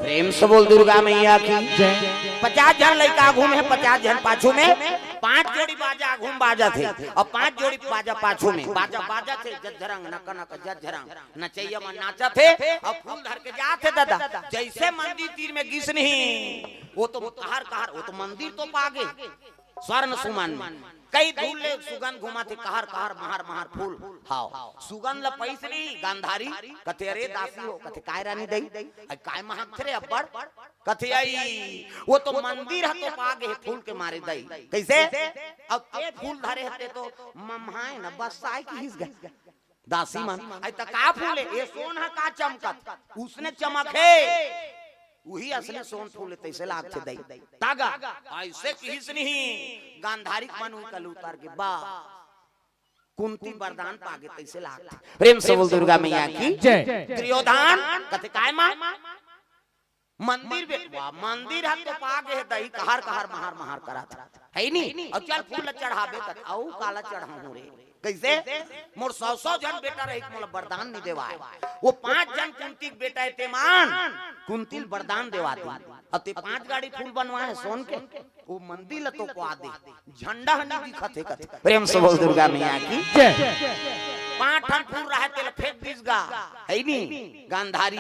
प्रेम से बोल दुर्गा मैया की। जय। पचास झन लइका आगू में, पचास झन पाछू में, पांच जोड़ी बाजा आगू में बाजथे अउ पांच जोड़ी बाजा पाछू में। बाजा बाजथे, जज्जरंग नक नक जज्जरंग, नचइया मन नाचथे अउ फूल धर के जाथे दादा। जइसे मंदिर तीर में गिस नहीं, वो तो कहर कहर, वो तो मंदिर तो पागे स्वर्ण सुमन में। कई धूल ले सुगंध घुमाथे, कहर कहर महर महर फूल। हाव, सुगंध ल पइस नहीं गांधारी। कथे, "अरे दासी हो।" कथे, "काय रानी दई? अरे काय महकथे रे अब्बड़?" कथे, "अई, वो तो मंदिर ह तो पागे हे फूल के मारे दई।" कइसे? अब ते फूल धरे हते तो मम्हाय न बस्साय किहिस गा। दासी मन, "अई त का फूल हे? ए सोन ह का चमकत? उसने चमक हे।" उही असने सोन फूल हे, तइसे लागथे दई। तगा, अइसे किहिस नहीं, गांधारी के मन उही कल उतर गे, बा, कुंती वरदान पागे, तइसे लागथे। प्रेम से बोल दुर्गा मैया की। जय। दुर्योधन, कथे, "काय मां?" मंदिर बे-, वाह, मंदिर ह तो पागे हे दई, कहर कहर महर महर करत हे नी। अउ चल फूल ल चढ़ाबे, कथे, "अउ काला चढ़ाहूं रे?" कइसे? "मोर सौ सौ झन बेटा रहिके मोला वरदान नइ देवाय। वो पांच झन कुंती के बेटा हे, ते मन कुंती ल वरदान देवा दे। अउ ते पांच गाड़ी फूल बनवाए हे सोन के, वो मंदिर ल तो कोहा दे, झंडा ह नइ दिखत हे," कथे। प्रेम से बोल दुर्गा मैया की। जय। पांच ठन फूल रहे, तेला फेंक दिस गा, हे नी, गांधारी।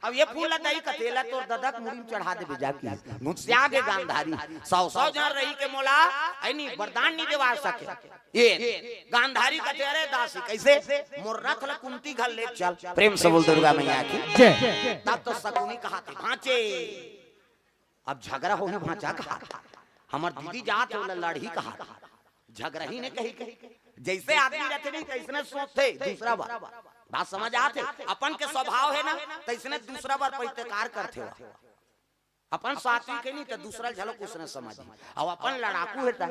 अब ये फूल ल दई, कथे, "एला तोर ददा के मुड़ी में चढ़ा देबे जाके।" गुस्सा गे गांधारी, "सौ सौ झन रहिके मोला, हे नी, वरदान नइ देवा सके।" ये गांधारी कथे, "अरे दासी, कइसे? मोर रथ ल कुंती घर ले चल।" प्रेम से बोल दुर्गा मैया की। जय। तब तो सकुनी कहाथे, "भांचे, अब झगरा होही भांचा," कहाथे, "हमर दीदी जात हे, ओला लड़ही," कहाथे। झगरही ने कही के, जइसे आदमी रथे नहीं, तइसने सोचथे दूसरा बर। बात समझ आथे? अपन के स्वभाव हे ना, तइसने दूसरा बर पइतेकार करथे। अपन साथी के नहीं त दूसरा ल घलो कुछ न समझ, अउ अपन लड़ाकू हे त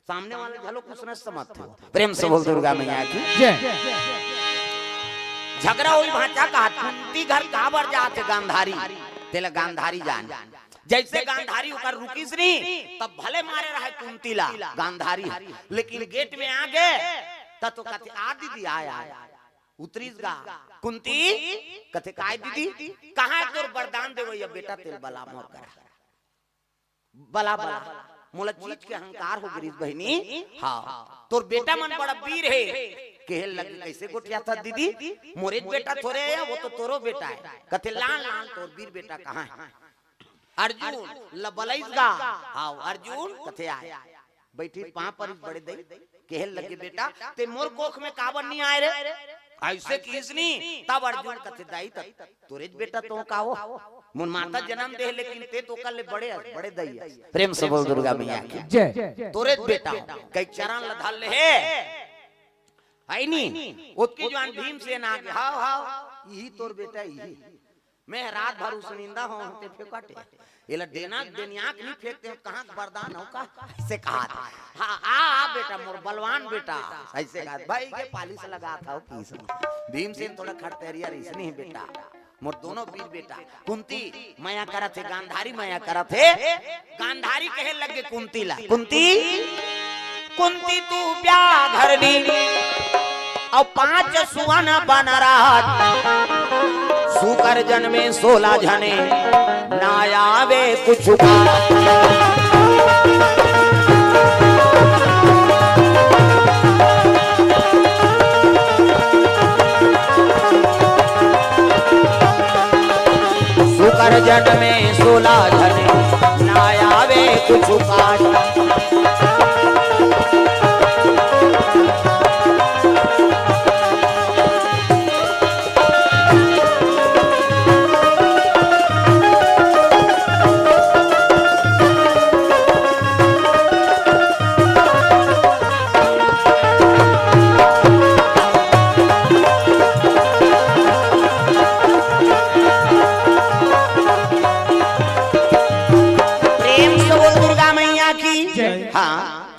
सामने वाले घलो कुछ न समझथे। प्रेम से बोल दुर्गा मैया की। जय। झगरा होही भांचा कहाथे, कुंती घर काबर जाथे गांधारी, तेला गांधारी जान। जइसे गांधारी ओकर रुकिस नहीं, तब भले मारे रहे कुंती ला गांधारी, लेकिन गेट में आ गे, त तो कथे, "आ दीदी, आय, आय।" उतरिस गा। कुंती कथे, "काय दीदी, कहां हे तोर वरदान देवइया बेटा, तेला बला मोर करा। बला, बला, मोला चीज के अहंकार हो गिरिस बहिनी। हां, तोर बेटा मन बड़ा वीर हे।" केहे लगे, "कइसे गोठियाथस दीदी, मोरेच बेटा थोरे हे, वो तो तोरो बेटा हे।" कथे, "लान, लान, तोर वीर बेटा कहां हे?" अर्जुन ल बलइस गा। हां, अर्जुन कथे, "आय।" बइठिस पांव परिस, "बड़े दई," केहे लगे, "बेटा, ते मोर कोख में काबर नइ आय रे?" अइसे किहिस नहीं, तब अर्जुन कथे, "दई, त तोरेच बेटा तो का हो, मोर माता जनम दे हे, लेकिन ते तो ओकर ले बड़े हस, बड़े दई हस।" प्रेम से बोल दुर्गा मैया की। जय। "तोरेच बेटा हो," कहि चरण ल धर ले हे, हे नी? ओतके जुवार भीमसेन आगे, "हाव, हाव, इही तोर बेटा, इही।" मैं रात भर उसनिंदा हों, ते फेंकटे। एला डेना, डेनिया के नहीं फेंकते, कहां के वरदान हो का? अइसे कहाथे। "हां, आ, आ बेटा, मोर बलवान बेटा।" अइसे कहाथे। भाई के पालिश लगाथस किहिस। भीमसेन थोड़ा खड़तरिया रहिस नहीं बेटा। मोर दोनों वीर बेटा। कुंती मया करत हे, गांधारी मया करत हे। गांधारी कहे लगे कुंती ला, "कुंती, कुंती तू ब्याह धरनी, अउ पांच सुवन बनराज, सुकर जन में सोला झने, ना आवे कुछ का।" सुकर जन में सोला झने, ना आवे कुछ काज।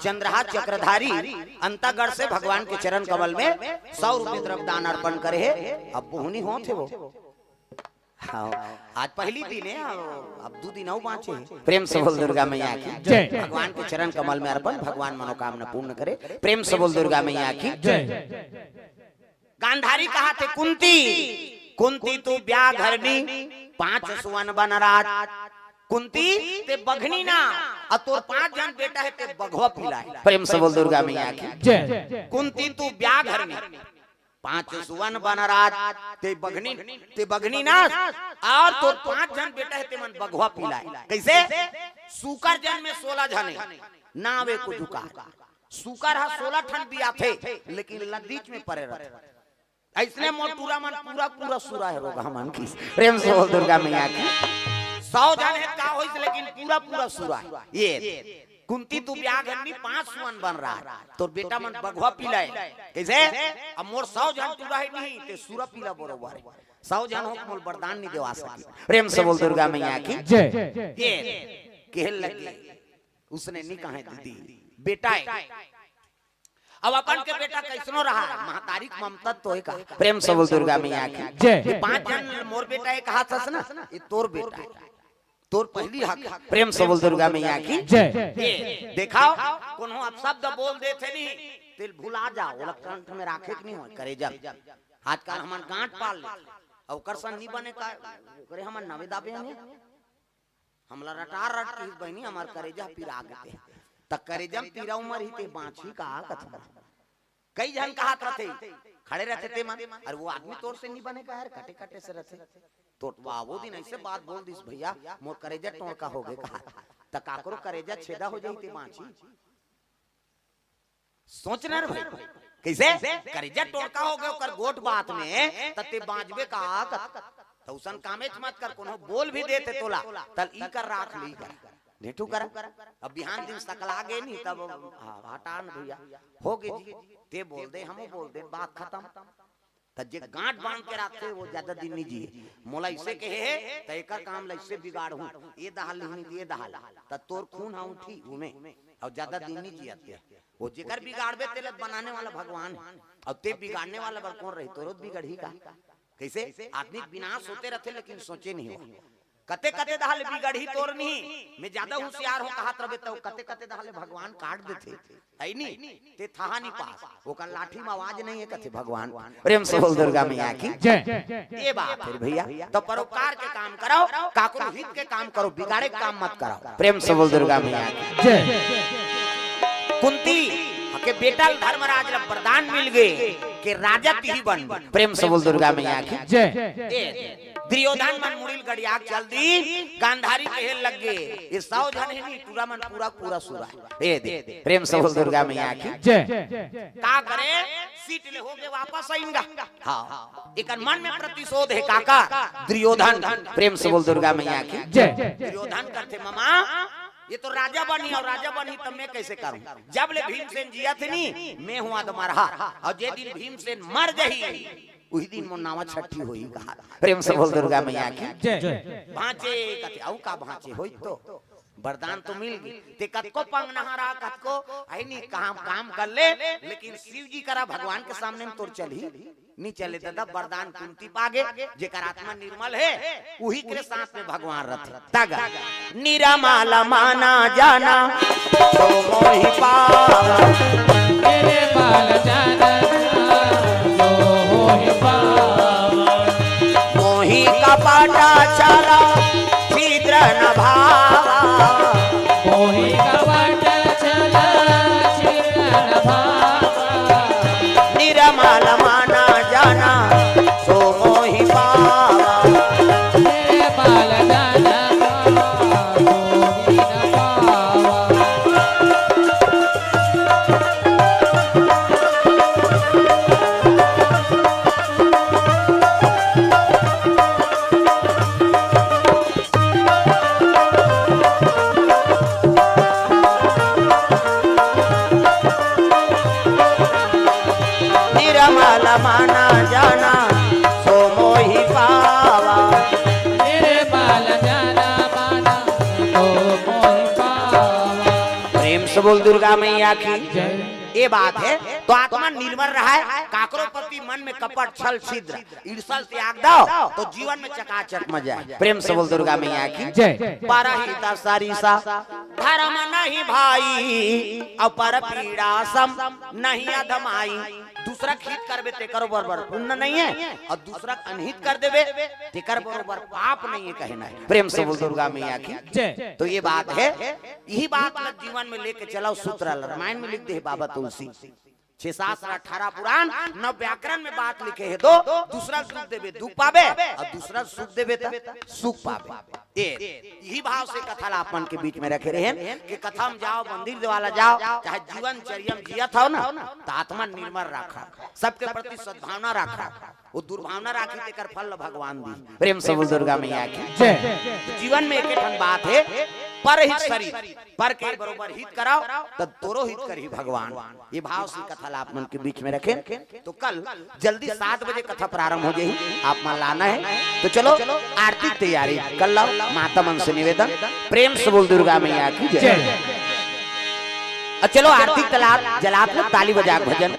चंद्रहास चक्रधारी अंतागढ़ से भगवान के चरण कमल में सौ रुपये द्रव्य दान अर्पण करे हे। अब बोहनी होत हे वो। हाँ, आज पहली दिन हे, अब, अब दू दिन अउ बाँचे हे। प्रेम से बोल दुर्गा मैया की जय। भगवान के चरण कमल में अर्पण, भगवान मनोकामना पूर्ण करे। प्रेम से बोल दुर्गा मैया की जय। गांधारी कहाथे, कुंती, कुंती तू ब्याह घरनी, पांच सुवन बनराज। कुंती, ते बघनी ना, अउ तोर पांच झन बेटा हे, ते बघवा पिलाय। प्रेम से बोल दुर्गा मैया की जय। कुंती तू ब्याह घरनी, पांच सुवन बनराज, ते बघनी, ते बघनी ना, अउ तोर पांच झन बेटा हे, ते मन बघवा पिलाय। कइसे? सूकर जन में सोलह झन हे, नावे को जुकार। सूकर ह सोलह ठन बियाथे, लेकिन लद्दीच में परे रथे। अइसने मोर टूरा मन पूरा पूरा सुरा हे, रोगहा मन की। प्रेम से बोल दुर्गा मैया की। सौ झन हे का होइस, लेकिन पूरा पूरा सुरा हे। ए कुंती तू ब्याह घरनी, पांच सुवन बनराज, तोर बेटा मन बघवा पिलाय। कइसे? अब मोर सौ झन टूरा हे नहीं, ते सुरा पिला बरोबर हे। सौ झन हो के मोला वरदान नहीं देवा सकी। प्रेम से बोल दुर्गा मैया की जय। ए कहे लगे, उसने नहीं कहे दीदी, बेटा हे। अब अपन के बेटा कइसनो रहा, महतारी के ममता तो हे का। प्रेम से बोल दुर्गा मैया की जय। ये पांच झन मोर बेटा हे कहाथस ना, ये तोर बेटा हे, तोर पहली हक। प्रेम से बोल दुर्गा मैया की जय। ए, देखाव, कोनो अपशब्द बोल देथे नहीं, तेला भुला जा, ओला कंठ में राखे के नहीं होय, करेजा। आजकल हमन गांठ पाल ले, अउ ओकर सन नहीं बने का, ओकरे हमन नवे दाबे हन। हमला रटार रट कहिस बहिनी, हमर करेजा पिरा गे ते। त करेजा म पीरा उमर ही ते बाँचही का कथन। कई झन कहात रथे, खड़े रथे ते मन, अरे वो आदमी तोर से नहीं बने का यार, कटे कटे से रथे। तो वा-, वो दिन अइसे बात बोल दिस भैया, मोर करेजा टोड़का हो गे कहा। त काकरो करेजा छेदा हो जाही ते बाँचही। सोच न रे भाई, कइसे? करेजा टोड़का हो गे ओकर गोठ बात में, त ते बाँचबे का कत-, त उसन कामेच मत कर, कोनो बोल भी देथे तोला, तल ई कर राख ली कर, नेठू कर। अब बिहान दिन सकला गे नहीं, तब, हाँ, हटा न भैया, हो गे जी, ते बोल दे, हमू बोल दे, बात खतम। त जे गांठ बांध के राखथे, वो ज्यादा दिन नहीं जिए। मोला इसे कहे हे, त एकर काम ला इसे बिगाड़हूं, ये दहाल नहीं, ये दहाल, त तोर खून हा उठी उमे, अउ ज्यादा दिन नहीं जियत ते। वो जेकर बिगाड़बे, तेला बनाने वाला भगवान हे, अउ ते बिगाड़ने वाला बर कौन रही? तोरो बिगड़ही का? कइसे? आदमी विनाश होते रथे, लेकिन सोचे नहीं हो। कते कते दहाले बिगड़ही तोर नहीं, मैं ज्यादा होशियार हूँ कहात रबे, त कते कते दहाले भगवान काट देथे, है नी? ते थाहा नहीं पास, ओकर लाठी में आवाज नहीं हे, कथे भगवान। प्रेम से बोल दुर्गा मैया की जय। ये बात हे भैया, त परोपकार के काम करो, काकरो हित के काम करो, बिगाड़े के काम मत करो। प्रेम से बोल दुर्गा मैया की जय। कुंती के बेटा ल धर्मराज ला वरदान मिल गे के राजा तिही बन। प्रेम से बोल दुर्गा मैया की जय। ए, दुर्योधन मन मुड़ी ल गड़िया के चल दी, गांधारी कहे लग गे, ये सौ झन हे नी, टूरा मन पूरा पूरा सुरा हे। ए दे, प्रेम से बोल दुर्गा मैया की जय। का करे, सीट ले हो गे वापस आइन गा। हाँ, एकर मन में प्रतिशोध हे काका, दुर्योधन। प्रेम से बोल दुर्गा मैया की जय। दुर्योधन कथे, ममा, ये तो राजा बनी अउ राजा बनी, त मैं कइसे करूं? जब ले भीमसेन जियत हे नी, मैं हूं अधमरहा, अउ जे दिन भीमसेन मर जाही, उही दिन मोर नावा छट्ठी होही कहा। प्रेम से बोल दुर्गा मैया की जय। भांचे कथे, अउ का भांचे होई तो? वरदान तो मिल गे, ते कतको पंगनहा रहा, कतको, आई नी, काम, काम कर ले, लेकिन शिव जी करा भगवान के सामने में तोर चलही नी चले ददा। वरदान कुंती पागे, जेकर आत्मा निर्मल हे, उही के साथ में भगवान रथे। तग निरमल माना जाना, सो मोहि पावा। निरमल जाना, सो मोहि पावा। मोहि कपट छल छिद्र न भावा। मोहि कपट छल छिद्र न भावा। निरमल माना जाना, सो मोहि पावा। निरमल जाना, सो मोहि न पावा। तो बोल दुर्गा मैया की। जय। ये बात है, तो आत्मा निर्मल रहे, काकरो प्रति मन में कपट, छल, छिद्र, ईर्षा त्याग दो, तो जीवन में चकाचक मजा है। प्रेम से बोल दुर्गा मैया की। जय। परहित सरिस धर्म नहीं भाई, अपर पीड़ा सम नहीं अधमाई। दूसरा के हित करबे, तेकर बरोबर पुण्य नहीं है, और दूसरा के अनहित कर देबे, तेकर बरोबर पाप नहीं है, कहना है। प्रेम से बोल दुर्गा मैया की। जय। तो ये बात है, यही बात ला जीवन में लेके चलाओ। सूत्र ला रामायण में लिख दे हे बाबा तुलसी, छह शास्त्र, अठारह पुराण, नौ व्याकरण में बात लिखे हे। दो, दूसरा सुख देबे, दुख पाबे, और दूसरा सुख देबे, त सुख पाबे। ये, यही भाव से कथा ला आप मन के बीच में रखे रहे कि कथा में जाओ, मंदिर वाला जाओ, चाहे जीवन चर्या में जियत हो ना, तो आत्मा निर्मल रखा, सबके प्रति सद्भावना रखा। वो दुर्भावना राखी, तेकर फल ल भगवान दी। प्रेम से बोल दुर्गा मैया की। जय। जीवन में एक ठन बात है, परहित सरिस, पर के बरोबर हित कराओ, त तोरो हित करही भगवान। ये भाव से कथा ला आप मन के बीच में रखें। तो कल जल्दी सात बजे कथा प्रारंभ हो जाही, आप मन ला आना है। तो चलो, आरती की तैयारी कर लाओ, माता मन से निवेदन। प्रेम से बोल दुर्गा मैया की जय। जय। और चलो, आरती कला जलात लो, ताली बजा के भजन।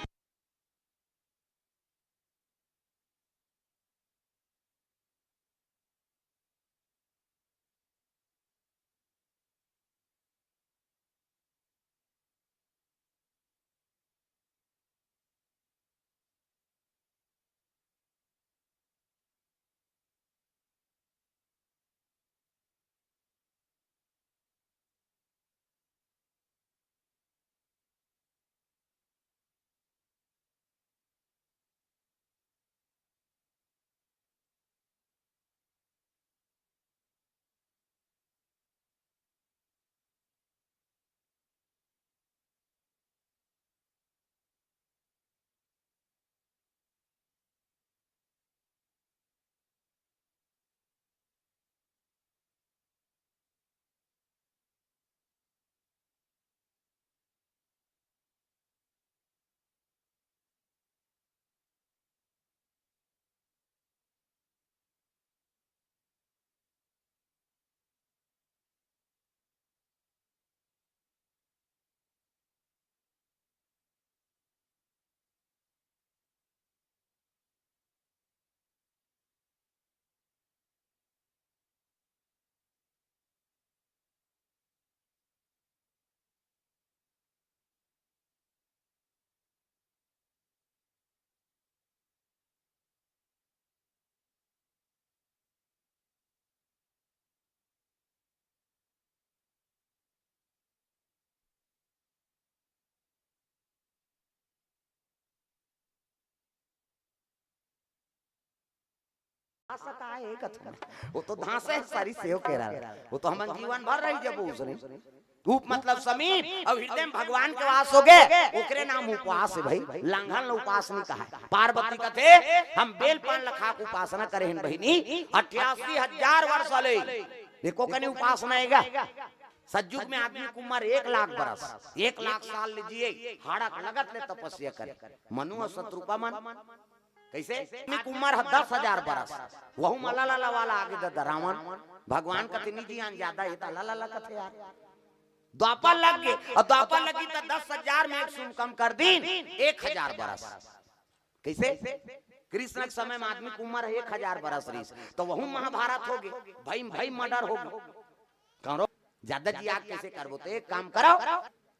धांसा का है कथन? वो तो धांसा है, सारी सेव के रहा। वो तो हमन जीवन भर रही जब उसने। उप मतलब समीप, और हृदय में भगवान के वास हो गए, ओकरे नाम उपवास है भाई। लंघन ल उपवास नहीं कहा है। पार्वती कथे, हम बेल पान ल खा के उपासना करे हैं बहिनी, अट्ठासी हजार वर्ष ले। देखो कनी उपासना आएगा। सतयुग में आदमी के उम्र एक लाख बरस, एक लाख साल ले जिए, हाड़ा के लगत ले तपस्या करे। मनु और शतरूपा मन कैसे? आदमी के उम्र है दस हजार बरस, वहू में लाला वाला आगे दे रावण। भगवान कथे नहीं जी, आन ज्यादा ये तो लाला कथे यार। द्वापर लग गए, और द्वापर लगी तो दस हजार में एक शून्य कम कर दीन, एक हजार बरस। कैसे? कृष्ण के समय में आदमी के उम्र है एक हजार बरस रहीस, तो वहू महाभारत हो गए, भाई भाई मर्डर हो गए। कहो, ज्यादा जी आग कैसे करबो? तो एक काम करो,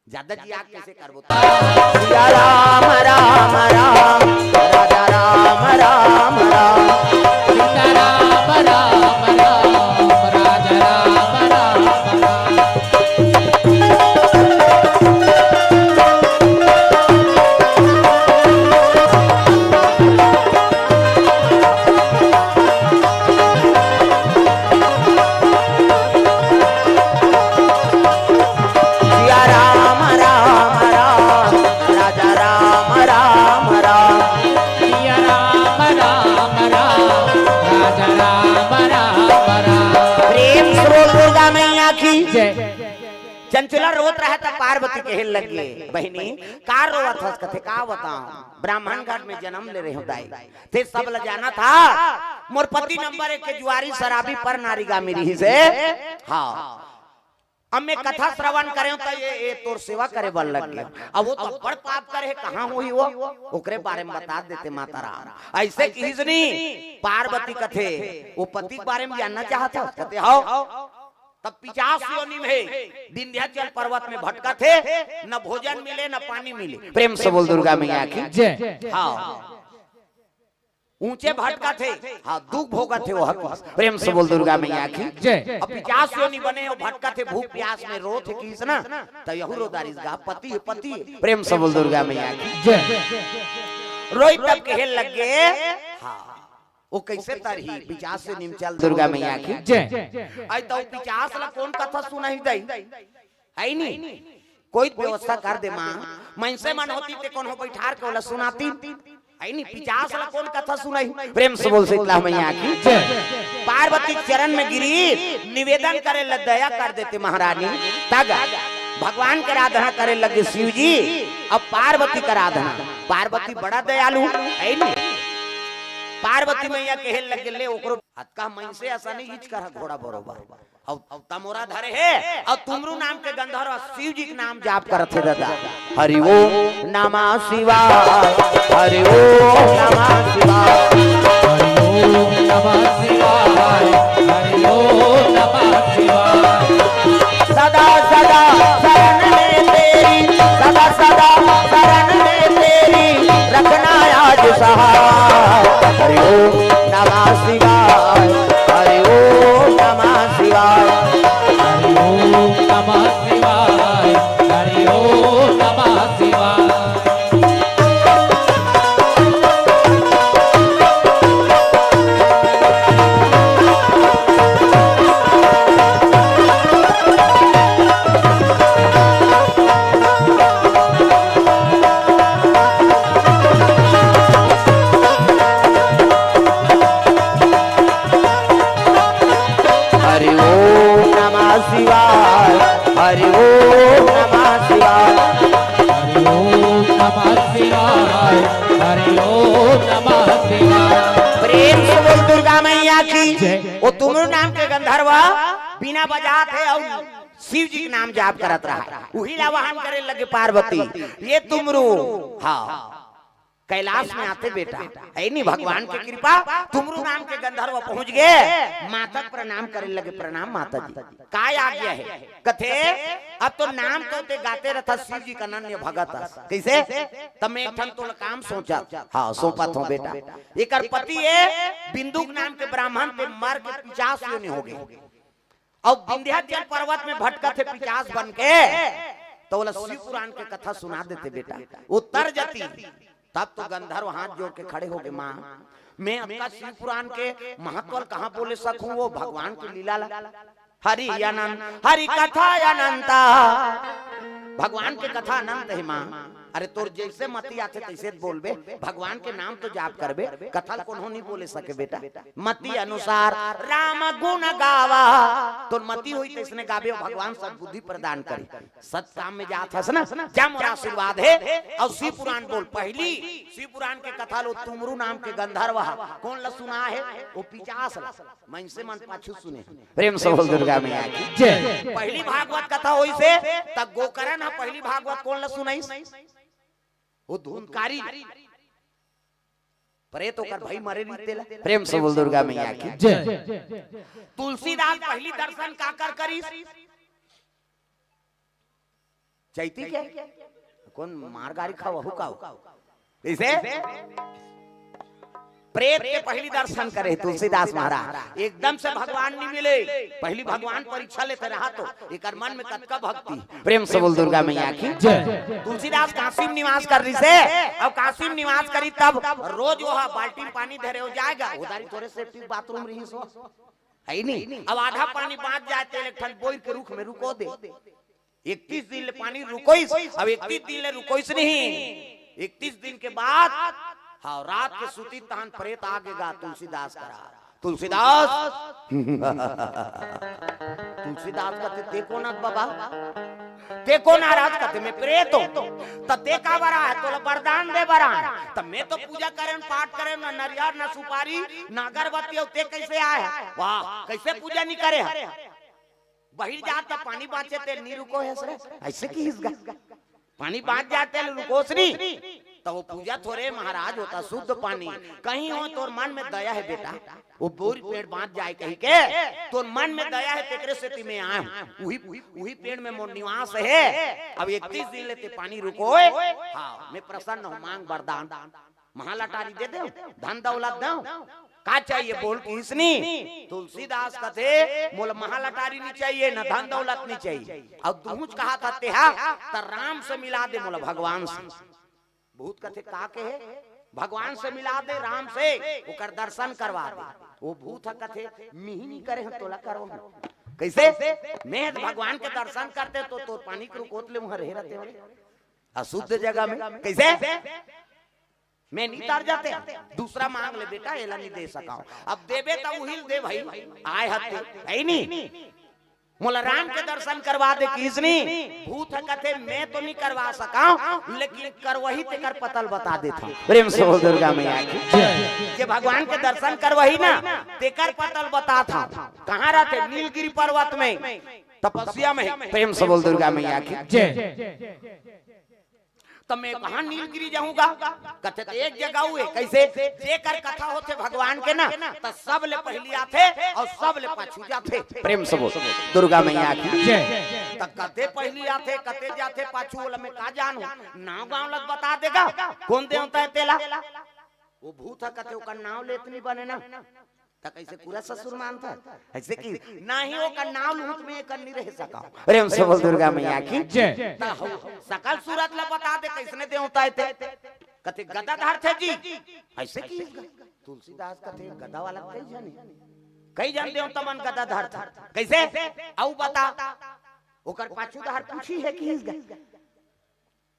ज्यादा जी आग कैसे करबो? तो सिया राम राम राम, राजा राम राम राम। सीता राम राम राम, राजा राम राम राम। सिया राम राम राम, राजा राम राम राम। सिया राम राम राम, राजा राम राम राम। प्रेम से बोल दुर्गा मैया की जय। चंचला रोत रहा था, पार्वती कहे लगे, बहिनी, का रोवत हस? कथे, का बताओ, ब्राह्मण घर में जन्म ले रहे हो दाई, ते सब ल जाना था। मोर पति नंबर एक के जुआरी, शराबी, पर नारीगामी रहीस हे। हाँ, अब मैं कथा श्रवण करेंव त ये, ये तोर सेवा करे बर लग गया। अब वो तो बड़ पाप करे हे, कहाँ होही वो, ओकरे बारे में बता देते माता राम। ऐसे किहिस नी, पार्वती कथे, वो पति के बारे में जानना चाहत हस? कथे, "हव।" तब पिचास योनि में हे, विंध्याचल पर्वत में भटकत हे, न भोजन मिले, न पानी मिले। प्रेम से बोल दुर्गा मैया की। जय। हाँ। ऊंचे भटकत हे, हाँ, दुख भोगत हे वो हकीस। प्रेम से बोल दुर्गा मैया की। जय। अब पिचास योनि बने, वो भटकत हे, भूख प्यास में रोत हे किहिस ना, त यहू रो डारिस गा, पति हे, पति हे। प्रेम से बोल दुर्गा मैया की। जय। रोई तब कहे लगे, हाँ, वो कैसे तरही, पिचास से निमचल दुर्गा मैया की। जय। आई तो पिचास ला कौन कथा सुनाही दई? है नी? कोई व्यवस्था कर दे माँ। मनसे मन होती ते कोनो बैठार के ओला सुनाती। है नी? पिचास ला कौन कथा सुनाही? प्रेम से बोल शीतला मैया की। जय। पार्वती चरण में गिरी, निवेदन करे ल दया कर देते महारानी। तब भगवान के आराधना करे लगे शिव जी, अब पार्वती के आराधना। पार्वती बड़ा दयालु, है नी? पार्वती मैया कहे लगे, "ले ओकरो हतका मनसे असा नहीं हिच कर घोड़ा बरोबर।" अउ, अउ तमोरा धरे हे, अउ तुमरू नाम के गंधर्व शिव जी के नाम जाप करत हे दादा। हरि ओम नमः शिवाय, हरि ओम नमः शिवाय। हरि ओम नमः शिवाय, हरि ओम नमः शिवाय। सदा सदा शरण में तेरी, सदा सदा शरण में तेरी, रखना आज सहाय। हरि ओम नमः शिवाय, हरि ओम नमः शिवाय। हरि ओम नमः शिवाय, हरि ओम नमः शिवाय। हरि ओम नमः शिवाय, हरि ओम नमः शिवाय। हरि ओम नमः शिवाय, हरि ओम नमः शिवाय। प्रेम से बोल दुर्गा मैया की। जय। वो तुमरू नाम के गंधर्व बीना बजात हे अउ शिव जी के नाम जाप करत रहा। उही ला आवाहन करे लगे पार्वती, ये तुमरू, हाँ, कैलाश में आते बेटा, है नी भगवान के कृपा, तुमरू नाम के गंधर्व पहुंच गए, माता के प्रणाम करे लगे, "प्रणाम माता जी।" "काय आज्ञा हे?" कथे, "अब तो नाम तो ते गाते रहत हस शिव जी के अनन्य भगत हस।" "कैसे?" "त मैं एक ठन तोला काम सोचत, हाँ, सौंपत हूँ बेटा। एकर पति हे बिंदुक नाम के ब्राह्मण, ते मर के पिचास योनि हो गए।" अउ विंध्याचल पर्वत में भटकत हे पिचास बन के, त ओला शिव पुराण के कथा सुना देते बेटा, वो तर जती। तब तो गंधर्व हाथ जोड़ के खड़े हो गए, "माँ, मैं अतका शिव पुराण के महत्व ल कहाँ बोले सकूं, वो भगवान के लीला ला। हरि अनंत, हरि कथा अनंता, भगवान के कथा अनंत हे माँ।" "अरे तोर जैसे मति आथे तैसे बोलबे, भगवान के नाम तो जाप करबे, कथा ल कोनो नहीं बोले सके बेटा।" मति अनुसार राम गुण गावा। तोर मति होई तइसने गाबे, भगवान सद्बुद्धि प्रदान करे। सत काम में जात हस ना, जा मोर आशीर्वाद हे। अउ शिव पुराण बोल, पहिली शिव पुराण के कथा लो, तुमरू नाम के गंधर्व ह, कोन ल सुना हे? वो पिचास ल। मनसे मन पाछू सुने। प्रेम से बोल दुर्गा मैया की। जय। पहिली भागवत कथा होइस हे, त गोकरण ह पहिली भागवत कोन ल सुनाइस? वो धुंधकारी। प्रेत ओकर भाई मरे रहिस तेला। प्रेम से बोल दुर्गा मैया की। जय। तुलसीदास पहिली दर्शन काकर करिस? चैती के? कोन मार गारी खावहू का? कइसे? प्रेत के पहिली दर्शन करे तुलसीदास महाराज। एकदम से भगवान नहीं मिले, पहिली भगवान परीक्षा लेते रहा तो एकर मन में कतका भक्ति। प्रेम से बोल दुर्गा मैया की। जय। तुलसीदास काशी में निवास कर रहिस हे, अब काशी में निवास करी तब रोज वो बाल्टी में पानी धरे हो जाएगा, उधारी तोरे सेप्टिक बाथरूम रहिस हो, है नी? अब आधा पानी बाँच जाए तेला एक ठन बोइर के रूख में रुको दे। इकतीस दिन ले पानी रुकोइस, अब इकतीस दिन ले रुकोइस नहीं। इकतीस दिन के बाद, हाँ, रात के सुती तहन प्रेत आगे गा तुलसीदास करा। तुलसीदास, तुलसीदास कथे, "ते कोन आत बाबा? ते कोन आत?" कथे, "मैं प्रेत हूँ।" "त ते काबर आए? तोला वरदान दे बर आए।" "त मैं तो पूजा करेंव, पाठ करेंव, ना नरियर, ना सुपारी, ना अगरबत्ती, अउ ते कइसे आए?" "वाह, कइसे पूजा नहीं करे हे?" बहिर जात त पानी बाँचे तेल नी रुकोय हस रे, अइसे किहिस गा। पानी बाँच जात तेल रुकोस नी, त वो पूजा थोरे महाराज होता, शुद्ध पानी। कहीं हो तोर मन में दया हे बेटा, वो बोरी पेड़ बाँच जाय कहिके तोर मन में दया हे, तेकरे सेती मैं आय हूँ। उही, उही पेड़ में मोर निवास हे। अब इकतीस दिन ले तें पानी रुकोय। हाँ, मैं प्रसन्न हूँ, मांग वरदान। महालटारी दे देंव, धन दौलत देंव, का चाहिए बोल किहिस नी। तुलसीदास कथे, मोला महालटारी नी चाहिए, न धन दौलत नी चाहिए। अउ दुहूँच कहत हे तेहा, त राम से मिला दे मोला भगवान से। भूत कथे, का कहे? भगवान से मिला दे, राम से, ओकर दर्शन करवा दे। वो भूत ह कथे, मिही नी करे हँव, तोला करवाहूँ। कइसे? मैं भगवान के दर्शन करते त तोर पानी के रुकोत ले उहाँ रहे रहते हो रे। अशुद्ध जगह में। कइसे? मैं नी तर जाते, दूसरा मांग ले बेटा, एला नी दे सकँव। अब देबे त उही ल दे भाई, आय हते, हे नी? मोला राम के दर्शन करवा दे किहिस नी। भूत ह कथे, मैं तो नी करवा सकँव, लेकिन करवही तेकर पता ल बता देथँव। प्रेम से बोल दुर्गा मैया की। जय। जे भगवान के दर्शन करवही ना, तेकर पता ल बताथँव। कहाँ रहथे? नीलगिरी पर्वत में, तपस्या में। प्रेम से बोल दुर्गा मैया की। जय। त मैं कहाँ नीलगिरी जाहूँ गा? कथे त एक जगह हुए, कइसे? जेकर कथा होथे भगवान के ना, त सब ले पहिली आथे अउ सब ले पाछू जाथे। प्रेम से बोल दुर्गा मैया की। जय। त कते पहिली आथे, कते जाथे पाछू, ओला मैं का जानहूँ? नांव गांव ल बता दे गा, कोन देवता हे तेला। वो भूत ह कथे, ओकर नांव लेत नी बने ना। त कइसे पूरा ससुर मानथस? अइसे कि नाहीं, ओकर नांव लूहूँ त मैं एकर नी रह सकँव। प्रेम से बोल दुर्गा मैया की। जय। त हो, सकल सूरत ल बता दे, कइसने देवता हे ते? कथे, गदा धरथे जी। अइसे किहिस गा? तुलसीदास कथे, गदा वाला कई झन हे, कई झन देवता मन गदा धरथे। कइसे? अउ बता, ओकर पाछू डहर पूछी हे किहिस गा?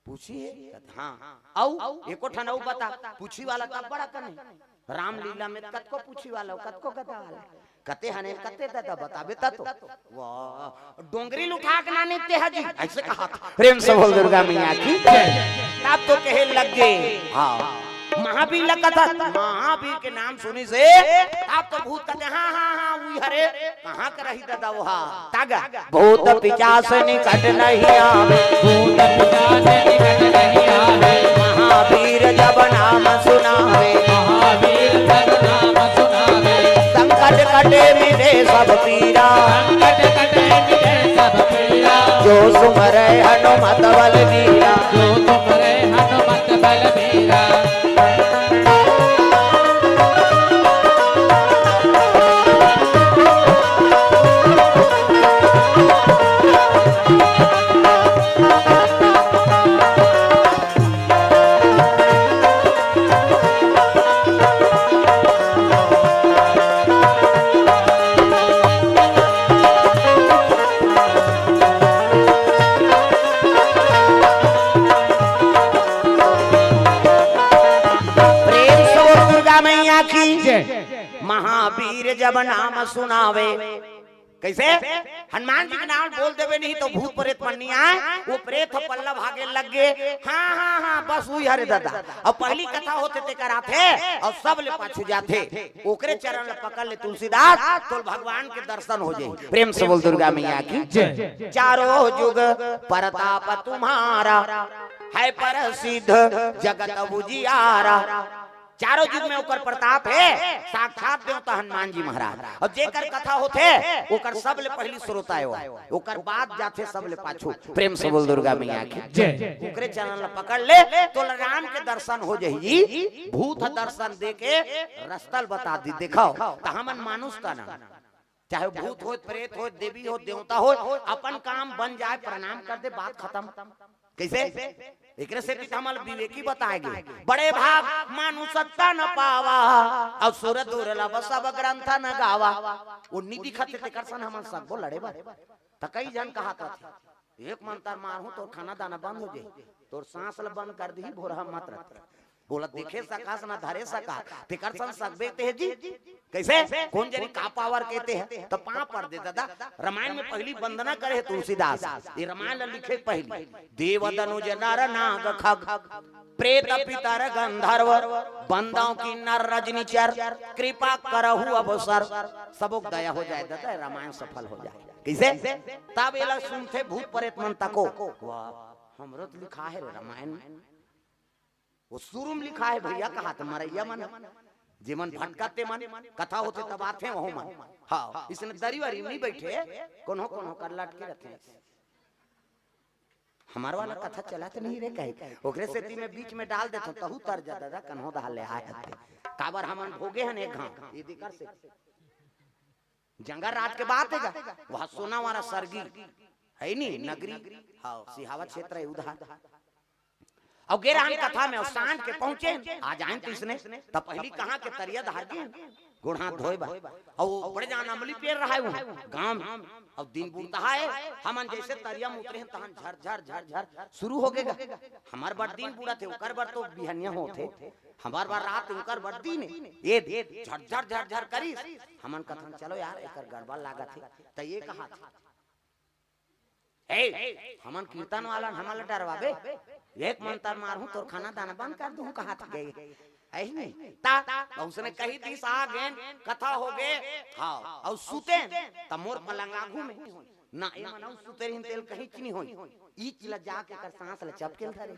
पूछी हे? कथे, हाँ। अउ एको ठन अउ बता। पूछी वाला त बड़ा कन हे। रामलीला में कतको पूछी वाला, कतको गदा वाला। कते हने, कते ददा बताबे त तो। वाह, डोंगरी ल उठा के ना निपटे हस जी, अइसे कहत। प्रेम से बोल दुर्गा मैया की। तब तो कहे लग गे, हाँ, महावीर ल कथस, महावीर के नाम सुनिस हे, तब तो भूत कथे, हाँ, हाँ, हाँ, उही हरे। कहाँ के रही ददा ओहा? तागा। भूत पिशाच निकट नहीं आवे। भूत पिशाच निकट नहीं आवे। महावीर जब नाम सुनावे। महावीर जब नाम सुनावे। संकट कटे मिटे सब पीरा। संकट कटे मिटे सब पीरा। जो सुमरे हनुमत बलबीरा। जो सुमरे हनुमत बलबीरा। प्रेम से बोल दुर्गा मैया की। जय। महावीर जब नाम सुनावे। कइसे? हनुमान जी के नाम बोल देबे नहीं त भूत प्रेत मन नी आय। वो प्रेत ह पल्ला भागे लग गे। हाँ, हाँ, हाँ, बस उही हरे ददा। अउ पहिली कथा होथे तेकर आथे अउ सब ले पाछू जाथे। ओकरे चरण ल पकड़ ले तुलसीदास, तोल भगवान के दर्शन हो जाही। प्रेम से बोल दुर्गा मैया की। जय। चारों जुग परताप तुम्हारा, है प्रसिद्ध जगत उजियारा। चारों जुग में ओकर प्रताप हे, साक्षात देवता हनुमान जी महाराज। अउ जेकर कथा होथे, ओकर सब ले पहिली श्रोता हे वो। ओकर बाद जाथे सब ले पाछू। प्रेम से बोल दुर्गा मैया की। जय। ओकरे चरण ल पकड़ ले, तोला राम के दर्शन हो जाही। भूत दर्शन दे के रस्ता ल बता दी। देखव, त हमन मानुष तन, चाहे भूत होय, प्रेत होय, देवी होय, देवता होय, अपन काम बन जाय, प्रणाम कर दे, बात खतम। कइसे? एकरे सेती त हमन ल विवेकी बताय गे, बड़े भाग मानुष तन पावा, अउ सुर दुर्लभ सब ग्रंथ न गावा। वो नी दिखत हे, तेकर सन हमन सकबो लड़े बर। त कई झन कहत रथे, एक मंतर मारहूँ, तोर खाना दाना बंद हो जाही, तोर सांस ल बंद कर दिही, भोरहा मत रथे। ओला देखे सकस न धरे सकस, तेकर सन सकबे तेह जी। कइसे? कोन जनी का पावर के तेह? त पाँव पर दे ददा। रामायण में पहिली वंदना करे हे तुलसीदास, ये रामायण ल लिखे पहिली। देव दनुज नर नाग खग, प्रेत पितर गंधर्व, बंदव किन्नर रजनीचर, कृपा करहु अवसर। सबो के दया हो जाय ददा, रामायण सफल हो जाय। कइसे? तब एला सुनथे भूत परेत मन तको। वाह, हमरो तो लिखा हे रे रामायण में। वो शुरू में लिखा हे भइया, कहा त मरइया मन, जेमन भटकत ते मन, कथा होथे तब आथे वहू मन। हाँ, इसने दरी वरी में नहीं बइठे, कोनो कोनो कर लटके रथे। हमर वाला कथा चलत नहीं रे कहे, ओकरे सेती मैं बीच में डाल देथों, तहू तर जा दादा, कन्हो दहा ले आए हते। काबर हमन भोगे हन एक घांव, ये दिकर से। जंगल राज के बात हे गा, वहाँ सोना वाला सरगी हे नी नगरी, हाँ, सिहावा क्षेत्र हे उधर। अउ गे रहन कथा में, अउ सांझ के पहुंचे, आ जाए तो इसने, तब पहली कहाँ के तरिया धार के गोड़ हाथ धोए बा। अउ बड़े जान अमली पेड़ रहा है वो गांव में। अउ दिन बुड़ता है, हमन जैसे तरिया में उतरे हैं, तहन झर झर झर झर शुरू हो गेगा। हमर बर दिन बुड़त हे, ओकर बर तो बिहनिया होत हे, हमर बर रात, ओकर बर दिन हे। ये दे, झर झर झर झर करिस। हमन कथन, "चलो यार, एकर गड़बड़ लागत हे।" त ये कहा थे, "हे, हमन कीर्तन वाला, हमन ला डरवाबे? एक मंतर मारहूं, तोर खाना दाना बंद कर दूं," कहा थे। अही नहीं, ता, उसने कही दिस, आ गेन, कथा हो गे, हाँ, अउ सुते, त मोर पलंग आघू में। ना, ए मन अउ सुते रहिन, तेल कहीं च नहीं होई। ई चिला जाके कर सांस ल चपके ल धरे।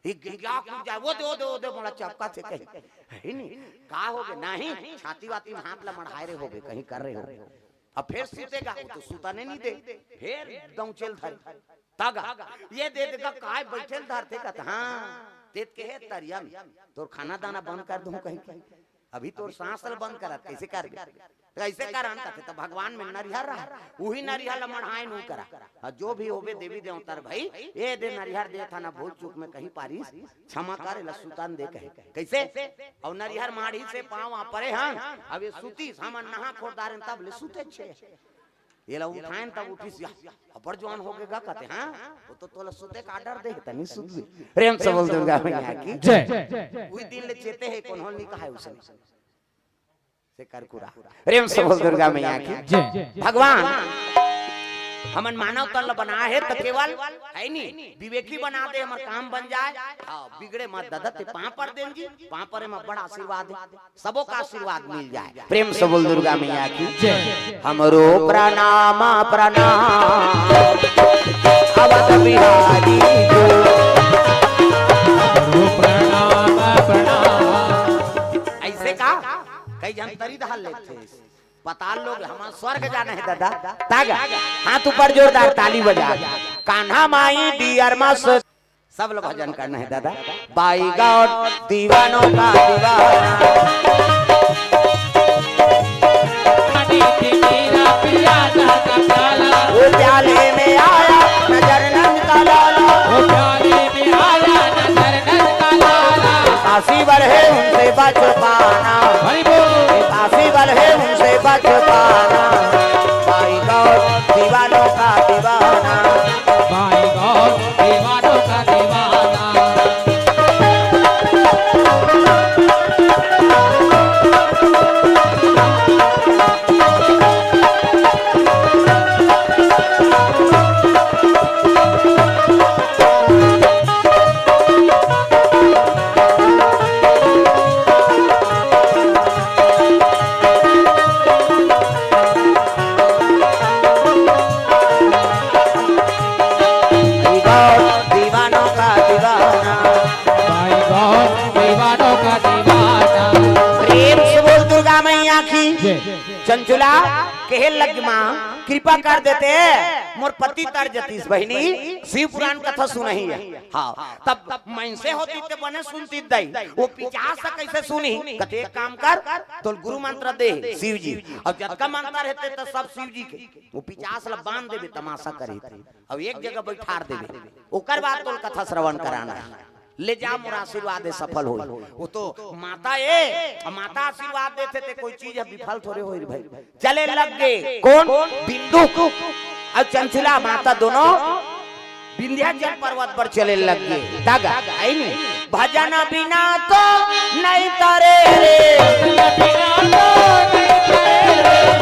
ये गिंगिया कूद जाए, "वो दे, वो दे, वो दे," मोला चपका से कही। हे नहीं, का हो गे? नहीं, छाती वाती में हाथ ला मढ़ाए रे होबे, कहीं कर रहे होबे। अब फिर सुतेगा, वो तो सुता नहीं, नहीं दे, फिर दौचेल धर। तगा, ये दे देगा, काय बैठेल धरते का, हाँ, तेत के हे तरिया में, तोर खाना दाना बंद कर दूं कहीं। अभी तोर सांस ल बंद करत, कैसे कर दे? त अइसे करन कथे, त भगवान में नरिहर रहा, उही नरिहर ल मढ़ाइन उ करा। अउ जो भी होबे देवी देवता र भई, ए दे नरिहर दे था ना, भूल चूक में कहीं पारिस, क्षमा कर, एला सुतन दे कहे। कइसे? अउ नरिहर माढ़ी से पाँव आ परे हन, अब ये सुतीस, हमन नहा खोर दारेन तब ले सुते छे। एला उठाएन तब उठिस, या, अब्बड़ जवान हो गे गा कथे, हाँ? वो तो तोला सुते का आर्डर दे, तनी सुत भी। प्रेम से बोल दुर्गा मैया की। जय। उही दिन ले चेते हे, कोनो नहीं कहा हे उसने। से करकुरा। प्रेम से बोल दुर्गा मैया की। जय। भगवान, हमन मानव तन ल बनाए हे त केवल हे नी, विवेकी बना दे, हमर काम बन जाए। हाँ, बिगड़े मत दादा, ते पाँव पर देन जी, पाँव परे म बड़ा आशीर्वाद हे, सबो का आशीर्वाद मिल जाए। प्रेम से बोल दुर्गा मैया की। जय। हमरो प्रणाम, प्रणाम, अवध बिहारी को। हमरो प्रणाम, प्रणाम। अइसे का? कई झन तरी दहा लेथे। पताल लोग, हमन स्वर्ग जाना हे दादा। तागा, हाथ ऊपर जोरदार ताली बजा। कान्हा माई डियर मस, सब लोग भजन करना हे दादा। By God दीवानों का दीवाना। वो प्याले में आया नजर नंद का लाला। काशी बढ़े उनसे बच पाना। हरि बोल। काशी बढ़े उनसे बच पाना। By God दीवानों का दीवाना। By God दीवानों का दीवाना। दीवानों का दीवाना। भाई बहुत दीवानों का दीवाना। प्रेम से बोल दुर्गा मैया की। जय। चंचुला कहे लग, माँ कृपा कर देते, मोर पति तर जतीस। बहिनी, शिव पुराण कथा सुनही हे। हाँ, तब मनसे होती ते बने सुनती दई, वो पिचास से कैसे सुनी? कथे एक काम कर, तोल गुरु मंत्र दे शिव जी, अउ जतका मंत्र हे ते त सब शिव जी के, वो पिचास ला बांध देबे, तमाशा करे ते, अउ एक जगह बैठार देबे, ओकर बाद तोल कथा श्रवण कराना हे। ले जा, मोर आशीर्वाद हे, सफल होई। वो तो माता ए, अउ माता आशीर्वाद देथे ते कोई चीज हे विफल थोड़े होई रे भाई। चले लग गे। कोन? बिंदु अउ चंचुला माता दोनों विंध्याचल पर्वत पर चले लग गे। तागा, हे नी? भजन बिना तो नहीं तरे रे।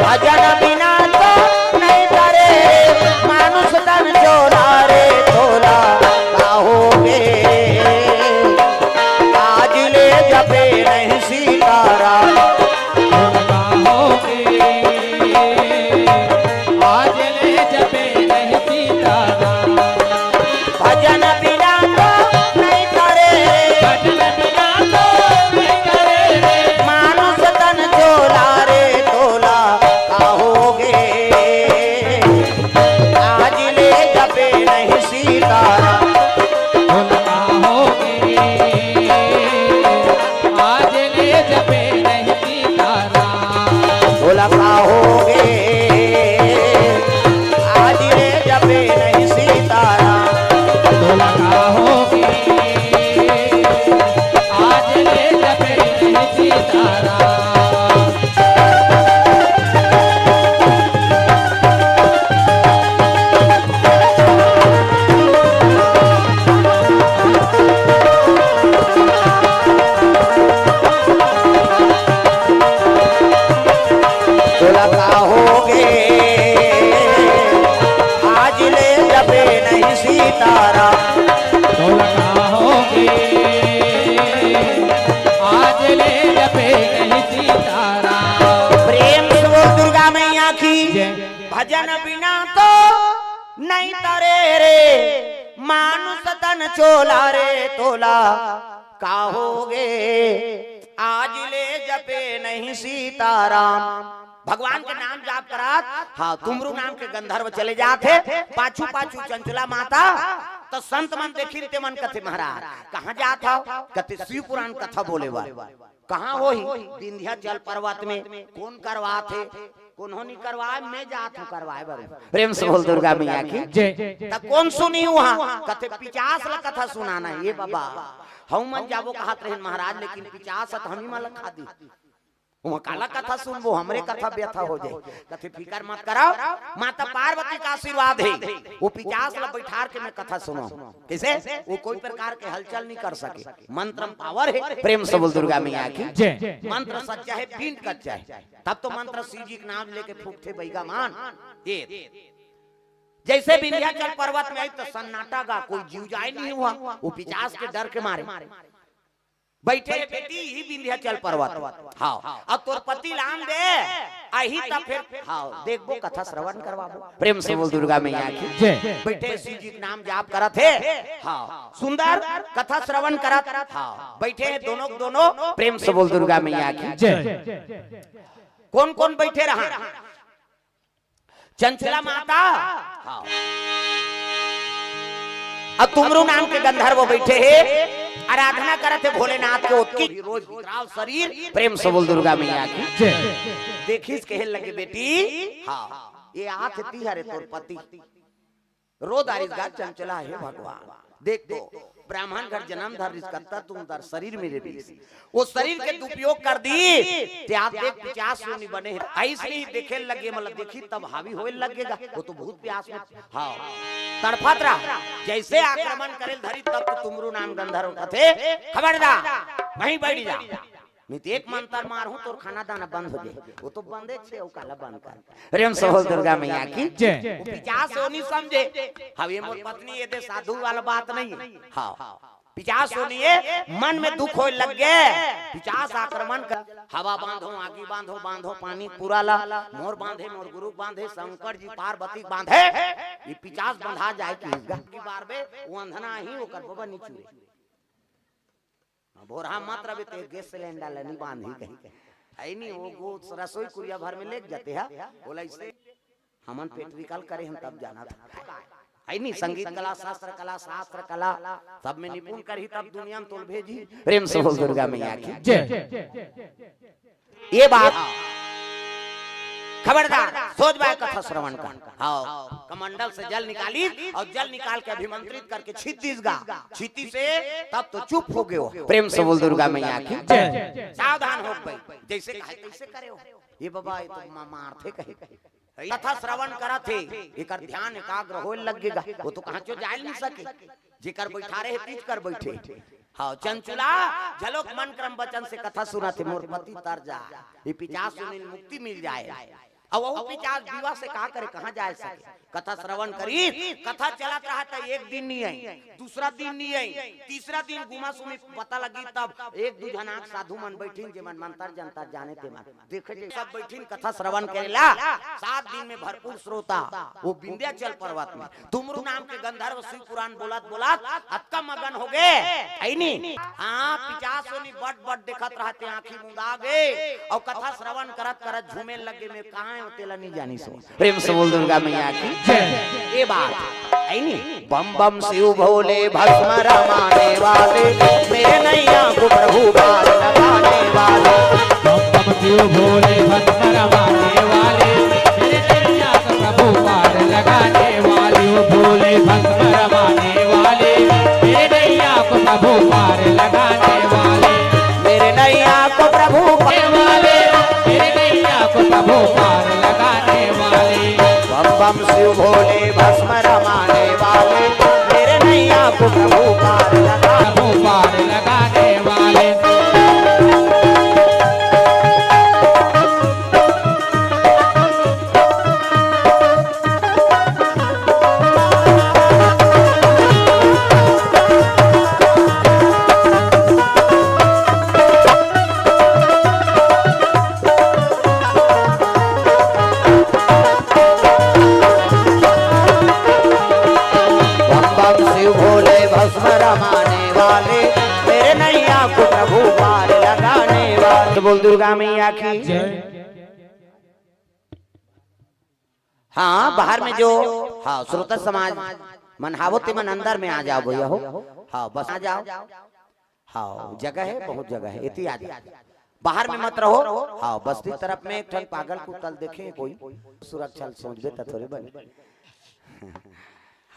भजन बिना तो नहीं तरे रे। मानुष तन चोला रे चोला, कहोगे। आज ले जपे नहीं सीताराम। कहोगे। आज भजन बिना तो नहीं तरे रे, मानुष तन चोला रे तोला। का होगे आज ले जपे नहीं सीताराम। भगवान के नाम जाप करात, हाँ, तुमरू नाम के गंधर्व चले जात हे, पाछू पाछू चंचला माता। तो संत मन देखिन ते मन कथे, महाराज कहाँ जात हव? कथे शिव पुराण कथा बोले बर। कहाँ होही? विंध्याचल पर्वत में। कोन करवात हे? कोनो नहीं करवाए, मैं जात हूँ करवाए बर। प्रेम से बोल दुर्गा मैया की। जय। त कोन सुनही उहाँ? कथे पिचास ला कथा सुनाना हे। ए बाबा, हमू मन जाबो कहत रहेन महाराज, लेकिन पिचास ह त हमही मन ला खा दिस। उहाँ काला कथा सुनबो, हमरे कथा व्यथा हो जाही। कथे फिकर मत करव, माता पार्वती का आशीर्वाद हे, ओ पिचास ला बइठार के मैं कथा सुनाहूँ। कइसे? ओ कोई प्रकार के हलचल नहीं कर सके। मंत्र म power हे। प्रेम से बोल दुर्गा मैया की। जय। मंत्र सच्चा हे, पिंड कच्चा हे। तब तो मंत्र शिव जी के नाम लेके फूंकथे बइगा मन। ए, जइसे विंध्याचल पर्वत में आई त सन्नाटा गा, कोई जीव जाए नहीं उहाँ, ओ पिचास के डर के मारे। बइठे हे बेटी इही विंध्याचल पर्वत। हाँ, अब तोर पति ला आन दे, आही त फेर, हाँ, देखबो कथा श्रवण करवाबो। प्रेम से बोल दुर्गा मैया की। जय। बइठे शिव जी के नाम जाप करत हे। हाँ, सुंदर कथा श्रवण करत। हाँ, बइठे हे दोनों के दोनों। प्रेम से बोल दुर्गा मैया की। जय। कोन कोन बइठे रहा? चंचला माता। हाँ। अब तुमरू नाम के गंधर्व बइठे हे, आराधना करत हे भोलेनाथ के। ओतकी रोज विकराल शरीर। प्रेम से बोल दुर्गा मैया की। जय। देखिस कहे लगे, बेटी, हाँ, ए आत हे तिहारे तोर पति। रो डारिस गा चंचला, हे भगवान। देख तो, ब्राह्मण घर जन्म धर रिस, कत्ता तुम दर शरीर में रे बीस। ओ शरीर के दुरुपयोग कर दिस, ते आज देख पिचास योनि बने हे। अइसने ही देखे लगे, मतलब देखी तब हावी होए लगेगा। ओ तो भूत प्यास में, हाँ, तड़फत रहा। जइसे आक्रमण करे ल धरी तब तो तुमरू नाम गंधर्व कथे, खबरदार, वहीं बइठ जा। नहीं तो एक मंतर मारहूँ, तोर खाना दाना बंद हो जाए। ओ तो बंदे छे, ओ काला बंद कर। प्रेम से बोल दुर्गा मैया की। जय। ओ पिचास ओ नहीं समझे, हव ए मोर पत्नी, ए दे साधु वाला बात नहीं हे। हाँ, पिचास ओ नहीं हे, मन में दुख होए लग गे। पिचास आक्रमण कर, हवा बांधो, आगी बांधो, बांधो पानी पूरा ला, मोर बांधे, मोर गुरु बांधे, शंकर जी पार्वती बांधे। ए पिचास बंधा जाए कि इसका की बार बे, ओ अंधना ही ओकर बबा नहीं चुरे। भोरहा मत रबे ते गैस सिलेंडर ल नी बांधी कही। है नी, ओ गो रसोई कुरिया भर में लेग जाते हा। बोला इसे हमन पेट निकाल करे हम तब जाना था। है नी, संगीत कला, शास्त्र कला, शास्त्र कला, सब में निपुण करही तब दुनिया में तोल भेजी। प्रेम से बोल दुर्गा मैया की। जय। ए बात खबरदार, सोच बाय कथा श्रवण कर। हाँ, कमंडल से जल निकाली और जल निकाल के अभिमंत्रित करके छीत दिस गा। छीती से तब तो चुप हो गयो। प्रेम से बोल दुर्गा मैया की। जय। सावधान हो भाई, जइसे कहे तइसे करे हो। ए बाबा, ए तो मा-, मारथे कहे। कथा श्रवण करत हे, एकर ध्यान एकाग्र होए लगेगा। ओ तो कहाँ चो जाए नहीं सके, जेकर बइठारे हे तीच कर बइठे। हाँ, चंचुला झलोक मन क्रम वचन से कथा सुनत हे, मोर पति तर जा, ए पिचास सुनिल मुक्ति मिल जाए। अब ओ पिचास विवश हे का करे, कहाँ जाए सके? कथा श्रवण करी, कथा चलत रहा त एक दिन नहीं आई, दूसरा दिन नहीं आई, तीसरा दिन गुमा सुमी पता लगी, तब एक दू झनाक साधु मन बइठिन, जेमन मंतर जंतर जाने ते मन। देखे जे सब बइठिन कथा श्रवण करेला, सात दिन में भरपूर श्रोता, ओ विंध्याचल पर्वत में तुमरू नाम के गंधर्व शिव पुराण बोलत बोलत अतका मगन हो गे, है नी? हाँ, पिचास ओ नहीं बट बट देखत रहते, आँखी मुंदा गे, और कथा श्रवण करत करत झूमे लगे में कहाँ हे, तेला नहीं जानी सो। प्रेम से बोल दुर्गा मैया की। जय। ए बात है नी, बम बम शिव भोले भस्म रमाने वाले, मेरे नैया को प्रभु पार लगाने वाले। बम बम शिव भोले भस्म रमाने वाले, मेरे नैया को प्रभु पार लगाने वाले। ओ भोले भस्म रमाने वाले, मेरे नैया को प्रभु पार लगाने वाले। मेरे नैया को प्रभु पार वाले, मेरे नैया को प्रभु पार लगाने वाले। बम बम शिव भोले भस्म रमाने वाले, मेरे नैया को प्रभु पार लगा, प्रभु पार लगाने वाले। की जय। हाँ, बाहर में जो, हाँ, श्रोता समाज मन हावो ते मन अंदर में आ जाओ भैया हो। हाँ, बस आ जाओ। हाँ, जगह है, बहुत जगह है, इति आ जाओ। बाहर में मत रहो। हाँ, बस्ती तरफ में एक ठन पागल कुत्ता ल देखे कोई, सुरक्षा ल सोचबे त थोरे बने।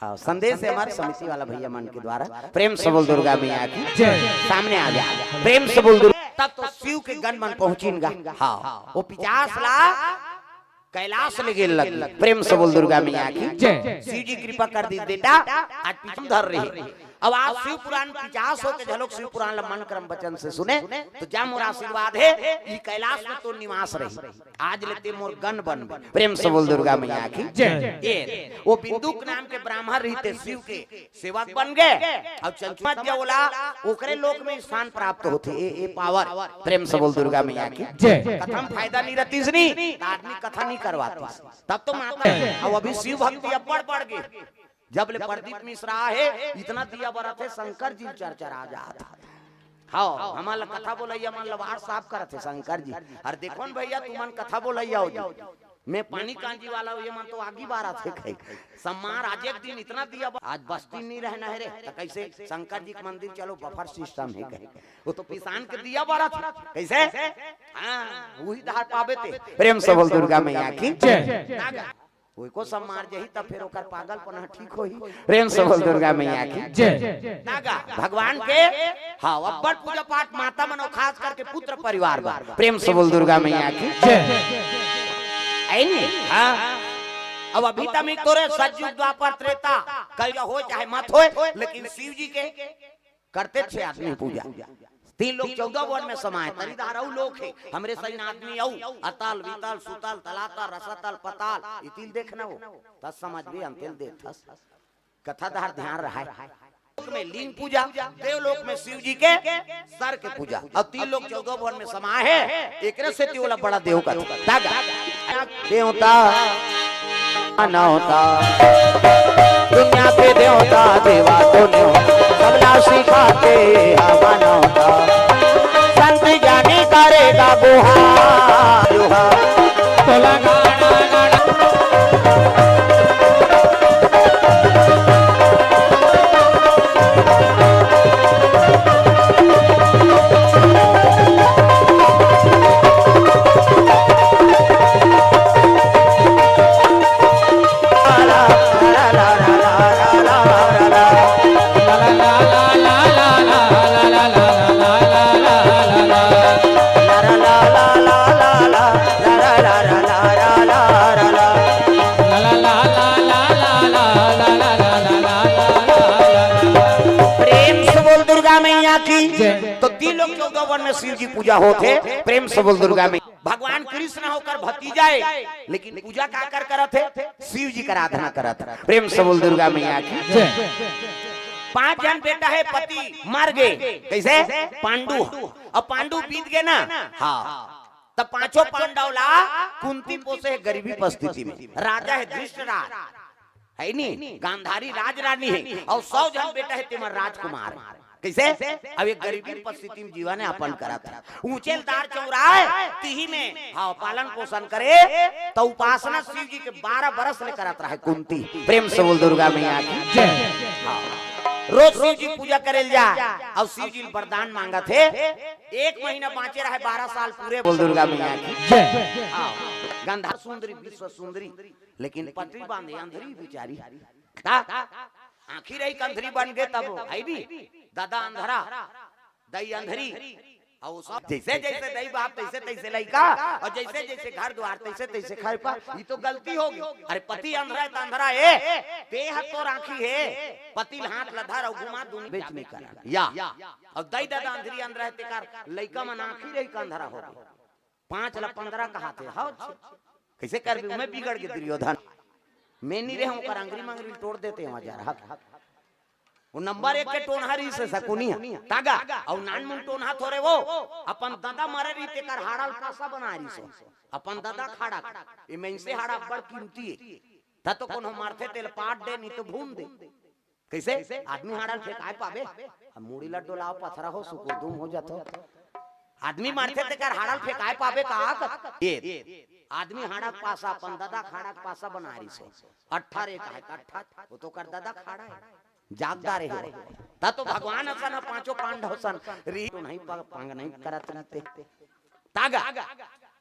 हाँ, संदेश है हमारे समिति वाला भैया मन के द्वारा। प्रेम से बोल दुर्गा मैया की जय। सामने आ जा, प्रेम से बोल दुर्गा। तब तो शिव के गण मन पहुंचिन गा। हाँ, वो पिचास ला कैलाश ले गेल लगी। प्रेम से बोल दुर्गा मैया की जय। शिव जी कृपा कर दी बेटा, आज पीछे धर रही। अब आज शिव पुराण पिचास होके झलोक शिव पुराण ला मन क्रम वचन से सुने, तो जा मोर आशीर्वाद है, ई कैलाश में तो निवास रही। आज ले ते मोर गण बन। प्रेम से बोल दुर्गा मैया की जय। ये वो बिंदुक नाम के ब्राह्मण रहिते शिव के सेवक बन गए, और चंचुमत जो बोला, ओकरे लोक में स्थान प्राप्त होते। ए, ए पावर। प्रेम से बोल दुर्गा मैया की जय। कथा म फायदा नहीं रहती इसनी, त आदमी कथा नहीं करवाती। तब तो माता, अब अभी शिव भक्ति अब्बड़ बढ़ गई। जब ले प्रदीप मिश्रा हे, इतना दिया बरत हे, शंकर जी चरचरा जात। हाँ, हमन ला कथा बोलैया मन ला WhatsApp करत हे शंकर जी। अरे देखो न भैया, तुमन कथा बोलैया हो जी। मैं पानी कांजी वाला हूँ, ये मन तो आगी बारत हे कहीं। सम्मार आज एक दिन इतना दिया बर-, आज बस्ती नहीं रहना है रे, तो कैसे शंकर जी के मंदिर चलो, बफर सिस्टम है कहीं। वो तो पिसान के दिया बरत हे, कैसे? हाँ, वही धार पावे ते। प्रेम से बोल दुर्गा मैया की जय। तागा। कोई को सम्मार जही तब फिर ओकर पागलपन ह ठीक होही। प्रेम से बोल दुर्गा मैया की जय। तागा, भगवान के, हाँ, अब्बड़ पूजा पाठ माता मन अउ खास करके पुत्र परिवार बर। प्रेम से बोल दुर्गा मैया की जय। ऐ नी? हाँ। अब अभी तमिक तोरे सतयुग द्वापर त्रेता, कलयुग होय चाहे मत होय, लेकिन शिव जी के करते छे आदमी पूजा। तीन लोक चौदह भुवन में समाए, तरी धारऊ लोक हे, हमरे सैन आदमी अऊ, अतल, वितल, सुतल, तलातल, रसतल, पताल, इतिल देखना हो, तस समझ भी अंतिल देखथस। कथा धार ध्यान रहाय। लोक में लिंग पूजा, देव लोक में शिव जी के सर के पूजा, अउ तीन लोक चौदह भुवन में समाए हे, एकरे से तिवला बड़ा देव कथा। तागा। देवता, मानवता, दुनिया के देवता, देवा तो न्यो, सबला सिखाते हा मानवता। संत ज्ञानी करेगा गुहार, गुहार। तो लगाना गाना। प्रेम से बोल दुर्गा मैया की। जय। तो तीन लोक चौदह भुवन में शिव जी पूजा होत हे। प्रेम से बोल दुर्गा मैया। भगवान कृष्ण ह ओकर भतीजा हे, लेकिन पूजा काकर करत हे? शिव जी के आराधना करत हे। प्रेम से बोल दुर्गा मैया की। जय। पांच झन बेटा हे, पति मर गे, कैसे? पांडु। अब पांडु बीत गे ना, हाँ, तब पांचों पांडव ला कुंती पोसे हे गरीबी परिस्थिति में। राजा हे धृष्टराज, हे नी? गांधारी राजरानी हे, अउ सौ झन बेटा हे, तेमन राजकुमार। कैसे? अब ये गरीबी परिस्थिति में जीवन यापन करत हे। ऊंचे दार चौराहे, तिही में, हाँ, पालन पोषण करे, त उपासना शिव जी के बारह बरस ले करत रहे कुंती। प्रेम से बोल दुर्गा मैया की। जय। हाँ। रोज शिव जी पूजा करे ल जा, अउ शिव जी वरदान मांगत हे, एक महीना बांचे रहे, बारह साल पूरे। बोल दुर्गा मैया की। जय। हाँ। गंधा सुंदरी, विश्व सुंदरी, लेकिन पटरी बांधे अंधरी बिचारी। ता, आँखी रही अंधरी बन गे तब, हे नी? दादा अंधरा, दई अंधरी, अउ सब जैसे जैसे दई बाप तैसे तैसे लइका, अउ जैसे जैसे घर द्वार तैसे तैसे खाए पा, ये तो गलती हो गई। अरे पति अंधरा हे त अंधरा हे, ते ह तोर आँखी हे, पति ल हाथ ल धर अउ घुमा दूनी बेच नहीं कर। या, अउ दई दादा अंधरी अंधरा हे तेकर लइका मन आँखी रही अंधरा हो गई। पाँच ला पंद्रह कहाथे, हाँ, अच्छे। कैसे करबे? मैं बिगड़ गे दुर्योधन। मैं नहीं रहे ओकर अंगरी मंगरी तोड़ देते वहाँ जा रहा। वो नंबर एक के टोनहा रहिस हे शकुनिया। तागा, अउ नानमुन टोनहा थोरे वो। अपन दादा मरे रही तेकर हाड़ा ल पासा बना रहिस हे। अपन दादा खाड़ा, ये मइनसे हाड़ा बड़ कीमती हे। त तो कोनो मरथे तेल पाट दे, नहीं तो भून दे। कैसे? आदमी हाड़ा ल फेंकाए पाबे? अब मुड़ी ला डोलाओ, पथरा हो, सुकुरदुम हो जातो। आदमी मरथे तेकर हाड़ा ल फेंकाय पाबे का? ये आदमी हाड़ा के पासा, अपन ददा के हाड़ा के पासा बना रिस हे। अट्ठा रे का हे, अट्ठा, वो तो कर ददा के हाड़ा हे। जागदा रहे हो। त तो भगवान असन ह, पांचों पांडव सन री तो नहीं प-, पंग नहीं करत रहिते। तागा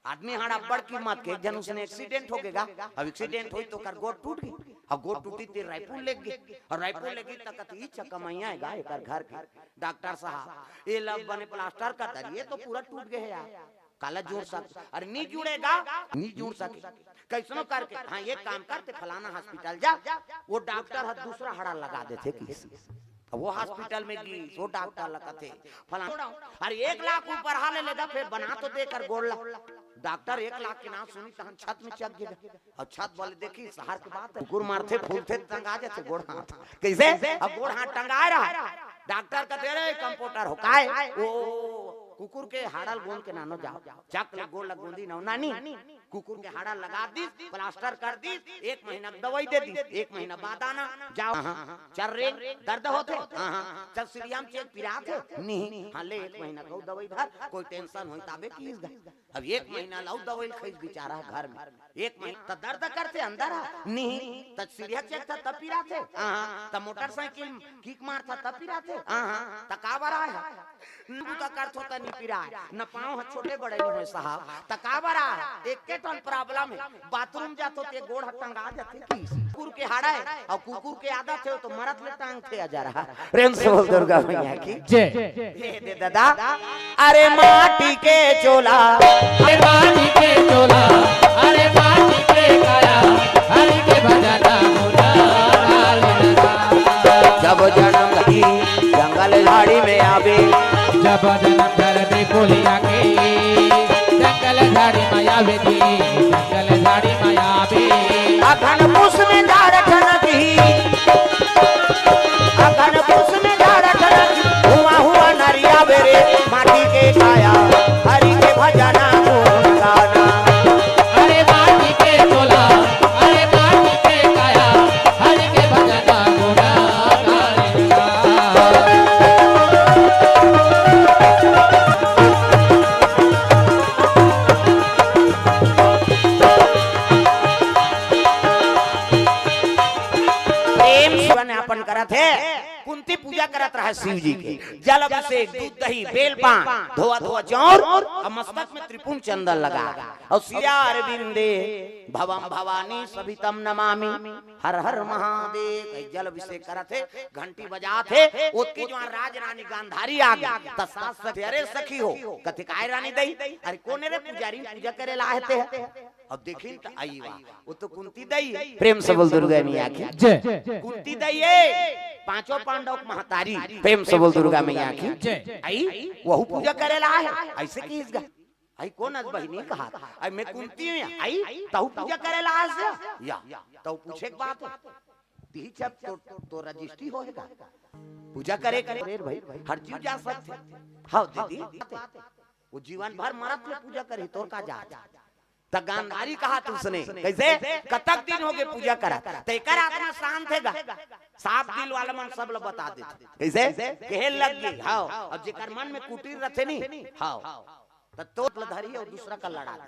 आदमी हाड़ा बड़ कीमत के, एक झन उसने एक्सीडेंट हो गेगा। अब एक्सीडेंट होई तो कर गोड़ टूट गई। अब गोड़ टूटी ते रायपुर ले गई, और रायपुर ले गई त कती इच्छा कमैया हे गा एकर घर के। डॉक्टर साहब, ये लब बने प्लास्टर कर दरी, ये तो पूरा टूट गए हे यार। काला जुड़ सक, अरे नी जुड़ेगा, नी जुड़ सके। कैसनो करके, हाँ, एक काम करते, फलाना हॉस्पिटल जा, वो डॉक्टर ह दूसरा हाड़ा लगा देथे किसी। अब वो हॉस्पिटल में गिस, वो डॉक्टर लगथे, फलाना, अरे एक लाख ऊपर हाले लेगा, फिर बना तो देकर गोड़ ला। डॉक्टर एक लाख के नाम सुनी, तहन छत में चढ़ गेगा। अब छत वाले देखी, शहर के बात हे, कुकुर मरथे, फूलथे, टंगा जाथे गोड़ हाथ। कैसे? अब गोड़ हाथ टंगाए रहा। डॉक्टर कहते, "अरे कंपाउंडर हो, काय?" "ओ, कुकुर के हाड़ा ल गोंद के नानो जाओ।" चक ले गोड़ ल गोंदी नौ नानी। कुकुर के हाड़ा लगा दिस, प्लास्टर कर दिस, एक महीना के दवाई दे दिस, एक महीना बाद आना, जाओ। हाँ, चल रे, दर्द होथे? हाँ, हाँ। चल सीढ़िया में चेक पिरात हे? नहीं। हाँ, ले एक महीना के दवाई धर, कोई टेंशन होई ताबे किस गा। अब एक महीना लऊ दवाई खइस बेचारा घर में। एक महीना त दर्द करथे अंदर ह, नहीं, त सीढ़िया चढ़था तब पिराथे, हाँ, त मोटरसाइकिल किक मारथा तब पिराथे, हाँ, त काबर आय ह? नु त करथो त नी पिराय, न पाँव ह छोटे बड़े नी होय साहब, त काबर आय ह? एके ठन प्रॉब्लम हे, बाथरूम जाथो ते गोड़ ह टंगा जाथे कि कुकुर के हाड़ा हे, अउ कुकुर के आदत हे, तो मरत ले टांगथे अजर ह। प्रेम से बोल दुर्गा मैया की। जय। ए दे दादा, अरे माटी के चोला, अरे माटी के चोला, अरे माटी के काया, हरि के भजन गुणगान। जब जन्म धरती जंगल झाड़ी में आवे, जब जन्म धरती कोलिया के, जंगल झाड़ी में आवे जी, जंगल झाड़ी में आवे। अखन पुस में झाड़ ठनकी, अखन पुस में झाड़ ठनकी, हुआ हुआ नरिया बेरे, माटी के काया, हरि के भजना गुण गाना। अरे माटी के चोला, अरे माटी के काया, हरि के भजना गुण गाना। प्रेम से जीवन यापन करत हे। कुंती पूजा करत रहे शिव जी के, जल अभिषेक, दूध दही, बेल पान, धोआ धोआ चाउर, अउ मस्तक में त्रिपुंड चंदन लगा, अउ सिरा अरविंदे भवम भवानी सभितम नमामि, हर हर महादेव। जल अभिषेक करत हे, घंटी बजात हे, ओतकी जुवार राज रानी गांधारी आ गे, त सास सखी, अरे सखी हो, कथे काय रानी दई, अरे कोन रे पुजारी पूजा करे ला हे ते? अब देखिन त आई वा, वो तो कुंती दई हे। प्रेम से बोल दुर्गा मैया की। जय। कुंती दई हे, पांचों पांडव के महतारी। प्रेम से बोल दुर्गा मैया की। जय। आई, वहू पूजा करे ला हे, ऐसे किस गा? आई कोन अस बहिनी कहा? आई मैं कुंती हूँ, आई तहू पूजा करे ला अस या? तहू पूछे के बात हे। तिही छप तो, तो रजिस्ट्री होएगा। पूजा करे करे रे भाई, हर जीव जा सकथे। हाँ दीदी, वो जीवन भर मरत ले पूजा करही, तोर का जात? त गांधारी कहा तू सुने, कैसे? कतक दिन होगे पूजा करत, त एकर आत्मा शांत हे गा। साफ दिल वाला मन सब ल बता देथे। कैसे? कहे लग गे, हाँ। अब जेकर मन में कुटिल रथे नी, हाँ, त तोर ल धरही अउ दूसरा का लड़ा दे,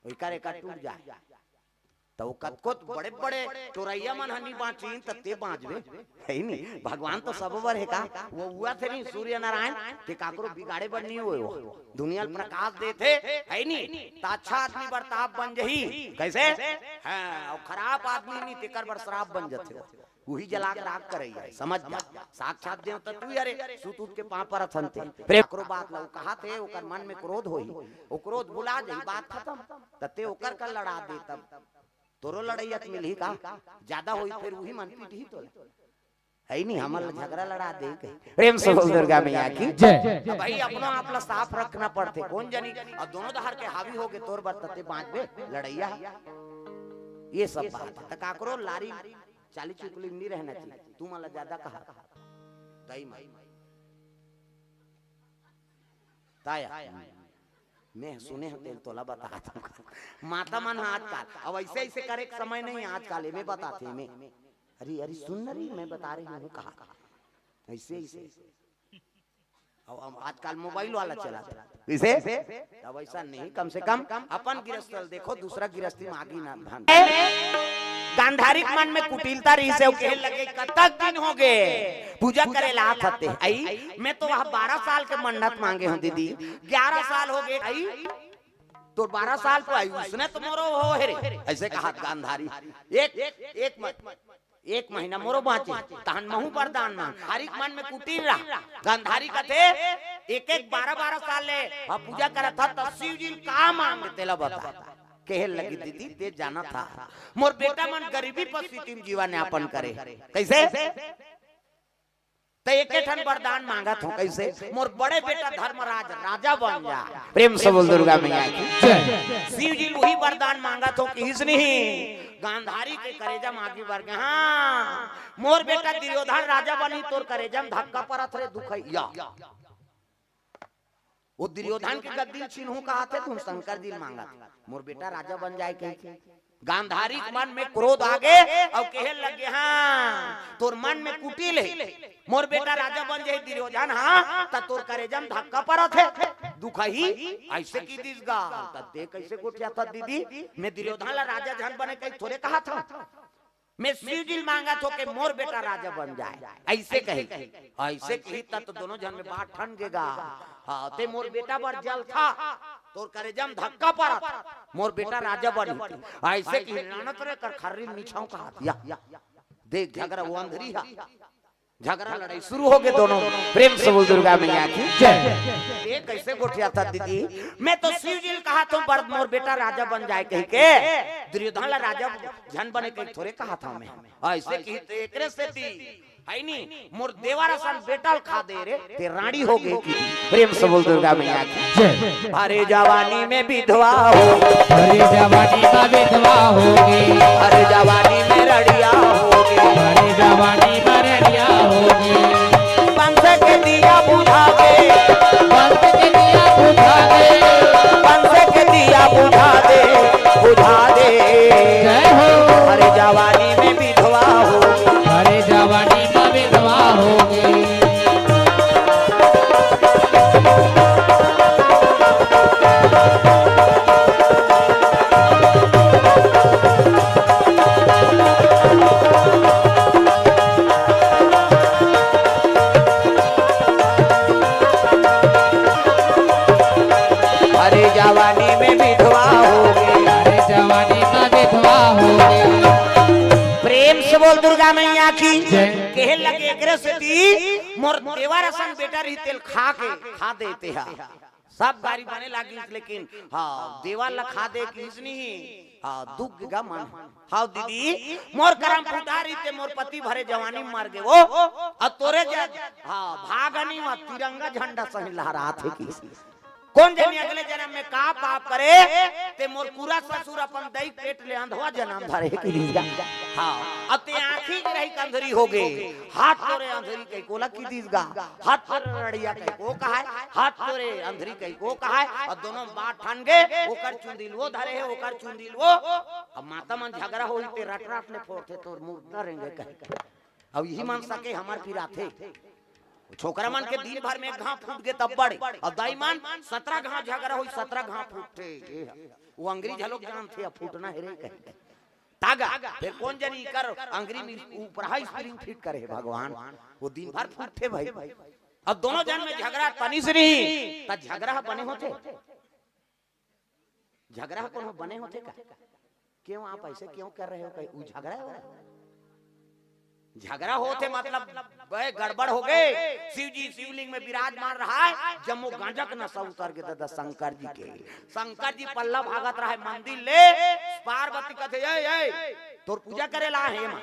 एकर एकर टूट जाय। त वो कतको बड़े-बड़े चोरइया मन ह नी बाँचिन, त ते बाँचबे, हे नी? भगवान तो सब बर हे का? वो हुआ थे नी, सूर्य नारायण, ते काकरो बिगाड़े बर नी होय वो। दुनिया ल प्रकाश देथे, हे नी? त अच्छा आदमी बर ताप बन जही। कैसे? हाँ, अउ खराब आदमी नी, तेकर बर श्राप बन जथे वो। उही जला के राख करइया, समझ जा। साक्षात देवता तू ही अरे, सुत उठ के पाँव परत हन ते। प्रेम। काकरो बात ल वो कहा थे, ओकर मन में क्रोध होही, वो क्रोध भुला जाही, बात खतम। त ते ओकर का लड़ा दे तब। तोरो लड़इया त मिलही का? ज्यादा होई फेर उही मन पीटही तोला। हे नी, हमन ल झगड़ा लड़ा दे कही। प्रेम से बोल दुर्गा मैया की। जय। त भाई अपनो आप ल साफ रखना पड़थे। कोन जनी अउ दोनों डहर के हावी होगे तोर बर त ते बाँचबे लड़इया। ये सब बात हे। त काकरो लारी चाली चुकली में नी रहना चाहिए। तू मन ल ज्यादा कहा। दई माई। ताया। मैं सुने हँव तेल तोला बतात हँव। माता मन ह आजकाल, अब ऐसे ऐसे करे के समय नहीं आजकाल, एमे बतात हे, एमे। अरे, अरे, सुन न री, मैं बता रही हूँ कहा। ऐसे, ऐसे। अब हम आजकल मोबाइल वाला चलाथे। कइसे? अब अइसा नहीं, कम से कम अपन गिरस्ती ल देखो, दूसरा गिरस्ती म आगी ना भान। गांधारी के मन में कुटिलता रहिसे, अउ कहे लगे, "कतक दिन होगे पूजा करे ला आत हते। अई, मैं तो वह बारह साल के मन्नत मांगे हंव दीदी, ग्यारह साल होगे। अई, तोर बारह साल तो अई, उसने तो मोरो हो हे रे।" अइसे कहा गांधारी। एक, एक म-, एक महीना मोरो बांचे, तहन महूं वरदान मांग। हर एक मन में कुटिल रहा। गांधारी कथे, "एक एक बारह बारह साल ले अब पूजा करत हस, त शिव जी ल का मांग, तेला बता।" कहे लगी, "दीदी, तें जानत हस, मोर बेटा मन गरीबी परिस्थिति में जीवन यापन करे।" कइसे? "त एके ठन वरदान मांगत हंव।" कइसे? "मोर बड़े बेटा धर्मराज राजा बन जा।" प्रेम से बोल दुर्गा मैया की। जय। शिव जी ल उही वरदान मांगत हंव, किहिस नहीं। गांधारी के करेजा म आगी बर गे, "हां, मोर बेटा दुर्योधन राजा बनही, तोर करेजा म धक्का परत रे दुखइया।" वो दुर्योधन के गद्दी ल छीनहूं कहाथे, तुम शंकर जी ल मांगत, "मोर बेटा राजा बन जाए," कहिके। गांधारी के मन में क्रोध आगे अउ कहे लगे, "हां, तोर मन में कुटिल हे, मोर बेटा राजा बन जाही दुर्योधन, हां, त तोर करेजा म धक्का परत हे, दुखही।" अइसे कहि दिस गा, त तें कइसे गोठियाथस दीदी? मैं दुर्योधन ला राजा झन बने कहि थोरे कहाथंव। मैं शिव जी ल मांगत हंव के मोर बेटा राजा बन जाए, अइसे कही। अइसे कही त, त दोनों झन में बात ठन गे गा। हां, तें मोर बेटा बर जलथस, तोर करेजा म धक्का परत, मोर बेटा राजा बनही। अइसे कही लानत रे कर खर्री ल निछांव कहाथे। या, देख झगरा, वो अंधरी हे। झगरा लड़ाई शुरू होगे दोनों। प्रेम से बोल दुर्गा मैया की। जय। तें कइसे गोठियाथस दीदी? मैं तो शिव जी ल कहाथंव बर मोर बेटा राजा बन जाए कहिके, दुर्योधन ला राजा झन बने कहि थोरे कहाथंव मैं। अइसे कही त एकरे सेती, हे नी, मोर देवर असन बेटा ल खा दे रे, तें रांड़ी होगे कि। प्रेम से बोल दुर्गा मैया की। जय। अरे जवानी में विधवा हो, अरे जवानी में विधवा होगे, अरे जवानी में रड़िया होगे, अरे जवानी में रड़िया होगे। बंस के दिया बुझा दे, बंस के दिया बुझा दे, बंस के दिया बुझा दे, बुझा दे। जय हो। अरे जवानी में विधवा हो, अरे जवानी में विधवा होगे। अरे जवानी में विधवा होगे, अरे जवानी में विधवा होगे। प्रेम से बोल दुर्गा मैया की। जय। कहे लगे एकरे सेती मोर देवर असन बेटा रही तेल खा के, खा देते हैं। सब गारी बने लागिस, लेकिन हां, देवर ला खा दे किहिस नहीं। हां, दुख गा मन। हां दीदी, मोर करम फूटा रहिते, मोर पति भरे जवानी म मर गे वो। अउ तोरे जग, हां, भागनी म तिरंगा झंडा सही लहरात हे किहिस। कोन जनी अगले जनम में का पाप करे, तें मोर पूरा ससुर अपन दई पेट ले अंधवा जनम धरे हे किहिस गा। हां, अउ तें आंखी के रहिके अंधरी होगे, हाथ तोरे अंधरी कहिके ओला किहिस गा। हाथ तोरे रड़िया कहिके ओ कहाय, हाथ तोरे अंधरी कहिके ओ कहाय, अउ दोनों बात ठन गे, ओकर चुंदी ल वो धरे हे, ओकर चुंदी ल वो। अब माता मन झगरा होही ते रट रट ले फोड़थे, तोर मुर्दा रेंगे कहिके। अब इही मन सके हमर फिर आथे। छोकरा मन के दिन भर में एक घांव फूट गे तब बड़े, अउ दाई मन सतरा घांव झगरा होही, सतरा घांव फूटथे। ये ह। वो अंगरी घलोक जानथे, अब फूटना हे रे कहिके। तागा, फेर कोन जनी कर अंगरी में ऊपरहा spring fit करे हे भगवान, वो दिन भर फूटथे भाई। अब दोनों जन में झगरा तनिस नहीं, त झगरा ह बने होथे? झगरा ह कोनो बने होथे का? क्यों आप ऐसे क्यों कर रहे हो? कहीं उ झगरा हो रहा है? झगरा होथे मतलब बे गड़बड़ हो गे। शिव जी शिवलिंग में विराजमान रहा है, जम्मो गंजक नशा उतर गे दादा शंकर जी के। शंकर जी पल्ला भागत रहा है मंदिर ले, पार्वती कथे, "ए, ए, तोर पूजा करे ला हे माँ।"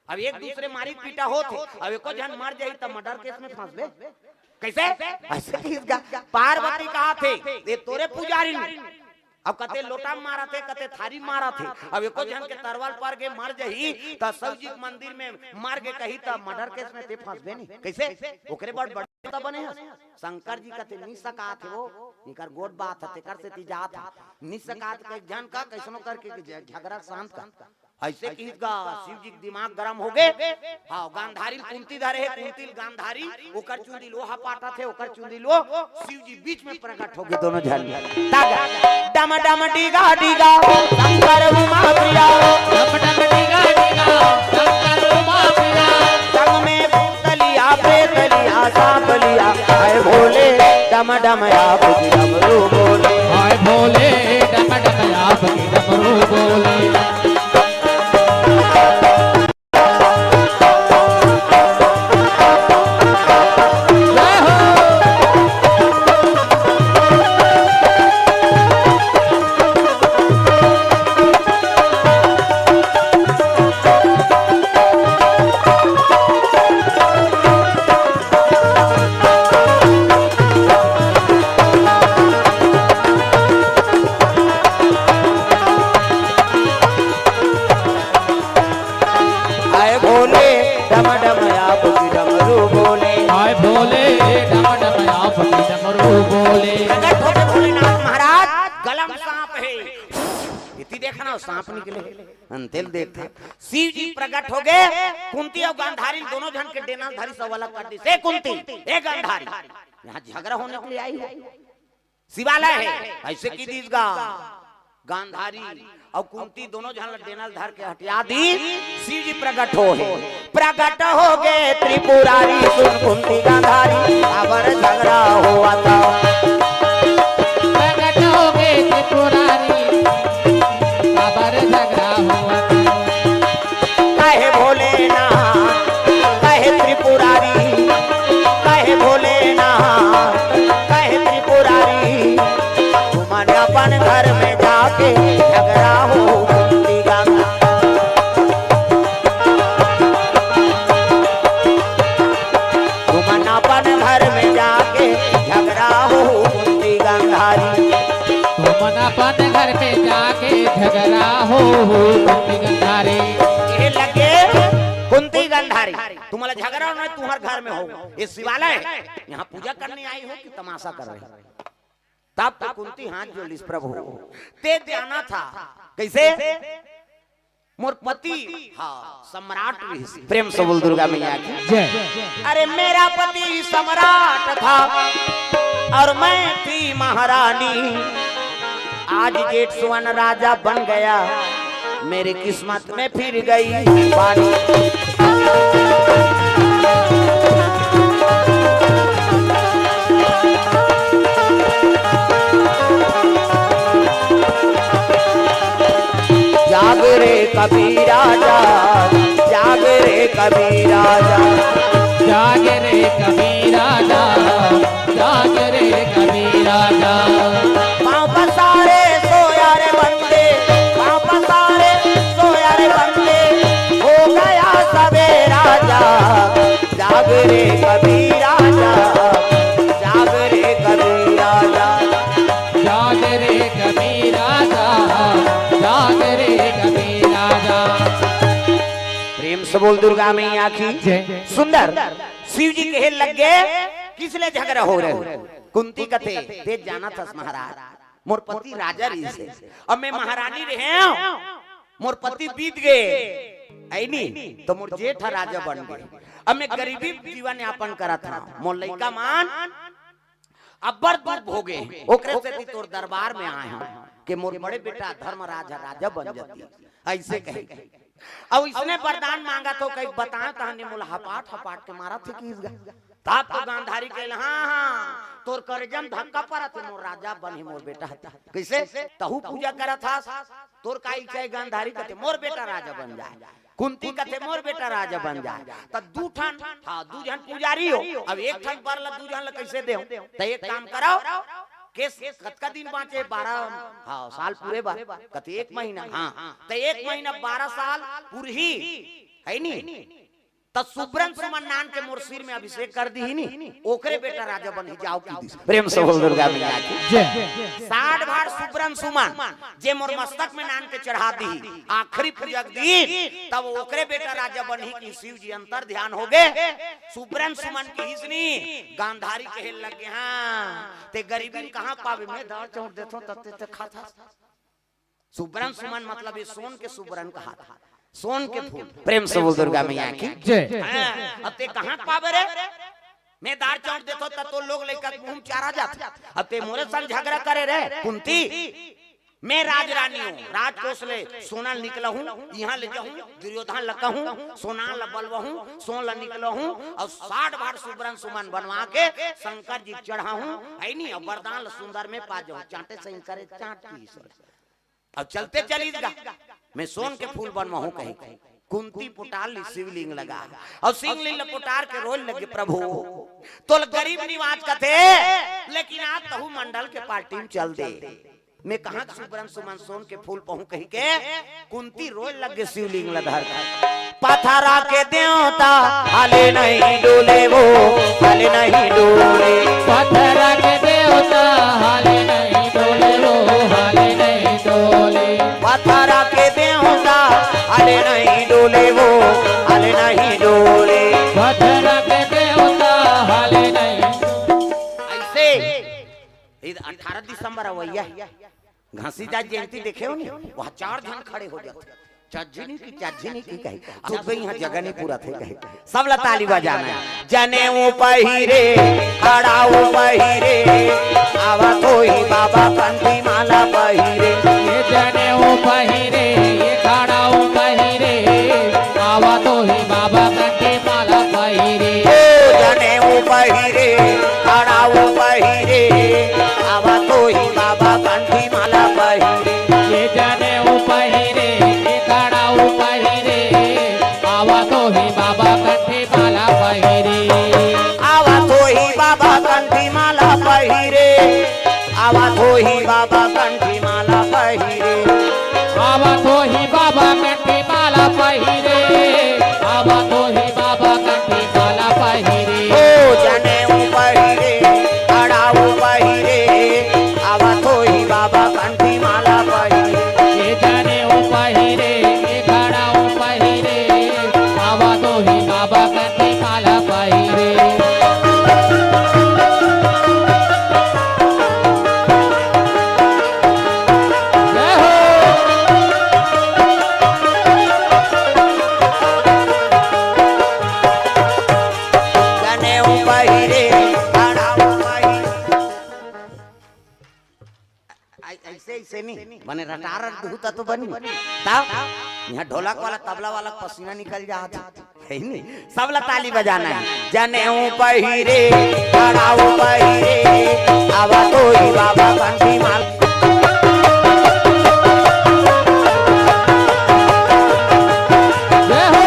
अब एक दूसरे मारी पीटा होथे, अब एको झन मर जाही त murder case में फंसबे। कैसे? ऐसे किस गा-, पार्वती कहाथे, "ये तोरे पुजारी नहीं।" अब कते लोटा मारत हे, कते थारी मारत हे। अब एको झन के तरवाल पर के मर जही, त शिव जी के मंदिर में मर के कही, त murder case में ते फंसबे नहीं। कैसे? ओकरे बड़ बड़े त बने हस। शंकर जी कते नि सकात हे वो, इकर गोठ बात हे, तेकर सेती जात हे। नि सकात के झन का कैसनो करके झ-, झगरा शांत कर। अइसे किहिस गा, शिव जी के दिमाग गरम होगे। हाँ, गांधारी ल कुंती धरे हे, कुंती ल गांधारी, ओकर चुंदी ल ओ हपाटत हे, ओकर चुंदी ल ओ, शिव जी बीच में प्रकट होगे दोनों झन। तागा, डम डम डीगा डीगा, शंकर उमा प्रिया। डम डम डीगा डीगा, शंकर उमा प्रिया। संग में भूतलिया, प्रेतलिया, सांपलिया, हाय भोले, डम डम आप की डमरू बोले। हाय भोले, डम डम आप की डमरू बोले। हाय भोले, डम डम आप की डमरू बोले। हाय भोले, डम डम आप की डमरू बोले। प्रकट होके भोलेनाथ महाराज, गला म सांप हे। इति देखना, सांप निकले हे। अंतेल देखा, शिव जी प्रकट होगे, कुंती अउ गांधारी दोनों झन के डेना ल धरिस अउ अलग कर दिस। ए कुंती, ए गांधारी, यहाँ झगड़ा होने के लिए आई हो? शिवालय हे, अइसे किहिस गा। गांधारी अउ कुंती दोनों झन ल डेना ल धर के हटिया दिस। शिव जी प्रकट होहे, प्रकट होगे त्रिपुरारी, सुन कुंती गांधारी, काबर झगड़ा होवत हे। प्रकट होगे त्रिपुरारी, काबर झगड़ा होवत हे। कहे भोलेनाथ, कहे त्रिपुरारी, कहे भोलेनाथ, कहे त्रिपुरारी, तुमन अपन घर में जाके झगड़ा हो कुंती गंगा। तुमन अपन घर में जाके झगड़ा हो कुंती गंधारी। तुमन अपन घर में जाके झगड़ा हो कुंती गंधारी। ये लगे कुंती गंधारी, तुम्हारा झगड़ा होना है, तुम्हारे घर में हो। ये शिवालय है, यहाँ पूजा करने आई हो कि तमाशा कर रहे हो? तब तो कुंती हाथ जोड़ लिस, प्रभु, ते जाना था। कैसे? मोर पति, हाँ, सम्राट रहिस। प्रेम से बोल दुर्गा मैया की। जय। अरे, मेरा पति सम्राट था और मैं थी महारानी। आज जेठ सुवन राजा बन गया, मेरी किस्मत में फिर गई पानी। जाग रे कबीरा जाग, जाग रे कबीरा जाग। जाग रे कबीरा जाग, जाग रे कबीरा जाग। पाँव पसारे सोया रे बंदे, पाँव पसारे सोया रे बंदे, हो गया सवेरा जाग। जाग रे कबीरा जाग, जाग रे कबीरा जाग। जाग रे कबीरा जाग, जाग रे कबीरा जाग। प्रेम से बोल दुर्गा मैया की। जय। सुंदर। शिव जी कहे लग गए, किस ले झगड़ा हो रहे हो? कुंती कथे, ते जानत हस महाराज, मोर पति राजा रहिस हे, अब मैं महारानी रहेंव, मोर पति बीत गे, है नी, तो मोर जेठ ह राजा बन गे। अब मैं गरीबी जीवन यापन करत हंव, मोर लइका मन अब्बड़ दुख भोगे, ओकरे सेती तोर दरबार में आए हंव कि मोर बड़े बेटा धर्मराज ह राजा बन जाती, अइसे कहे। अउ इसने वरदान मांगत हों, कहीं बताएंव तहने मोला हपाट हपाट के मारत हे किहिस गा। तब तो गांधारी कहे, हाँ, हाँ, तोर करेजा म धक्का परत हे, मोर राजा बनही मोर बेटा। कइसे? तहूं पूजा करत हस, तोर का इच्छा हे गांधारी? कथे, मोर बेटा राजा बन जाए। कुंती कथे, मोर बेटा राजा बन जाए। त दू ठन, हाँ, दू झन पुजारी हो, अब एक ठन बर ला दू झन ला कइसे देंव? त एक काम करव, केस कतका दिन बांचे? बारह, हाँ, साल पूरे बर। कथे, एक महीना, हाँ, त एक महीना, बारह साल पुरही, है नी? त सुबरन सुमन नान के मोर सिर में अभिषेक कर दिही नी, ओकरे बेटा राजा बनही, जाव किहिस। प्रेम से बोल दुर्गा मैया की। जय। साठ बार सुबरन सुमन जे मोर मस्तक में नान के चढ़ा दिही, आखिरी पूजा के दिन, तब ओकरे बेटा राजा बनही किहिस। शिव जी अंतर ध्यान होगे, सुबरन सुमन किहिस नी, गांधारी कहे लग गे, हाँ, ते गरीबी म कहाँ पाबे, मैं दार चाउर देथंव, तब ते, ते खाथस। सुबरन सुमन मतलब ये सोन के सुबरन कहाथे। सोन के फूल। प्रेम से बोल दुर्गा मैया की। जय। हाँ, अब ते कहाँ पावे रे? मैं दार चाउर देथों त तोर लोग लइका के मुंह में चारा जाथे। अब ते मोरे संग झगरा करे रे कुंती। मैं राजरानी हूँ, राजकोष ले सोना निकलहूँ, इहाँ ले जाहूँ, दुर्योधन ल कहूँ, सोना ल बलवहूँ, सोन ल निकलहूँ, अउ साठ बार सुबरन सुमन बनवा के शंकर जी चढ़ाहूँ, है नी, अउ वरदान ल सुंदर में पा जाहूँ। चांटे सही करे, चांट की ईश्वर। अउ चलते चलिस गा, मैं सोन के फूल बनवाहूँ कही। कुंती पुटार लिस शिवलिंग लगा, अउ शिवलिंग ल पुटार के रोए लगे, प्रभु, तोला गरीब निवाज कथे, लेकिन आज तहूँ मंडल के पार्टी में चल दे। मैं कहाँ के सुबरन सुमन सोन के फूल पहूँ कही के कुंती रोए लगे शिवलिंग ल धर के। पथरा के देवता हाले नहीं डोले वो, हाले नहीं डोले। पथरा के देवता हाले नहीं डोले वो, हाले नहीं डोले। पथरा के देवता हाले नहीं डोले वो, हाले नहीं डोले। पथरा के देवता हाले नहीं। ऐसे इद अठारह दिसंबर अवइया हे। घासीदास जयंती देखे हो नी, वहाँ चार झन खड़े हो जाथे। चज्झिनी की, चज्झिनी की कही। तू तो यहाँ जगह नहीं पूरा थे कही। सब ला ताली बजाना हे। जनेऊ पहिरे, खड़ाऊ पहिरे, आवत होही बाबा कंठी माला पहिरे। ये जनेऊ पहिरे, ये खड़ाऊ पहिरे, आवत होही बाबा कंठी माला पहिरे। ओ जनेऊ पहिरे, खड़ाऊ पहिरे, आवत होही बाबा कंठी माला पहिरे। ये जनेऊ पहिरे, ये खड़ाऊ पहिरे, आवत होही बाबा कंठी माला पहिरे। आवत होही बाबा कंठी माला पहिरे। आवत होही बाबा कंठी माला पहिरे। आवत होही बाबा कंठी माला पहिरे। आवत होही बाबा कंठी माला पहिरे। ओ जनेऊ पहिरे, खड़ाऊ पहिरे, आवत होही बाबा कंठी माला पहिरे। ये जनेऊ पहिरे, ये खड़ाऊ पहिरे, आवत होही बाबा कंठी माला पहिरे। जय हो। जनेऊ पहिरे, खड़ाऊ पहिरे। ऐ-, ऐसे, ऐसे नहीं, बने रटार रट दूँ त तो बनी। तब यहाँ ढोलक वाला, तबला वाला पसीना निकल जात हे, है नी? सब ला ताली बजाना हे। जनेऊ पहिरे, खड़ाऊ पहिरे, आवत होही बाबा कंठी माला। जय हो।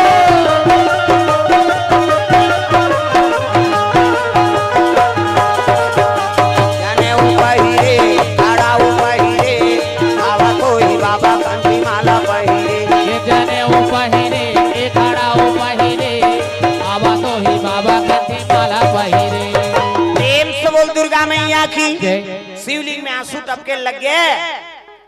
जनेऊ पहिरे, खड़ाऊ पहिरे, आवत होही बाबा कंठी माला पहिरे। ये जनेऊ पहिरे, ये खड़ाऊ पहिरे, आवत होही बाबा कंठी माला पहिरे। प्रेम से बोल दुर्गा मैया की। जय। शिवलिंग में आंसू टपके लगे।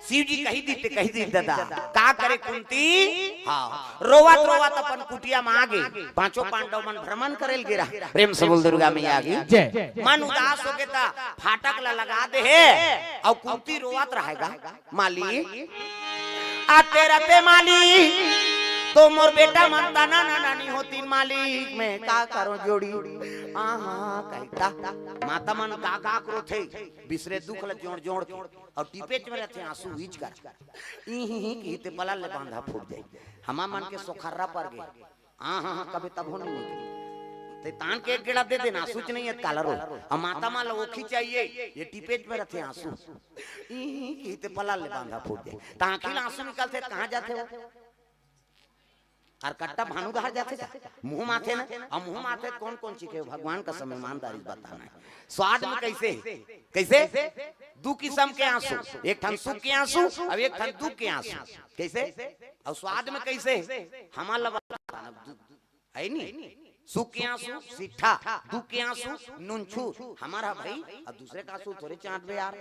शिव जी कही दीते, कही दीते दादा, का करे कुंती? हाँ, रोवत रोवत अपन कुटिया में आगे, पांचों पांडव मन भ्रमण करे ल गे रहा। प्रेम से बोल दुर्गा मैया की। जय। मन उदास होगे त फाटक ला लगा दे हे, अउ कुंती रोवत रहेगा, मालिक, आते रहते मालिक, तो मोर बेटा मन तना ना नानी होतीन मालिक, मैं का करों जोड़ी? आहा, कहिता, माता मन का का करोथे, बिसरे दुख ला जोड़ जोड़ के। अउ टिपेच में रथे आंसू हीच कर। इही ही कहिते पलाल ले बांधा फूट जाही। हमा मन के सोखर्रा पर गे। हाँ, हाँ, हाँ, कभी तब हो नहीं निकली। ते तान के एक गेड़ा दे देना, आंसू च नहीं हे त काला रो। अब माता मन ला ओखी चाहिए, ये टिपेच में रथे आंसू। इही ही कहिते पलाल ले बांधा फूट जाही। त आंखी ले आंसू निकलथे त कहाँ जाथे वो? अउ कट्टा भानु डहर जाथे का? मुंह माथे ना, अउ मुंह माथे त कौन कौन चीज हे? भगवान कसम ईमानदारी से बताना हे। स्वाद में कैसे हे? कैसे? दू किसम के आंसू, एक ठन सुख के आंसू, अउ एक ठन दुख के आंसू। कैसे? अउ स्वाद में कैसे हे? हमर ला बता, हे नी? सुख के आंसू सिट्ठा, दुख के आंसू नुनछू। हमर हा भाई, अउ दूसरे का आंसू थोरे चांटबे यार।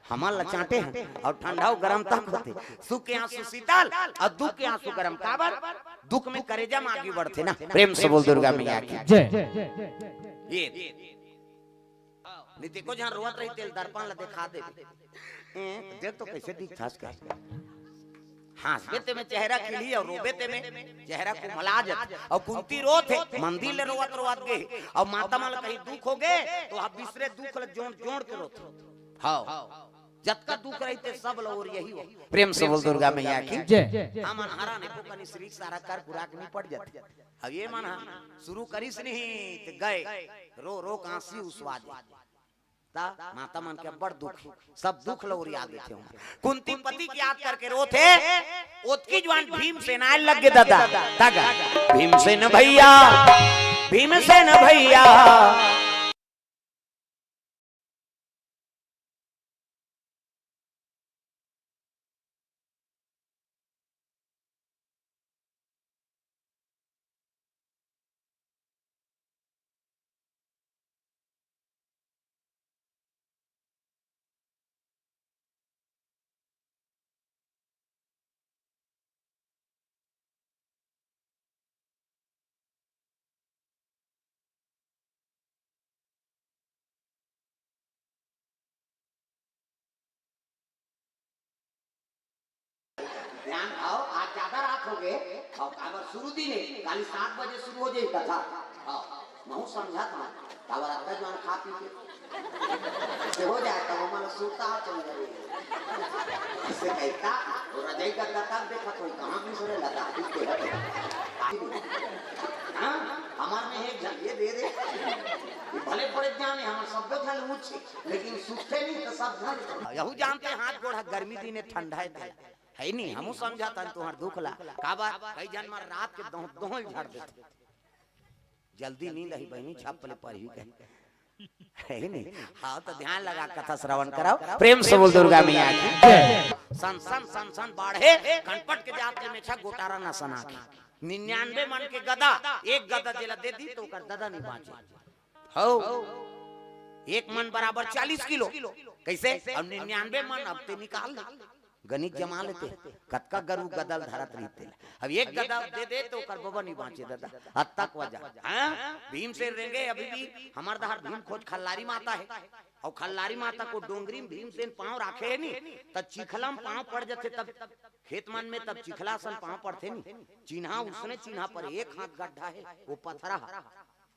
हमर ला चांटे हे, अउ ठंडा अउ गरम तक होथे। सुख के आंसू शीतल, अउ दुख के आंसू गरम। काबर? दुख में करेजा में आगी बढ़थे ना। प्रेम से बोल दुर्गा मैया की। जय। ये। नहीं ते एको झन रोवत रही, तेला दर्पण ला देखा दे। ए, देख तो कैसे दिखथस कहे। हाँसबे ते में चेहरा खिली अउ रोबे ते में चेहरा कुमला जाथे। अउ कुंती रोत हे, मंदिर ले रोवत रोवत गे, अउ माता मन ल कहीं दुख हो गे, त ओ बिसरे दुख ल जोड़ जोड़ के रोथे। हव, जतका दुख रहिथे सब ल ओरियाही। प्रेम से बोल दुर्गा मैया की। जय। हमन हरा ने को कनी श्री सारा कर खुराक निपट जाथे। अब ये मन ह शुरू करिस नहीं त गए, रो रो कांसी उसवा दे। त माता मन के अब्बड़ दुख, सब दुख ल ओरिया देथे। कुंती पति के याद करके रोथे, ओतकी जुवार भीमसेन आए लग गे ददा। तग भीमसेन भैया, भीमसेन भैया। ध्यान आओ, आज ज्यादा रात हो गए। अउ काबर शुरू दिन हे, काली सात बजे शुरू हो जाए कथा। हाँ, महूँ समझा था, काबर अतका जुवार खा पी के से हो जाए, तब हमन सुता चल जाए। इससे कहता, वो रजाई गद्दा तब देखत होई, कहाँ भी सुने लगा, ठीक है। हाँ, हमार में एक झन ये दे दे। ये भले पड़े जाने, हमर सब्बो झन ऊँच, लेकिन सुते नहीं तो सब झन। यहू जानते हाथ गोड़ ह गर्मी दिन हे, ठंडा हे तेला। हे नहीं, हमू समझा तन तुहर दुख ला। काबर, कई झन मन रात के दोह-, दोहल झाड़ देथे। जल्दी नींद आही बहिनी, झप ले परही कहे। हे नहीं, हाँ तो ध्यान लगा कथा श्रवण कराओ। प्रेम से बोल दुर्गा मैया की। जय। सन सन, सन सन बाढ़े, कनपट के जात ले मेछा गोटारा न सना के। निन्यानवे मन के गदा, एक गदा जेला दे दी त ओकर ददा नहीं बाँचे। हव, एक मन बराबर चालीस किलो। कइसे? अब निन्यानवे मन अब ते निकाल ले। गणित जमा लेते, कतका गरू गदल धरत रहिते। अब एक गदा दे दे त ओकर बबा नहीं बाँचे ददा। अतक वजन। हाँ? भीमसेन रेंगे अभी भी हमर डहर भीम खोज खल्लारी माता हे। अउ खल्लारी माता को डोंगरी में भीमसेन पाँव राखे हे नी, त चिखला म पाँव पड़ जथे तब खेत मन में तब चिखला असन पाँव पड़थे नी। चिन्हा उसने चिन्हा पर एक हाथ गड्ढा हे, वो पथरा ह।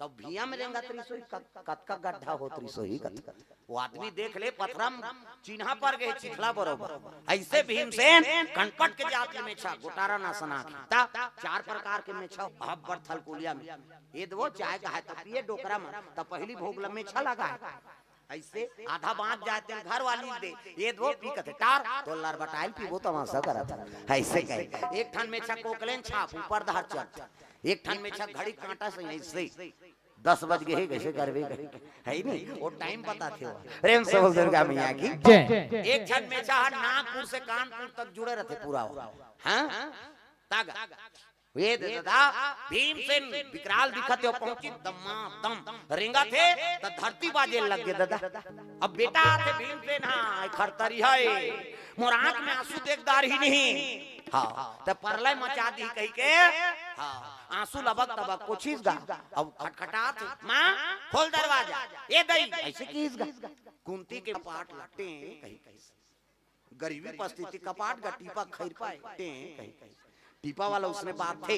तब भुइयाँ में रेंगत रहिस होही, कत-, कतका गड्ढा होत रहिस होही, कत-, वो आदमी देख ले, पथरा म चिन्हा पर गे, चिखला बरोबर। अइसे भीमसेन कनपट के जात ले मेछा, गोटारा न सना के। त चार प्रकार के मेछा, अब्बड़ थलकुलिया में। ए दे वो चाय कहाय त पिए डोकरा मन, त पहिली भोग ल मेछा लगाय। अइसे आधा बाँच जाय तेन घर वाली दे, ए दे वो पी कथे, टार, तो लरबटाइल पीबो तमाशा करत हे। अइसे कहे, एक ठन मेछा कोकलेन छाप, ऊपर डहर चढ़। एक ठन मेछा घड़ी काँटा से अइसे, दस बज गे हे, कइसे करबे कहे, हे नहीं, वो टाइम बताथे वो। प्रेम से बोल दुर्गा मैया की। जय। एक ठन मेछा ह नागपुर से कानपुर तक जुड़े रहिथे पूरा वो। हाँ? तागा। ए दे ददा, भीमसेन विकराल दिखत हे, पहुँचिस दमादम रेंगत हे, त धरती बाजे लग गे ददा। अब बेटा आथे भीमसेन, हाँ, ए खरतरी हे, मोर आँख में आँसू देख डारही नहीं। हाँ, त परलय मचा दिही कहिके, हाँ, आँसू लबक तबक पोछिस गा। अब खटखटात हे, माँ, खोल दरवाजा। ए दई, अइसे किहिस गा। कुंती के पाट लटे कही कही। गरीबी परिस्थिति, कपाट गा टीपा खइर पाए, टें कही कही। टीपा वाला उसने बात थे,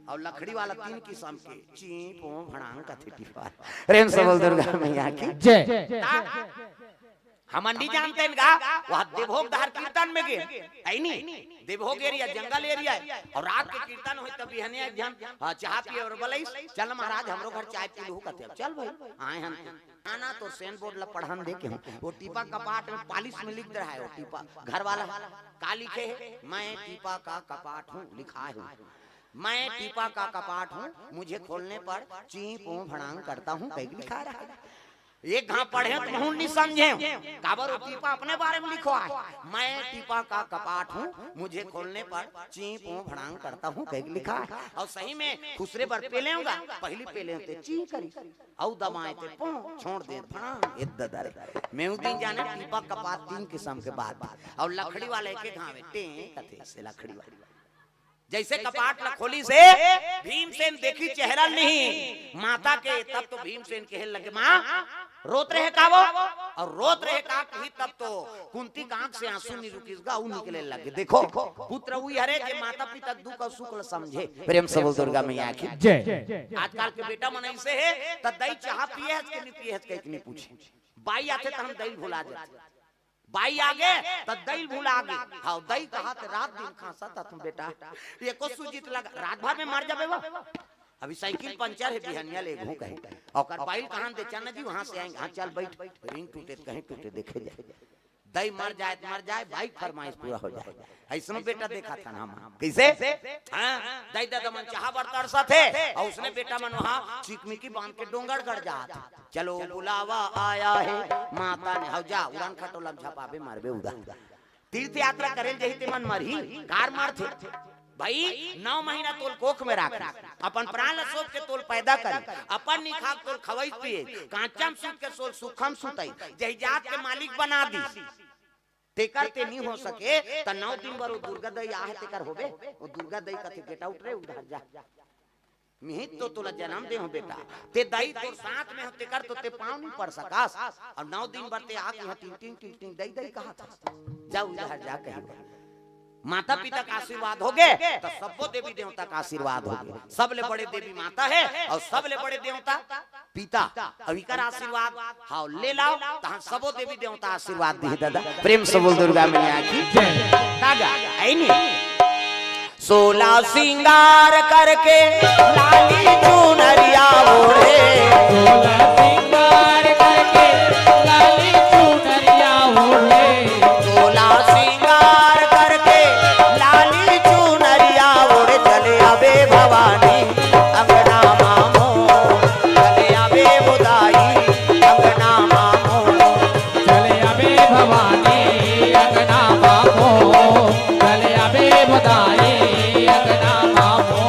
अउ लकड़ी वाला तीन किसम के, चीं, पों, भड़ांग कथे टीपा वाला। प्रेम से बोल दुर्गा मैया की। जय। हमन नहीं जानते न गा, वहाँ देवभोग डहर कीर्तन में गे, हे नहीं? देवभोग एरिया, जंगल एरिया हे, अउ रात के कीर्तन होई तब बिहनिया एक झन, हाँ, चाह पिए अउ बलइस, चल महाराज, हमरो घर चाय पी लूहू कथे, चल भाई, आए हन। आना तो सेन बोर्ड ला पढ़न दे के हूँ। वो टीपा कपाट में पालिश में लिख दे रहा है, वो टीपा घर वाला। का लिखे है? "मैं टीपा का कपाट हूँ", लिखा है। "मैं टीपा का कपाट हूँ, मुझे खोलने पर चीं पों भड़ांग करता हूँ", कहीं लिखा रहा है। एक घाव पढ़े तो महूँ नहीं समझे। काबर वो टीपा अपने बारे में लिखो है, "मैं टीपा का कपाट हूँ, मुझे खोलने पर चीं पों भड़ांग करता हूँ", कहीं लिखा है। अउ सही में खुसरे बर पेले होगा, पहली पेले होते चीं करी। अउ दमाए ते पों, छोड़ दे फड़ांग, ए ददा रे। मैं उ दिन जाने टीपा कपाट तीन किसम के बात। अउ लकड़ी वाला एके घाव हे, टें कथे से लकड़ी वाला। जइसे कपाट ला खोलिस हे, भीमसेन देखिस चेहरा नहीं माता के, तब तो भीमसेन कहे लगे, "माँ, रोत रहे का वो?" अउ रोत रहे का कही, तब तो कुंती के आंख से आंसू नइ रुकिस गा, अउ निकले लगे। देखो, पुत्र उही हरे जे माता पिता के दुख अउ सुख ल समझे। प्रेम से बोल दुर्गा मैया की। जय। आजकल के बेटा मन अइसे हे, त दई चाहा पिए हस के नइ पिए हस कहिके नइ पूछे। बाई आथे त हम दई भुला जाथे। बाई आगे त दई भुला गे। हाँ, दई कहा त रात दिन खांसत हस तुम बेटा, एको सुजित लगा, रात भर में मर जाबे वो। अभी साइकिल पंचर हे, बिहनिया लेगहूं कहे। ओकर बाई ल कहां दे, चल ना जी, वहां से आएंगे। हाँ, चल बैठ। रिंग टूटे त कहीं टूटे, देखे जाए। दई मर जाए त मर जाए, बाई के फरमाइश पूरा हो जाए। अइसनो बेटा देखाथन हम। कइसे? हाँ, दई ददा मन चाहा बर तरसत हे, अउ ओइसने बेटा मन वहां चिकमिकी बांध के डोंगरगढ़ जात। चलो बुलावा आया है माता ने, हव जा, उड़न खटोला म झपाबे, मरबे उड़ा। तीर्थ यात्रा करे ल जही तेमन मरही, काबर मरथे? भाई, नौ महीना तोल कोख में राखे, अपन प्राण ल सौंप के तोल पैदा करे, अपन निखाक तोल खवई पिए, कांचा म सूत के सोल सुखम सुतई, जही जात के मालिक बना दिस। तेकर ते नइ हो सके, त नौ दिन बर वो दुर्गा दई आहे, तेकर होबे? वो दुर्गा दई कथे, "Get out रे, उधर जा। मिही तो तोला जनम दे हंव बेटा, ते दई तोर साथ में हो, तेकर तो ते पांव नइ पर सकस। अउ नौ दिन बर ते आके यहां टिंग, टिंग, टिंग, टिंग, दई, दई कहत हस। जा उधर जा," कही। माता पिता के आशीर्वाद होगे, त सब्बो देवी देवता के आशीर्वाद होगे। सबले बड़े देवी माता हे अउ सबले बड़े देवता पिता। अउ इकर आशीर्वाद, हाँ, ले लाव, तहां सबो देवी देवता आशीर्वाद दिही ददा। प्रेम से बोल दुर्गा मैया की। जय। तागा, आइनी। सोला सिंगार करके लाली चुनरिया ओढ़े। सोला सिंगार करके लाली चुनरिया ओढ़े। सोला सिंगार करके लाली चुनरिया ओढ़े चले आबे भवानी अंगना मामो। चले आबे बुदाई अंगना मामो। चले आबे भवानी अंगना मामो। चले आबे बुदाई अंगना मामो।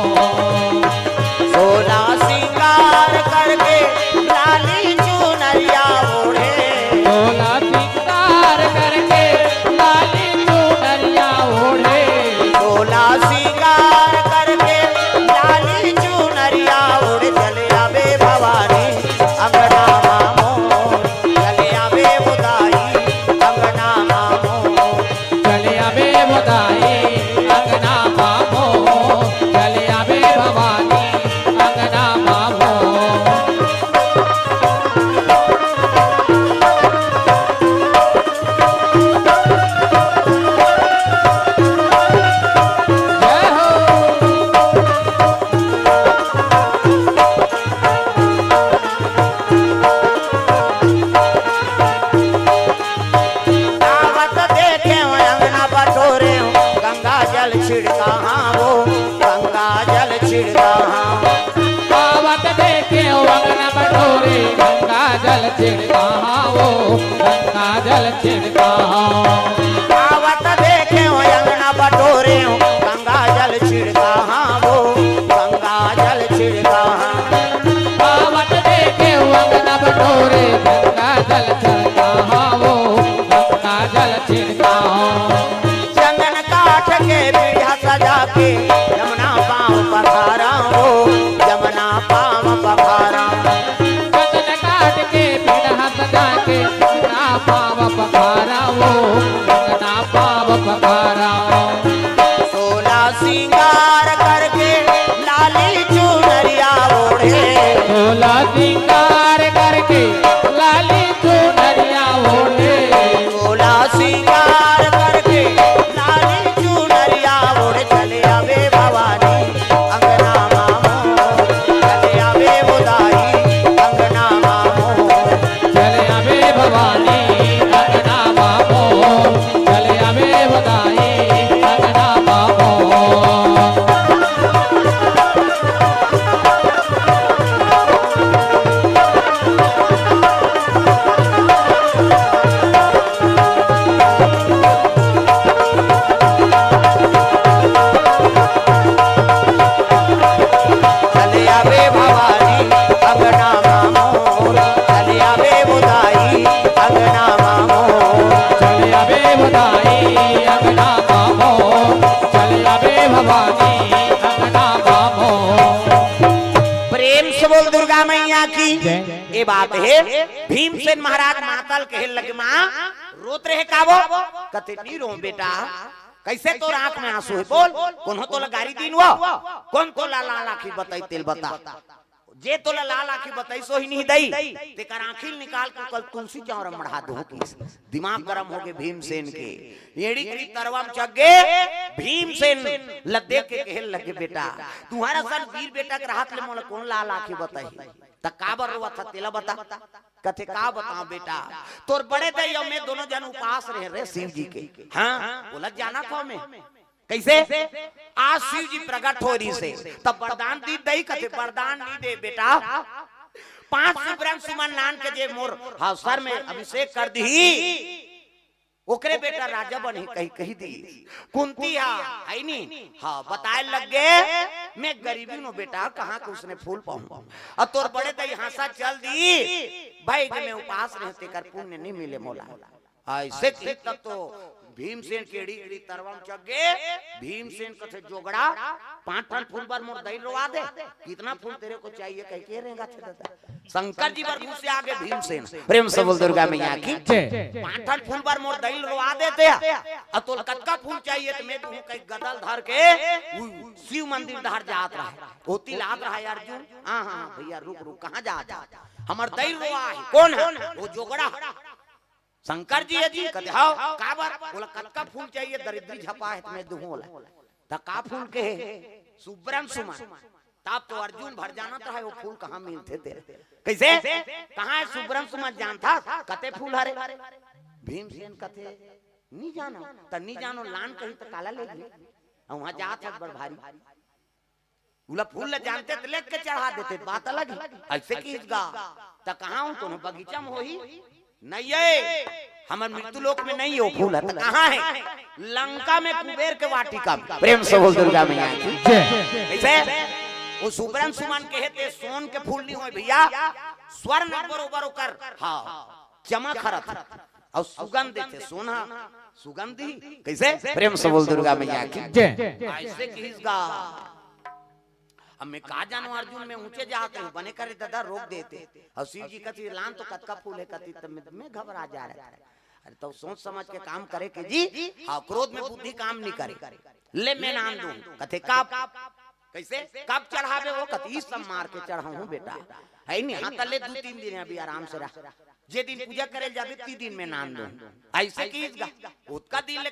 सोला सिंगार करके लाली चुनरिया ओढ़े। सोला सिंगार करके लाली चुनरिया ओढ़े। सोला सिंगार करके लाली चुनरिया ओढ़े चले आबे भवानी अंगना मामो। चले आबे बुदाई अंगना मामो। चले आबे बुदाई अंगना मामो। चले आबे भवानी अंगना मामो। जय हो। आवत देखे अंगना बटोरे, गंगा जल छिड़का हाँ वो, गंगा जल छिड़का हाँ। आवत देखे अंगना बटोरे, गंगा जल छिड़का हाँ वो, गंगा जल छिड़का हाँ। आवत देखे अंगना बटोरे, गंगा जल छिड़का हाँ वो, गंगा जल छिड़का हाँ। आवत देखे अंगना बटोरे, गंगा जल छिड़का हाँ वो, गंगा जल छिड़का हाँ। चंदन काठ के पीढ़ा सजा के, जमुना पाँव पखारा वो, जमुना पाँव पखारा। चंदन काठ के पीढ़ा सजा के, जमुना पाँव पखारा वो, जमुना पाँव पखारा। सोला सिंगार करके लाली चुनरिया ओढ़े। सोला सिंगार करके लाली चुनरिया ओढ़े। सोला सिंगार करके लाली चुनरिया ओढ़े चले आबे भवानी अंगना मामो। चले आबे बुदाई अंगना मामो। चले आबे भवानी अंगना मामो। चले आबे बुदाई अंगना मामो। चले आबे भवानी अंगना मामो। चले आबे बुदाई अंगना मामो। चले आबे बुदाई अंगना मामो। चले आबे भवानी अंगना मामो। प्रेम से बोल दुर्गा मैया की जय। ए बात हे, भीमसेन महाराज माता ल कहे लगे, माँ, रोत रहे का वो? कथे, "नी रो बेटा, कइसे तोर आंख में आंसू हे? बोल, कोनो तोला गारी दीन वो? कोन तोला लाल आंखी बताइस तेला बता? जे तोला लाल आंखी बताइस, सोही नहीं दई, तेकर आंखी ल निकाल के कल तुलसी चौरा मढ़ा दो।" किस दिमाग गरम होगे भीमसेन के, एड़ी के तरवा म चघ गे। भीमसेन ल देख के कहे लगे, "बेटा, तुम्हारा सन वीर बेटा के रहत ले मोला कोन लाल आंखी बताही? त काबर रोवत हस, तेला बता।" कथे, "का बताओं बेटा, तोर बड़े दई अउ मैं दोनों जन उपास रहे रे शिव जी के।" हाँ, बोला, "जाना था मैं।" कइसे? "आज शिव जी प्रगट हो रहिसे, तब वरदान दीस दई।" कथे, "वरदान नी दे बेटा, पांच सुबरन सुमन लान के जे मोर, हाँ, सर में अभिषेक कर दिही, ओकरे बेटा राजा बनही," कहि, कहि दिस। कुंती हा, हे नी? हाँ, बताए लग गे, "मैं गरीबी नों बेटा, कहाँ के उसने फूल पाहूं? अउ तोर बड़े दई हांसा चल दिस, भाई, जे मैं उपास रहे, तेकर पुण्य नी मिले मोला।" अइसे कहिस तब तो भीमसेन के एड़ी के तरवा म चघ गे। भीमसेन कथे, "जोगड़ा, पांच ठन फूल बर मोर दई ल रोवा दे।" "कितना फूल तेरे को चाहिए?" कहि के रेंगथे दादा। शंकर जी बर गुस्सा आगे भीमसेन। प्रेम से बोल दुर्गा मैया की। जय। "पांच ठन फूल बर मोर दई ल रोवा देते हैं, अउ तोला कतका फूल चाहिए त मैं दूहूं," कहि गदा ल धर के उ शिव मंदिर डहर जात रहा। ओती ल आत रहा अर्जुन। "हाँ, हाँ, भैया, रुक, रुक, कहाँ जात हस? हमर दई ल रोवा हे।" "कोन हे?" "वो जोगड़ा हे।" "शंकर जी हे जी?" कथे, "हव।" "काबर?" "बोला, कतका फूल चाहिए, दरिद्री झपा हे, त मैं दूहूं ओला।" "त का फूल कहे?" "सुबरन सुमन।" तब तो अर्जुन भर जानत रहा, वो फूल कहाँ मिलथे तेला। कइसे? "कहाँ हे सुबरन सुमन, जानथस कते फूल हरे?" भीमसेन कथे, "नी जानंव।" "त नी जानव, लान कही त काला लेगही? अउ वहां जात हस बड़ भारी।" उला फूल ल जानते त लेग के चढ़ा देते, बात अलग हे। अइसे कहिस गा, "त कहाँ हे? कोनो बगीचा म होही?" "नइ हे, हमर मृत्यु लोक में नइ हे वो फूल ह।" "त कहाँ हे?" "लंका में कुबेर के वाटिका में।" प्रेम से बोल दुर्गा मैया की। जय। कइसे? वो सुबरन सुमन कहे ते सोन के फूल नइ होय भैया, स्वर्ण बरोबर ओकर, हाँ, चमक हरत हे। अउ सुगंध देथे, सोन ह सुगंध दिही। कइसे? प्रेम से बोल दुर्गा मैया की। जय। अइसे कहिस गा। अब मैं का जानंव अर्जुन, मैं ऊंचे जात हंव, बने करे दादा रोक देते। अउ शिव जी कथे, "लान तो कतका फूल हे," कथे, तब मैं, मैं घबरा जा रहा था। अरे तो सोच समझ के काम करे के जी, हाँ, क्रोध में बुद्धि काम नइ करे। "ले मैं लान दूहूं।" कथे, "कब?" कइसे? "कब चढ़ाबे वो?" कथे, "इस सब मार के चढ़ाहूं बेटा।" हे नी? "हाँ, त ले दू तीन दिन अभी आराम से रह। जे दिन पूजा करे ल जाबे, ती दिन मैं लान दूहूं।" अइसे कहिस गा, ओतका दिन ले